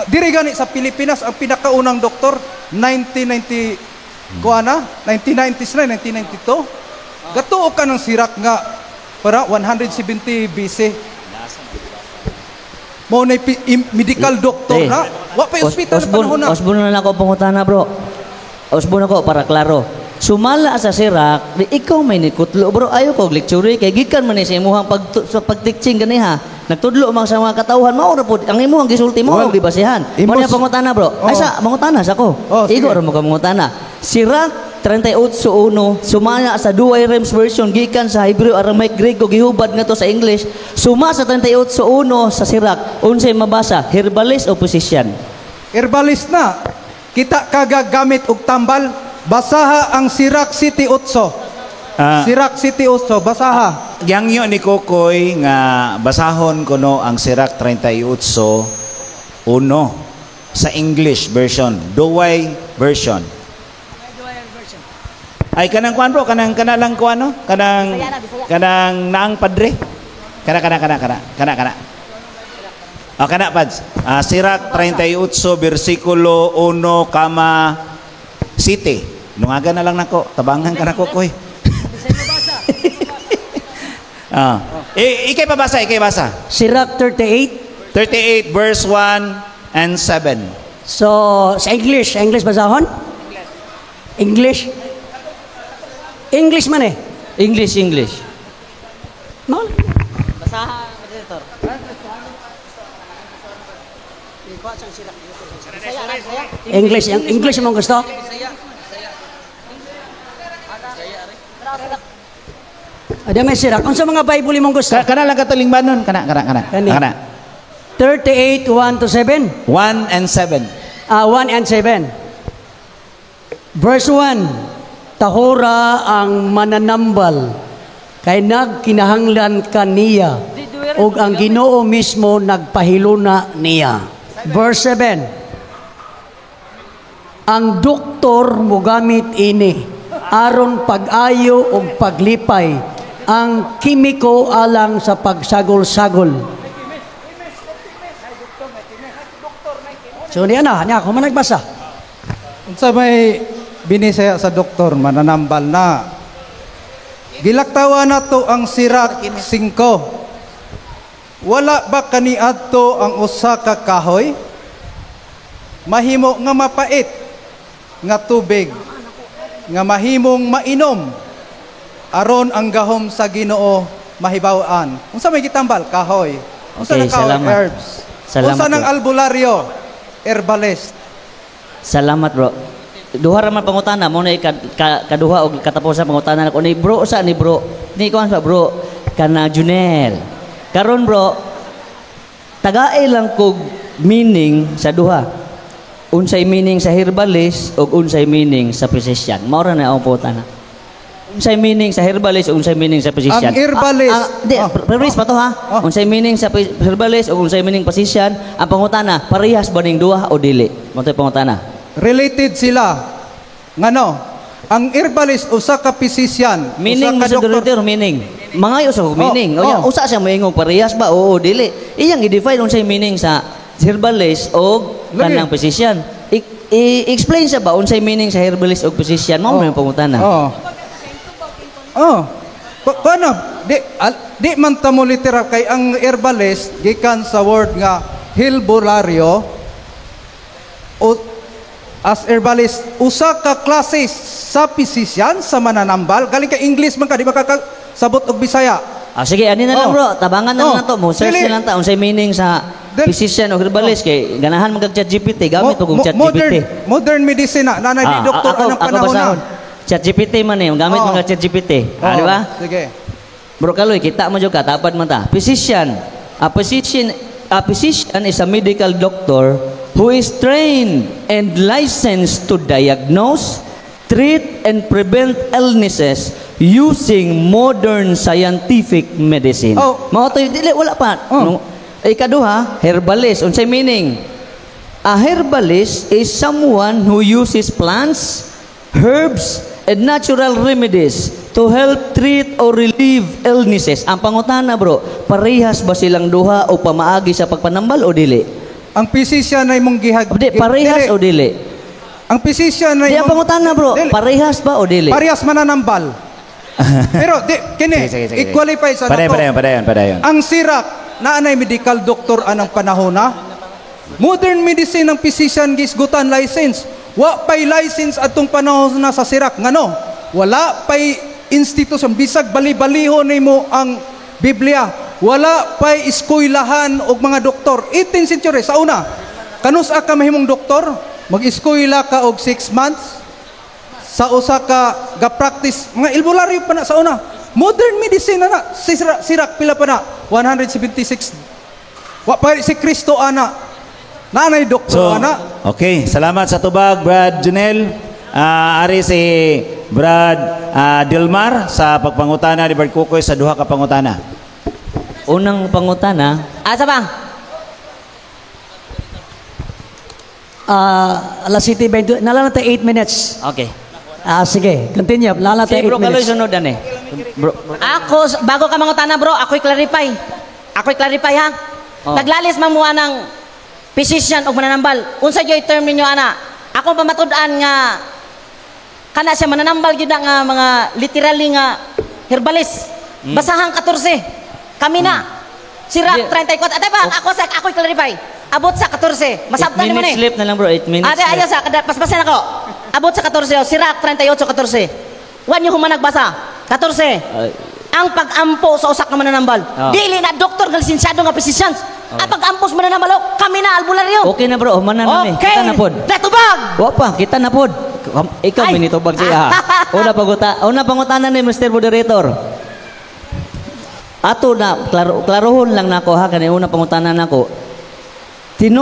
S6: Diri gani sa Pilipinas ang pinakaunang doktor 1990 kuan na 1990s na 1992. Gatuo ka ng Sirak nga para 170 BC. Mo na medical doctor
S9: Eh,
S6: na. Wa pa ospital na panahon na.
S9: Osbon na lang ako pangutana, bro. Osbon ako para klaro. Sumala sa Sirak, di ikaw may nikutlo, bro. Ayo ko lecture kay gikan man ni sa imuhang sa pagteaching ganiha. Nagtudlo man sa mga katawhan, mao ra pud ang imuhang gisulti mo
S6: Well,
S9: og gibasihan. Mo na pangutana, bro. Ay sa mangutana sa ko.
S6: Oh, sige.
S9: Igo ra mo ka mangutana. Sirak 38:1 sumaya sa Douay-Rheims version gikan sa Hebrew, Aramaic, Grego gihubad ngadto sa English. Suma sa 38:1 sa Sirak, unsay mabasa, herbalist o physician?
S6: Herbalist na. Kita kagagamit og tambal. Basaha ang Sirak City 8. Sirak City 8, basaha.
S3: Yangyo ni Kokoy nga basahon kuno ang Sirak 38:1 sa English version, Douay version. Ay kanang kuan bro, kanang kanalang kuan no? Kanang
S2: Bisaya na, Bisaya.
S3: kanang naang padre. Kana kana kana kana kana kana. Ah, kana pads. Sirak 38 bersikulo 1 kama city. Nungaga na lang nako, tabangan ka nako koy. Ikay pabasa, ikay basa.
S1: Sirak 38.
S3: 38 verse 1 and 7.
S1: So, sa English, English basahon? English. English man eh.
S9: English, English.
S1: Mao.
S2: Basaha, moderator.
S1: English, English mong gusto? Ada may Sirach. Unsa mga Bible imong gusto?
S3: Kana lang katulingbanon, kana kana kana.
S1: Kani.
S3: Kana.
S1: 38 1 to 7.
S3: 1 and 7.
S1: 1 and 7. Verse 1. Tahura ang mananambal kay nagkinahanglan kaniya ug ang Ginoo mismo nagpahiluna niya. Verse 7. Ang doktor mogamit ini aron pag-ayo ug paglipay, ang kimiko alang sa pagsagol-sagol. So niya na, niya ako man nagbasa.
S6: Unsa may binisaya sa doktor, mananambal na. Gilaktawa na to ang Sirach 5. Wala ba kaniadto ang usa ka kahoy? Mahimo nga mapait nga tubig nga mahimong mainom aron ang gahom sa Ginoo mahibaw-an. Unsa may gitambal? Kahoy. Unsa
S9: Okay,
S6: na kahoy?
S9: salamat.
S6: Herbs.
S9: Salamat,
S6: Unsa nang
S9: bro.
S6: albularyo? Herbalist.
S9: Salamat, bro. Duha ra man pangutana mo na kaduha og katapusan pangutana nako ni bro sa ni bro. Ni kuan sa bro kana Junel. Karon bro, tagae lang kog meaning sa duha. Unsay meaning sa herbalist ug unsay meaning sa physician. Mao ra na akong pangutana. Unsay meaning sa herbalist ug unsay meaning sa physician?
S6: Ang herbalist.
S9: Di, preface pa to ha. Unsay meaning sa herbalist ug unsay meaning physician? Ang pangutana, parehas ba ning duha o dili? Mao to'y pangutana.
S6: Related sila. Ngano? Ang herbalist usa ka physician,
S9: Meaning
S6: usa ka
S9: sa
S6: doktor.
S9: doktor, meaning. Mga usa og meaning.
S6: Oh,
S9: O,
S6: oh.
S9: usa siya moingong parehas ba oo dili. Iyang i-define unsay meaning sa herbalist o kanang physician. I-explain siya ba unsay meaning sa herbalist o physician? Mao man yung pangutana.
S6: Oh. Oh. Kuno, di man ta mo literal kay ang herbalist gikan sa word nga hilbulario o as herbalist usa ka klase sa physician sa mananambal galing kay English man ka di ba ka sabot og Bisaya.
S9: Ah, sige, ani na lang
S6: Oh.
S9: bro, tabangan na lang
S6: Oh.
S9: nato mo. Search
S6: Dili.
S9: na lang ta unsay meaning sa physician o herbalist kay ganahan man kag ChatGPT, gamit og ChatGPT.
S6: Modern medicine na nanay di doktor
S9: ako,
S6: anang
S9: ako
S6: panahon na.
S9: basahon. ChatGPT man eh, gamit
S6: Oh.
S9: man kag ChatGPT. Ah,
S6: Oh,
S9: di ba?
S6: Sige.
S9: Bro Kaloy, kita mo jud ka, tapad man ta. Physician. A physician is a medical doctor who is trained and licensed to diagnose, treat, and prevent illnesses using modern scientific medicine.
S6: Oh.
S9: Mao to, dili, wala pa.
S6: Oh.
S9: No, ikaduha, herbalist. Unsay meaning? A herbalist is someone who uses plants, herbs, and natural remedies to help treat or relieve illnesses. Ang pangutana bro, parehas ba silang duha o pamaagi sa pagpanambal o dili?
S6: Ang physician ay mong gihag...
S9: Di, parehas
S6: dili.
S9: o dili?
S6: Ang physician ay
S9: Di, ang pangutana bro,
S6: Dili.
S9: parehas ba o dili?
S6: Parehas mananambal. Pero di kini
S3: Sige, sige, sige.
S6: i-qualify sa
S3: Padayon,
S6: nato.
S3: padayon, padayon, padayon.
S6: Ang Sirach naanay medical doctor anang panahon na. Modern medicine ang physician gisgutan license. Wa pay license atong panahon na sa Sirach ngano? Wala pay institusyon bisag bali-balihon nimo ang Biblia. Wala pay eskwelahan og mga doktor. 18th century sa una. Kanus-a ka mahimong doktor? Mag-eskwela ka og 6 months sa usa ka ga-practice mga albularyo pa na sa una. Modern medicine na na. Sirach pila pa na 176. Wa pa si Kristo ana. Nanay doktor
S3: So,
S6: ana.
S3: okay, salamat sa tubag Brad Junel. Ari si Brad Dilmar sa pagpangutana ni Brad Kukoy sa duha ka pangutana.
S9: Unang pangutana,
S2: Asa ba?
S1: Alas 7:20. Nalala tayo 8 minutes.
S9: Okay.
S1: Sige, continue. Nalala
S9: Si
S1: tayo
S9: bro
S1: 8
S9: Kaloy
S1: minutes.
S9: sunod ani. Bro,
S2: Ako, bago ka mangutana bro, ako'y clarify. Ako'y clarify ha.
S9: Oh.
S2: Naglalis man mo ng physician o mananambal. Unsa joy term ninyo ana? Ako pamatud-an nga kana siya mananambal gyud na nga mga literally nga herbalist. Basahang 14. Kami na. Sirach 34. Ate ba, ako sa ako'y clarify. Abot sa 14.
S9: 8
S2: Masabtan mo
S9: minutes
S2: ni.
S9: left na lang bro, 8 minutes.
S2: Ate, ayaw
S9: left.
S2: sa, paspasan ako. Abot sa 14, oh, Sirach 38, 14. Wan yung humanagbasa. 14.
S9: Ay.
S2: Ang pag-ampo sa usak nga mananambal.
S9: Oh.
S2: Dili na doktor nga lisensyado nga physicians. Ah, pag-ampos mo na na malo, kami na albularyo.
S9: Okay na, bro, human na nami.
S2: Okay.
S9: Kita na pod.
S2: Natubag.
S9: Wa pa, kita na pod. Ikaw
S2: Ay.
S9: minitubag siya. Una pangutana ni Mr. Moderator. Ato na klaro, klarohon lang nako ha, kani una pangutana nako.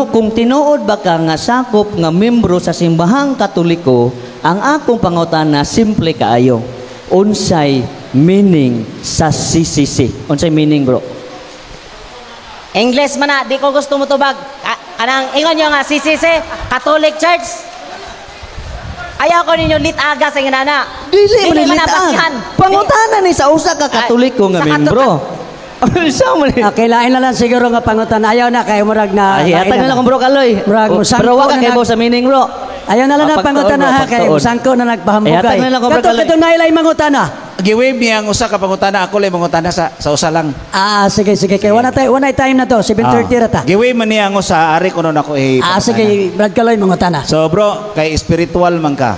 S9: Kung tinuod ba ka nga sakop nga membro sa simbahang Katoliko, ang akong pangutana simple kaayo. Unsay meaning sa CCC? Unsay meaning, bro?
S2: English man na, di ko gusto mo tubag. Kanang ingon nyo nga CCC, Catholic Church. Ayaw ko ninyo litaga sa inganana.
S9: Dili man
S2: man na
S9: litag.
S2: basihan.
S9: Pangutana ni sa usa ka Katoliko nga
S2: Sa
S9: membro. Unsa man ni?
S1: Okay, lain na lang siguro nga pangutana. Ayaw na kay murag na.
S9: Ay, hatag na lang kung bro Kaloy.
S1: Murag
S9: Oh,
S1: musangko
S9: pero wa ka
S1: na
S9: kay sa meaning, bro.
S1: Ayaw na lang na
S9: Pagtuon,
S1: pangutana
S9: bro,
S1: ha kay
S9: pagtuon.
S1: musangko na nagpahambugay.
S9: Ay, hatag na lang ko, bro
S1: Kato
S9: Kaloy.
S1: kato na ilay mangutana.
S3: Gi-wave niya ang usa ka pangutana, ako lang mangutana sa usa lang.
S1: Ah, sige sige kay wala tay wala time na to, 7:30 ra ta.
S3: Gi-wave man niya ang usa, ari kuno nako eh.
S1: Ah, sige, Brad Kaloy mangutana.
S3: So bro, kay spiritual man ka.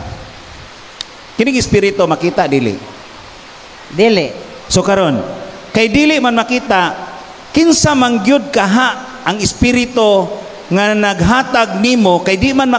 S3: Kining espiritu makita dili?
S2: Dili.
S3: So karon, kay dili man makita, kinsa man gyud kaha ang espiritu nga naghatag nimo kay di man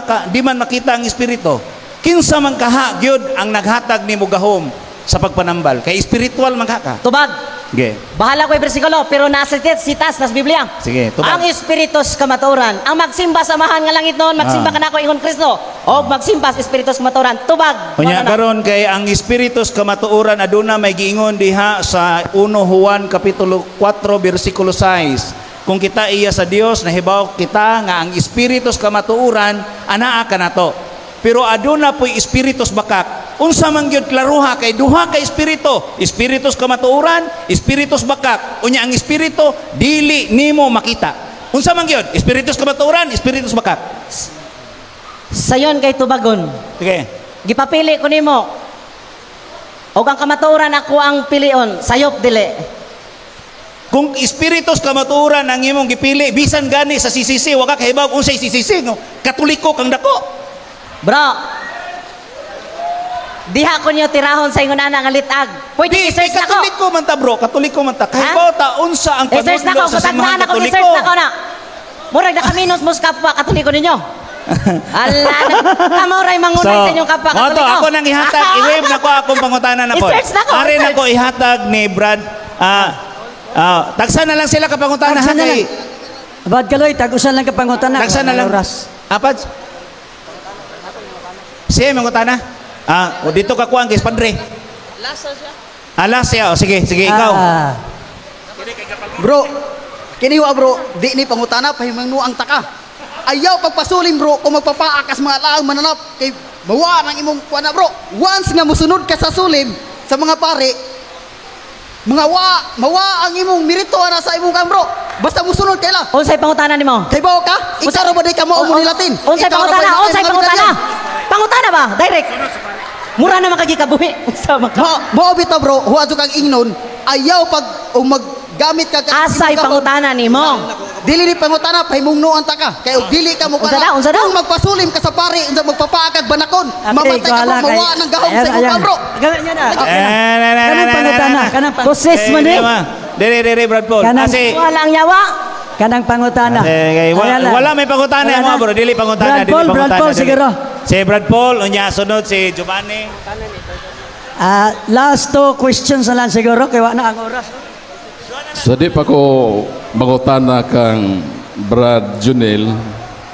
S3: makita ang espiritu. Kinsa man kaha gyud ang naghatag nimo gahom sa pagpanambal kay spiritual man ka ka.
S2: Tubag.
S3: Sige.
S2: Bahala ko yung bersikulo, pero nasa sitas nas Biblia.
S3: Sige, tubag.
S2: Ang espiritu sa kamatuoran, ang magsimba sa Amahan nga langit noon, magsimba ka nako ingon Kristo, o magsimba sa espiritu sa kamatuoran, tubag.
S3: Unya
S2: Wala na.
S3: karon kay ang espiritu sa kamatuoran aduna may giingon diha sa 1 Juan kapitulo 4 bersikulo 6. Kung kita iya sa Dios, nahibaw kita nga ang espiritu sa kamatuoran anaa kanato. Pero aduna po'y espiritu sa bakak. Unsa man gyud klaruha kay duha ka espiritu, espiritu sa kamatuoran, espiritu sa bakak. Unya ang espiritu dili nimo makita. Unsa man gyud? Espiritu sa kamatuoran, espiritu sa bakak.
S2: Sayon kay tubagon.
S3: Sige.
S2: Gipapili ko nimo. Og ang kamatuoran ako ang pilion, sayop dili.
S3: Kung espiritu sa kamatuoran ang imong gipili, bisan gani sa CCC, wa ka kahibaw unsay CCC, no? Katoliko kang dako.
S2: Bro, diha ko niyo tirahon sa ingon ana nga litag. Pwede
S3: Di,
S2: i-search
S3: kay
S2: nako.
S3: Katoliko man ta, bro, Katoliko man ta. Kahibaw ta unsa ang
S2: I-search
S3: panudlo
S2: nako,
S3: sa
S2: kutag
S3: simbahan
S2: na ako,
S3: Katoliko.
S2: i-search nako na. Murag nakaminos mo sa kapwa Katoliko ninyo. Ala, kamo ray mangunay sa inyong kapwa
S3: mao to,
S2: Katoliko.
S3: ako nang ihatag, i-wave na ko akong pangutana na po.
S2: I-search nako,
S3: Ari na
S2: i-search.
S3: ko ihatag ni Brad. Tagsa na lang sila ka pangutana ha
S1: Tagsa na
S3: kay.
S1: lang. Brad Kaloy, tag-usa lang ka pangutana.
S3: Tagsa na lang.
S1: Oras.
S3: Apat. Siya mangutana. O dito ka kuang kay Padre. Lasa siya. Alas siya. O, sige, sige ikaw.
S8: Bro, kiniwa bro, di ni pangutana pahimangno ang taka. Ayaw pagpasulim, bro, kung magpapaakas mga laang mananap kay mawa ng imong kuan na, bro. Once nga musunod ka sa sulim sa mga pare, mga wa, mawa ang imong merito ana sa imong kang, bro. Basta musunod kay la.
S2: Unsay pangutana nimo?
S8: Kay bawo ka? Ikaw ra ba di ka mao mo ni Latin?
S2: Unsay
S8: Ikaw ra ba
S2: pangutana?
S8: di
S2: Unsay
S8: mga
S2: pangutana?
S8: medalyan?
S2: Pangutana ba? Direct. Mura naman kagi kabuhi. Unsa man ka?
S8: Mao bitaw, bro, huwag kang ingnon, ayaw pag o maggamit ka
S2: Asay pangutana nimo?
S8: Dili ni pangutana, pahimungno ang taka. Kay og dili ka mo
S2: Unsa daw? Unsa daw?
S8: Kung magpasulim ka sa pare, unsa magpapaakag banakon,
S1: Okay,
S8: mamatay ka, bro,
S1: ikaw ala,
S8: mawa ng gahom sa imong
S1: ayan.
S8: bro.
S1: Ganun yan na. Okay na.
S3: Eh, na, na, na,
S1: Kanang
S3: na, na,
S1: pangutana,
S3: na, na.
S1: kanang pangutana.
S2: Poses man eh.
S3: Dere, dere, Brad Paul. Si
S2: Wala ang yawa.
S1: Kanang pangutana.
S3: Okay,
S1: Ayan lang.
S3: wala may pangutana
S1: Wala
S3: mo
S1: na.
S3: bro, dili pangutana,
S1: Brad
S3: dili
S1: Paul, Brad
S3: pangutana.
S1: Paul,
S3: dili.
S1: siguro.
S3: Si Brad Paul, unya sunod si Giovanni.
S1: Last two questions na lang siguro kay wa na ang oras.
S10: Sa di pa ko mangutana kang Brad Junel,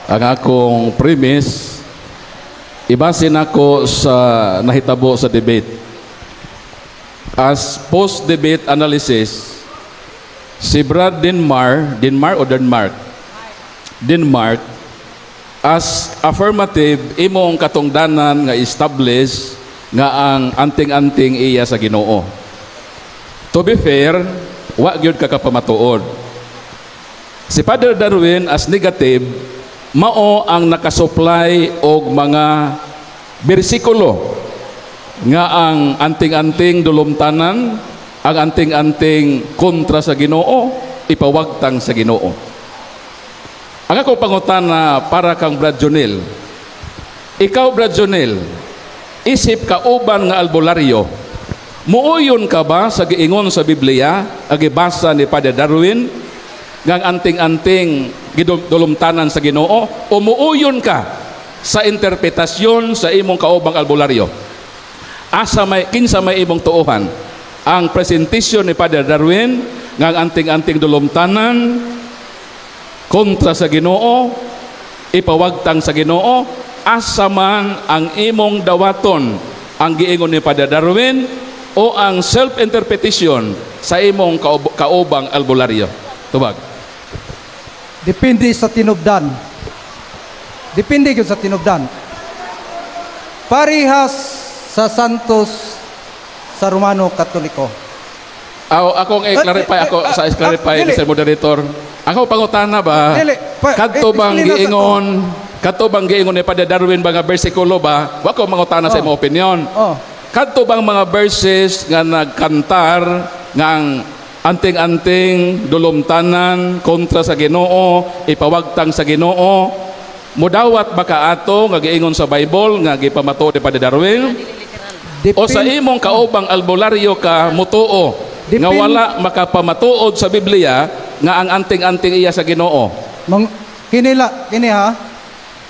S10: ang akong premise, ibase nako sa nahitabo sa debate. As post-debate analysis, si Brad Denmar, Denmar o Denmark? Denmark, as affirmative, imong katungdanan nga establish nga ang anting-anting iya sa Ginoo. To be fair, wa gyud ka kapamatuod. Si Father Darwin as negative, mao ang nakasupply og mga bersikulo nga ang anting-anting dulumtanan, ang anting-anting kontra sa Ginoo, ipawagtang sa Ginoo. Ang ako pangutana para kang Brad Jonel. Ikaw, Brad Jonel, isip ka uban nga albularyo, muuyon ka ba sa giingon sa Biblia, ang gibasa ni Father Darwin, nga ang anting-anting gidulumtanan sa Ginoo, o muuyon ka sa interpretasyon sa imong kaubang albularyo? Asa may, kinsa may imong tuohan? Ang presentasyon ni Father Darwin nga ang anting-anting dulumtanan kontra sa Ginoo, ipawagtang sa Ginoo, asa man ang imong dawaton, ang giingon ni Father Darwin o ang self-interpretation sa imong kaubang albularyo? Tubag.
S6: Depende sa tinubdan. Depende gyud sa tinubdan. Parihas sa Santos sa Romano Katoliko.
S10: Aw, akong i-clarify ako sa i-clarify,
S6: dili.
S10: Mr. Moderator. Ako pangutana ba?
S6: Dili.
S10: Kadto bang
S6: explain na sa-
S10: giingon, kadto bang giingon ni Padre Darwin ba nga bersikulo ba? Wa ko mangutana sa imong opinion.
S6: Oh.
S10: Kadto bang mga verses nga nagkantar nga ang anting-anting dulumtanan kontra sa Ginoo, ipawagtang sa Ginoo, mudawat ba ka ato nga giingon sa Bible nga gipamatuod ni Padre Darwin? O sa imong kaubang albularyo ka mutuo nga wala makapamatuod sa Biblia nga ang anting-anting iya sa Ginoo?
S6: Mang, kinila, kini ha,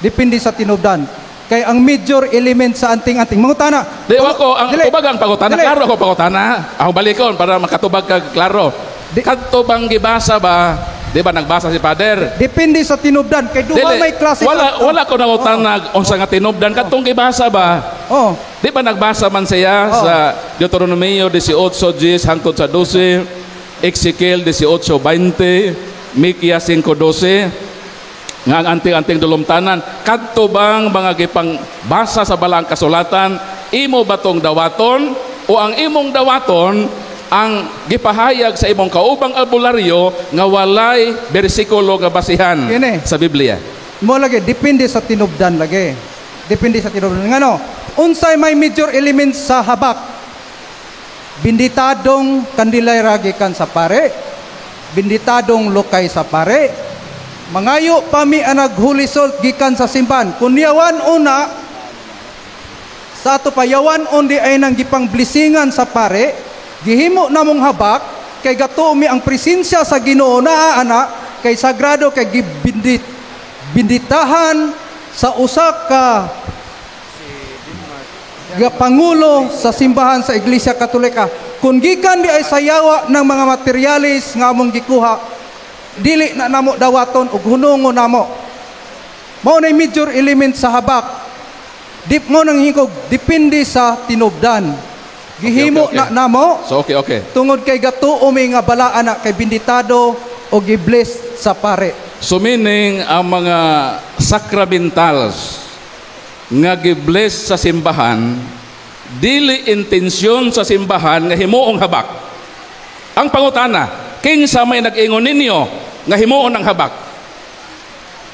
S6: depende sa tinubdan. Kay ang major element sa anting-anting. Mangutana.
S10: Di wa ko ang
S6: Dili.
S10: tubag ang pangutana,
S6: Dili.
S10: klaro ako pangutana. Ako balikon para makatubag ka klaro. Kadto bang gibasa ba? Di ba nagbasa si Father?
S6: Depende sa tinubdan. Kay duha
S10: Dili,
S6: may klase.
S10: wala wala ko nangutana unsa nga tinubdan kadtong gibasa ba?
S6: Oh.
S10: Di ba nagbasa man siya sa Deuteronomio 18:10 hangtod sa 12, Ezekiel 18:20, Mikias 5:12, nga ang anting-anting dulumtanan? Kadto bang mga gipang basa sa balang kasulatan, imo ba tong dawaton o ang imong dawaton ang gipahayag sa imong kaubang albularyo nga walay bersikulo nga basihan
S6: Kini.
S10: sa Biblia?
S6: Mo lagi, depende sa tinubdan lagi. Depende sa tinubdan. Ngano? Unsay may major elements sa habak? Binditadong kandilayra gikan sa pare, binditadong lukay sa pare, mangayo pa mi anag holy salt gikan sa simbahan. Kung yawan una, sa ato pa yawan undi ay nang gipang blessingan sa pare, gihimo namong habak, kay gatuo mi ang presensya sa Ginoo naa ana, kay sagrado, kay gibindit binditahan sa usa ka ga pangulo sa simbahan sa Iglesia Katolika. Kung gikan di ay sayawa ng mga materialis nga among gikuha, dili na namo dawaton ug hunungon namo. Mao na major element sa habak. Di mo nang hingkog, depende sa tinubdan. Gihimo
S10: Okay.
S6: na namo
S10: So okay.
S6: tungod kay gatuo mi nga balaan na kay binditado o gibless sa pare.
S10: So meaning ang mga sacramentals nga gibless sa simbahan, dili intensyon sa simbahan nga himuong habak. Ang pangutana, kinsa may nag-ingon ninyo nga himuon ang habak?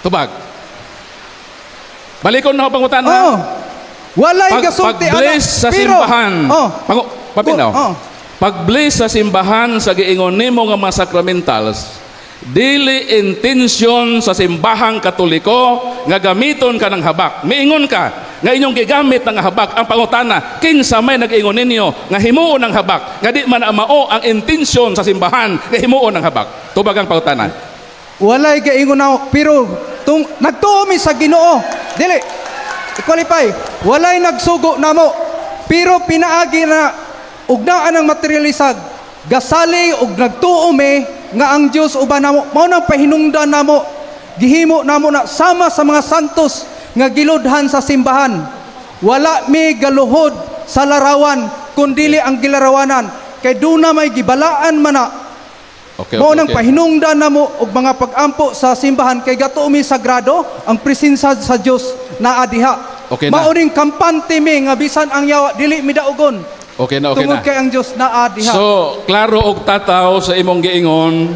S10: Tubag. Balikon na ako pangutana.
S6: Oh. Walay gasulti ana.
S10: Pag-bless sa simbahan.
S6: Oh.
S10: Paminaw.
S6: Oh.
S10: Pag-bless sa simbahan sa giingon nimo nga mga sacramentals, dili intensyon sa simbahang Katoliko nga gamiton ka ng habak. Miingon ka nga inyong gigamit ng habak. Ang pangutana, kinsa may nag-ingon ninyo nga himuon ang habak, nga di man mao ang intensyon sa simbahan nga himuon ang habak? Tubag ang pangutana.
S6: Walay gaingon na pero tung nagtuo mi sa Ginoo. Dili. I-qualify. Walay nagsugo namo pero pinaagi na ug naa ng materialisag gasali og nagtuo mi nga ang Dios uban namo. Mao nang pahinungdan namo, gihimo namo na sama sa mga santos nga giludhan sa simbahan. Wala mi galuhod sa larawan kundili ang gilarawanan kay duna may gibalaan man na. Mao nang pahinungdan namo og mga pag-ampo sa simbahan kay gatuo mi sagrado ang presensya sa Dios naa diha.
S10: Okay na.
S6: Mao ning kampante mi nga bisan ang yawa dili mi daugon.
S10: Okay na, okay
S6: Tungod
S10: na.
S6: kay ang Dios naa diha.
S10: So, klaro og tataw sa imong giingon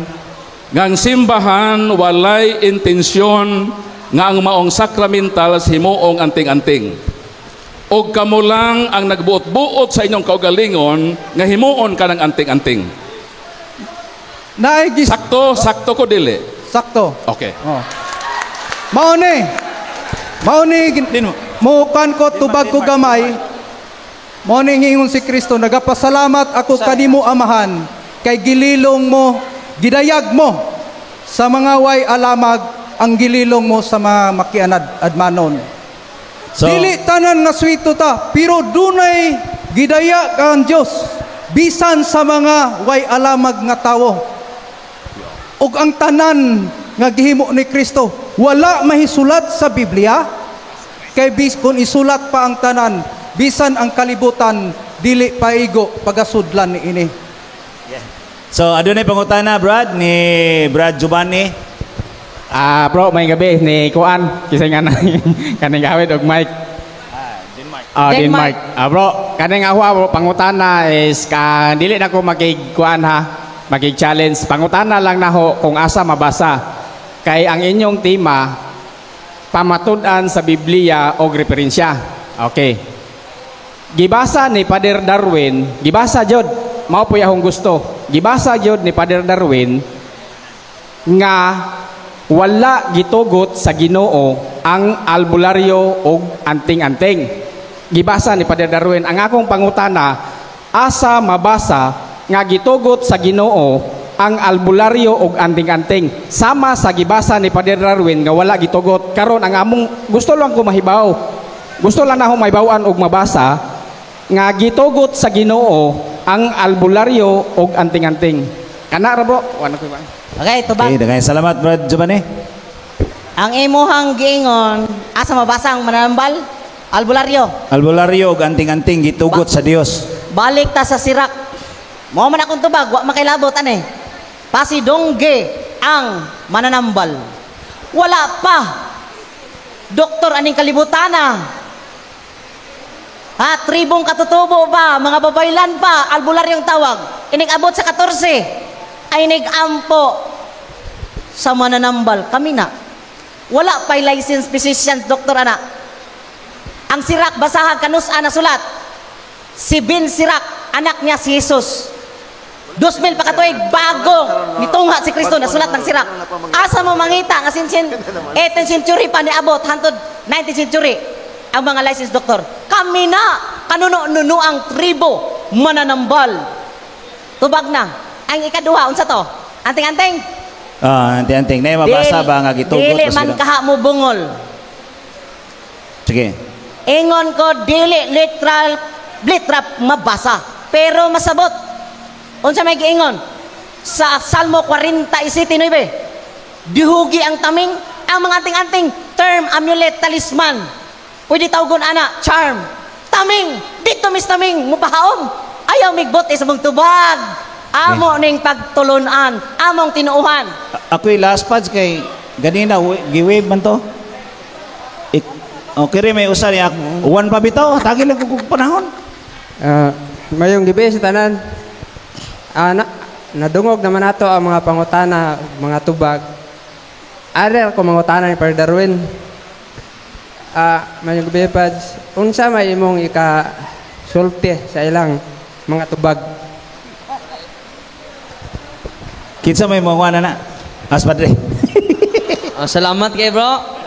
S10: nga ang simbahan walay intensyon nga ang maong sacramentals himuong anting-anting. Og kamo lang ang nagbuot-buot sa inyong kaugalingon nga himuon ka ng anting-anting.
S6: Naay gis
S10: Sakto, sakto ko dili?
S6: Sakto.
S10: Okay.
S6: Oh. Mao ni. Mao ni mo kan ko tubag ko gamay. Mao ni ngingon si Kristo, nagapasalamat ako kanimo, Amahan, kay gililong mo, gidayag mo Sa mga way alamag ang gililong mo sa mga makianad admanon.
S3: So,
S6: dili tanan nga swito ta, pero dunay gidaya ang Dios bisan sa mga way alamag nga tawo. Ug ang tanan nga gihimo ni Kristo wala mahisulat sa Biblia, kay bis kung isulat pa ang tanan, bisan ang kalibutan dili paigo pagasudlan niini.
S3: So adunay pangutana, Brad, ni Brad Giovanni.
S11: Ah, bro, may gabi ni Kuan, kisay nga na kaning gawid og mic.
S3: Denmark.
S11: Ah, Denmark. Ah, bro, kaning ako bro, pangutana is ka dili na ko makig-kuan ha, makig-challenge. Pangutana lang naho kung asa mabasa. Kay ang inyong tema pamatud-an sa Biblia og referensya. Okay. Gibasa ni Father Darwin, gibasa jud, mao po akong gusto. Gibasa jud ni Father Darwin nga wala gitugot sa Ginoo ang albularyo og anting-anting. Gibasa ni Father Darwin. Ang akong pangutana, asa mabasa nga gitugot sa Ginoo ang albularyo og anting-anting sama sa gibasa ni Father Darwin nga wala gitugot? Karon ang among gusto lang ko mahibaw, gusto lang nako mahibaw-an og mabasa nga gitugot sa Ginoo ang albularyo og anting-anting. Kana ra, bro, wala ko ba.
S2: Okay, tubag.
S3: Okay, daghang salamat, Brad Giovanni.
S2: Ang imuhang giingon, asa mabasa ang mananambal? Albularyo.
S3: Albularyo og anting-anting gitugot sa Dios.
S2: Balik ta sa Sirak. Mao man akong tubag, wa makailabot ane. Pasidongge ang mananambal. Wala pa doktor aning kalibutana. Ha, tribong katutubo pa, mga babaylan pa, albularyong tawag. Inig abot sa 14 ay nigampo sa mananambal. Kami na. Wala pa'y licensed physician, doktor ana. Ang Sirak, basahan kanusa na sulat. Si Ben Sirak, anak niya si Jesus. 2000 pa katuig bago nitungha si Kristo na sulat ng Sirak. Asa mo mangita nga sinsin 18th century pa niabot hantod 19th century ang mga licensed doktor. Kami na kanuno-nuno ang tribo mananambal. Tubag na. Ang ikaduha unsa to? Anting-anting.
S3: Ah, anting-anting. Nay mabasa ba nga gitugot
S2: Dili
S3: o
S2: man
S3: sila?
S2: kaha mo bungol.
S3: Sige.
S2: Ingon ko dili literal literal mabasa pero masabot. Unsa may giingon? Sa Salmo 47:9. Dihugi ang taming, ang mga anting-anting, term, amulet, talisman. Pwede tawgon ana, charm. Taming, dito mis taming mupahaom. Ayaw migbot sa mong tubag. Amo ning pagtulunan, among tinuuhan.
S3: Ako'y last pads kay ganina gi-wave man to. Okay rin may usa niya. Uwan pa bitaw, tagi lang kung panahon.
S12: Mayong gabi sa tanan. Nadungog naman nato ang mga pangutana, mga tubag. Are ko mangutana ni Father Darwin. Mayong gabi, Pads. Unsa may imong ika-sulti sa ilang mga tubag?
S3: Kinsa may mga na? As padre.
S4: Salamat kay bro.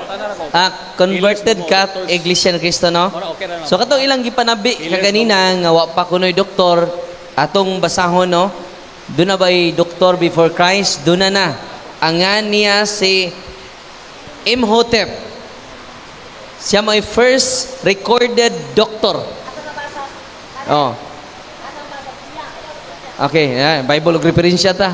S4: Converted ka Iglesia ni Cristo, no? So katong ilang gipanabi kaganina nga wa pa kunoy doktor, atong basahon, no? Doon na ba'y doktor before Christ? Doon na na. Ang nga niya si Imhotep. Siya may first recorded doctor. Oh. Okay, yan, Bible og referensya ta.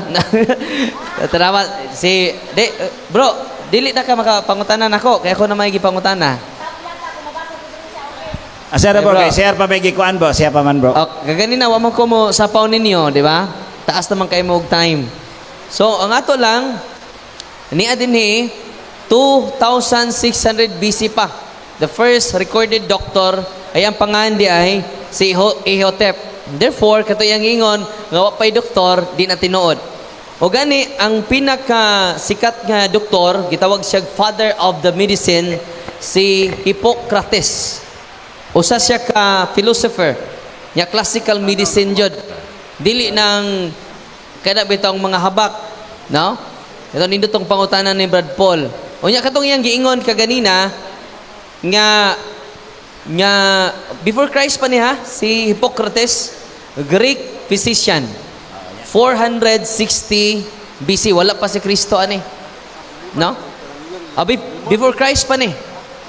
S4: Tama si di, bro, dili na ka makapangutana nako kaya ako na may gipangutana.
S3: Asya
S4: Ay,
S3: bro,
S4: bro.
S3: Kay share pa may gikuan bro, siya pa man bro.
S4: Oh, kaganina wa man ko mo sapaw ninyo, di ba? Taas naman kay mo og time. So, ang ato lang niya dinhi 2600 BC pa. The first recorded doctor ay ang pangan di ay si Ihotep. Therefore, kato iyang ingon nga wa pay doktor, di na tinuod. O gani ang pinaka sikat nga doktor, gitawag siya father of the medicine, si Hippocrates. Usa siya ka philosopher, nya classical medicine jud. Dili nang kada bitong mga habak, no? Ito nindot tong pangutana ni Brad Paul. Unya katong iyang giingon kaganina nga nga before Christ pa niya si Hippocrates, Greek physician, 460 BC, wala pa si Kristo ani. No? Before Christ pa ni.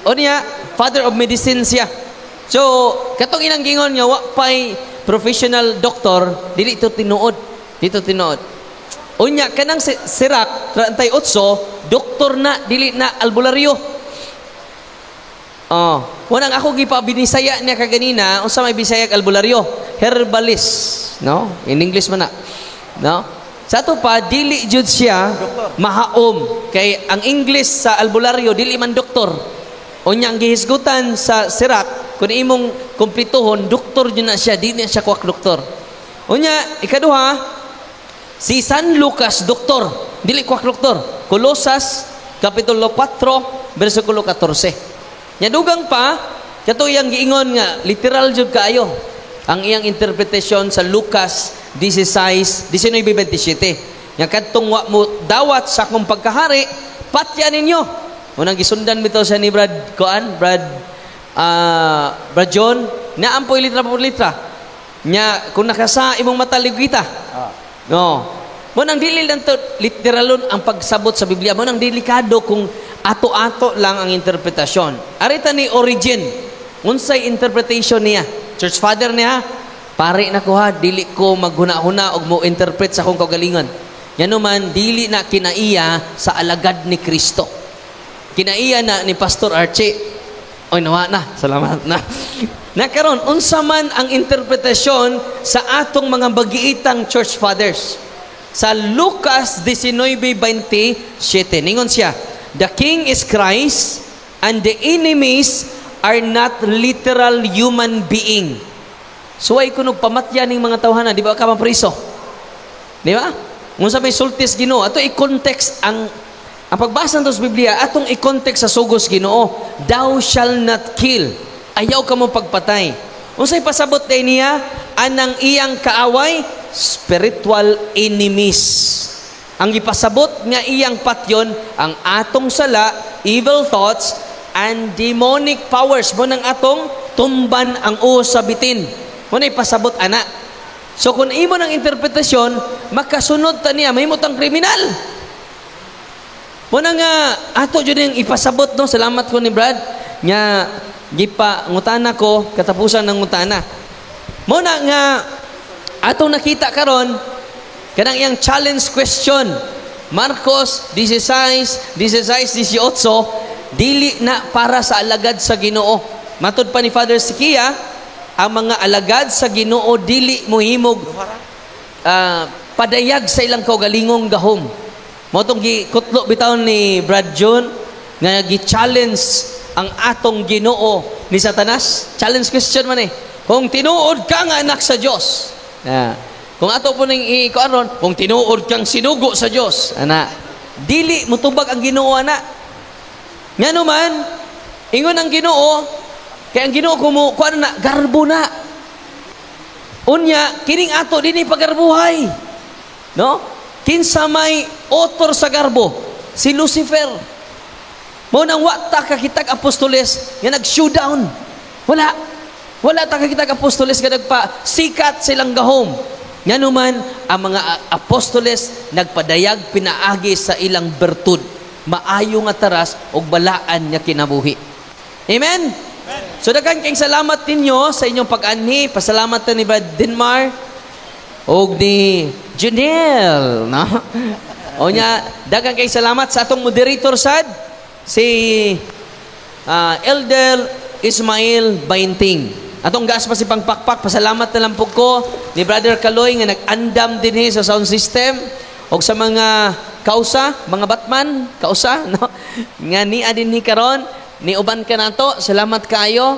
S4: O niya, father of medicine siya. So, katong ilang gingon nga wa pay professional doctor, dili to tinuod. Dito tinuod. Unya kanang Sirach 38, doktor na, dili na albularyo. Oh, unang ako gipabinisaya niya kaganina, unsa may Bisaya albularyo? Herbalist, no? In English man na. No? Sa ato pa dili jud siya mahaom kay ang English sa albularyo dili man doktor. Unya ang gihisgutan sa Sirach kun imong kumplituhon, doktor jud na siya, dili na siya kwak doktor. Unya ikaduha, si San Lucas doktor, dili kwak doktor. Colosas kapitulo 4 bersikulo 14. Nya dugang pa kato iyang giingon nga literal jud kaayo ang iyang interpretation sa Lucas 16:19-27. Nga kadtong wa mo dawat sa akong pagkahari, patya ninyo. Unang gisundan bitaw siya ni Brad Koan, Brad Brad John, na ampoy litra por litra. Nya kung nakasa imong mata ligwita. No. Mo nang dili lang to literalon ang pagsabot sa Biblia. Mo nang delikado kung ato-ato lang ang interpretasyon. Arita ni Origen, unsay interpretation niya? Church father niya, pare na ko ha, dili ko maghuna-huna og mo interpret sa akong kaugalingon. Ngano man dili na kinaiya sa alagad ni Kristo. Kinaiya na ni Pastor Archie. Oy, nawa na. Salamat na. Nakaron, unsa man ang interpretasyon sa atong mga bagiitang church fathers? Sa Lucas 19:27, ningon siya, the king is Christ and the enemies are not literal human being. Suway kuno pamatya ning mga tawhana, di ba ka mapriso? Di ba? Unsa may sultis Ginoo, ato i-context ang pagbasa nito sa Biblia, atong i-context sa sugos Ginoo, thou shall not kill. Ayaw ka mo pagpatay. Unsay pasabot day niya? Anang iyang kaaway, spiritual enemies. Ang gipasabot nga iyang patyon, ang atong sala, evil thoughts, and demonic powers. Mo nang atong tumban ang uos sa bitin. Mo na ipasabot ana. So kung imo ng interpretasyon, makasunod ta niya, mahimot ang kriminal. Mo na nga ato jud yung ipasabot, no? Salamat ko ni Brad nga gipa ngutana ko katapusan ng ngutana. Mo na nga atong nakita karon kanang iyang challenge question, Marcos 16:16-18, dili na para sa alagad sa Ginoo. Matud pa ni Father Sikia, ang mga alagad sa Ginoo dili mohimog padayag sa ilang kaugalingong gahom. Mao tong gikutlo bitaw ni Brad John nga gi-challenge ang atong Ginoo ni Satanas. Challenge question man eh. Kung tinuod ka nga anak sa Dios. Kung ato po ning ikuaron, kung tinuod kang sinugo sa Dios, ana, dili mutubag ang Ginoo ana. Ngano man, ingon ang Ginoo, kay ang Ginoo kumo kuan na garbo na. Unya kining ato dinhi pagarbuhay. No? Kinsa may author sa garbo? Si Lucifer. Mao nang wa ta kakitag apostoles nga nag-showdown. Wala. Wala ta kakitag apostoles nga nagpa sikat silang gahom. Ngano man ang mga apostoles nagpadayag pinaagi sa ilang bertud, maayo nga taras og balaan nga kinabuhi. Amen. So daghan kayong salamat ninyo sa inyong pag-anhi. Pasalamat ta ni Brad Denmar og ni Janelle, no? O nya, daghan kayong salamat sa atong moderator sad, si Elder Ismail Bainting. Atong gas pa si Pangpakpak, pasalamat na lang po ko ni Brother Kaloy nga nag-andam dinhi sa sound system og sa mga kausa, mga Batman, kausa, no? Nga niya dinhi karon, ni uban ka nato, salamat kaayo.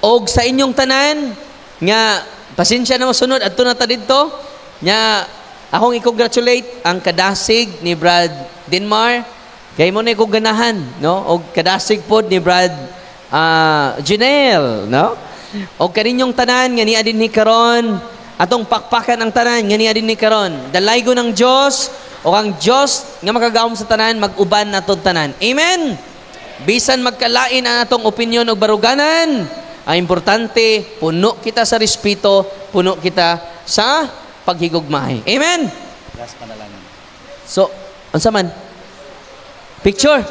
S4: Og sa inyong tanan nga pasensya na mosunod adto na ta didto. Nya akong i-congratulate ang kadasig ni Brad Denmar. Kay mo na ko ganahan, no? Og kadasig pod ni Brad Janelle, no? Og kaninyong tanan nga niya dinhi karon, atong pakpakan ang tanan nga niya dinhi karon. Dalaygo ng Dios o ang Dios nga makagahom sa tanan mag-uban natong tanan. Amen. Bisan magkalain ang atong opinyon og baruganan, ang importante puno kita sa respeto, puno kita sa paghigugmahay. Amen.
S3: Last panalangin.
S4: So, unsa man? Picture.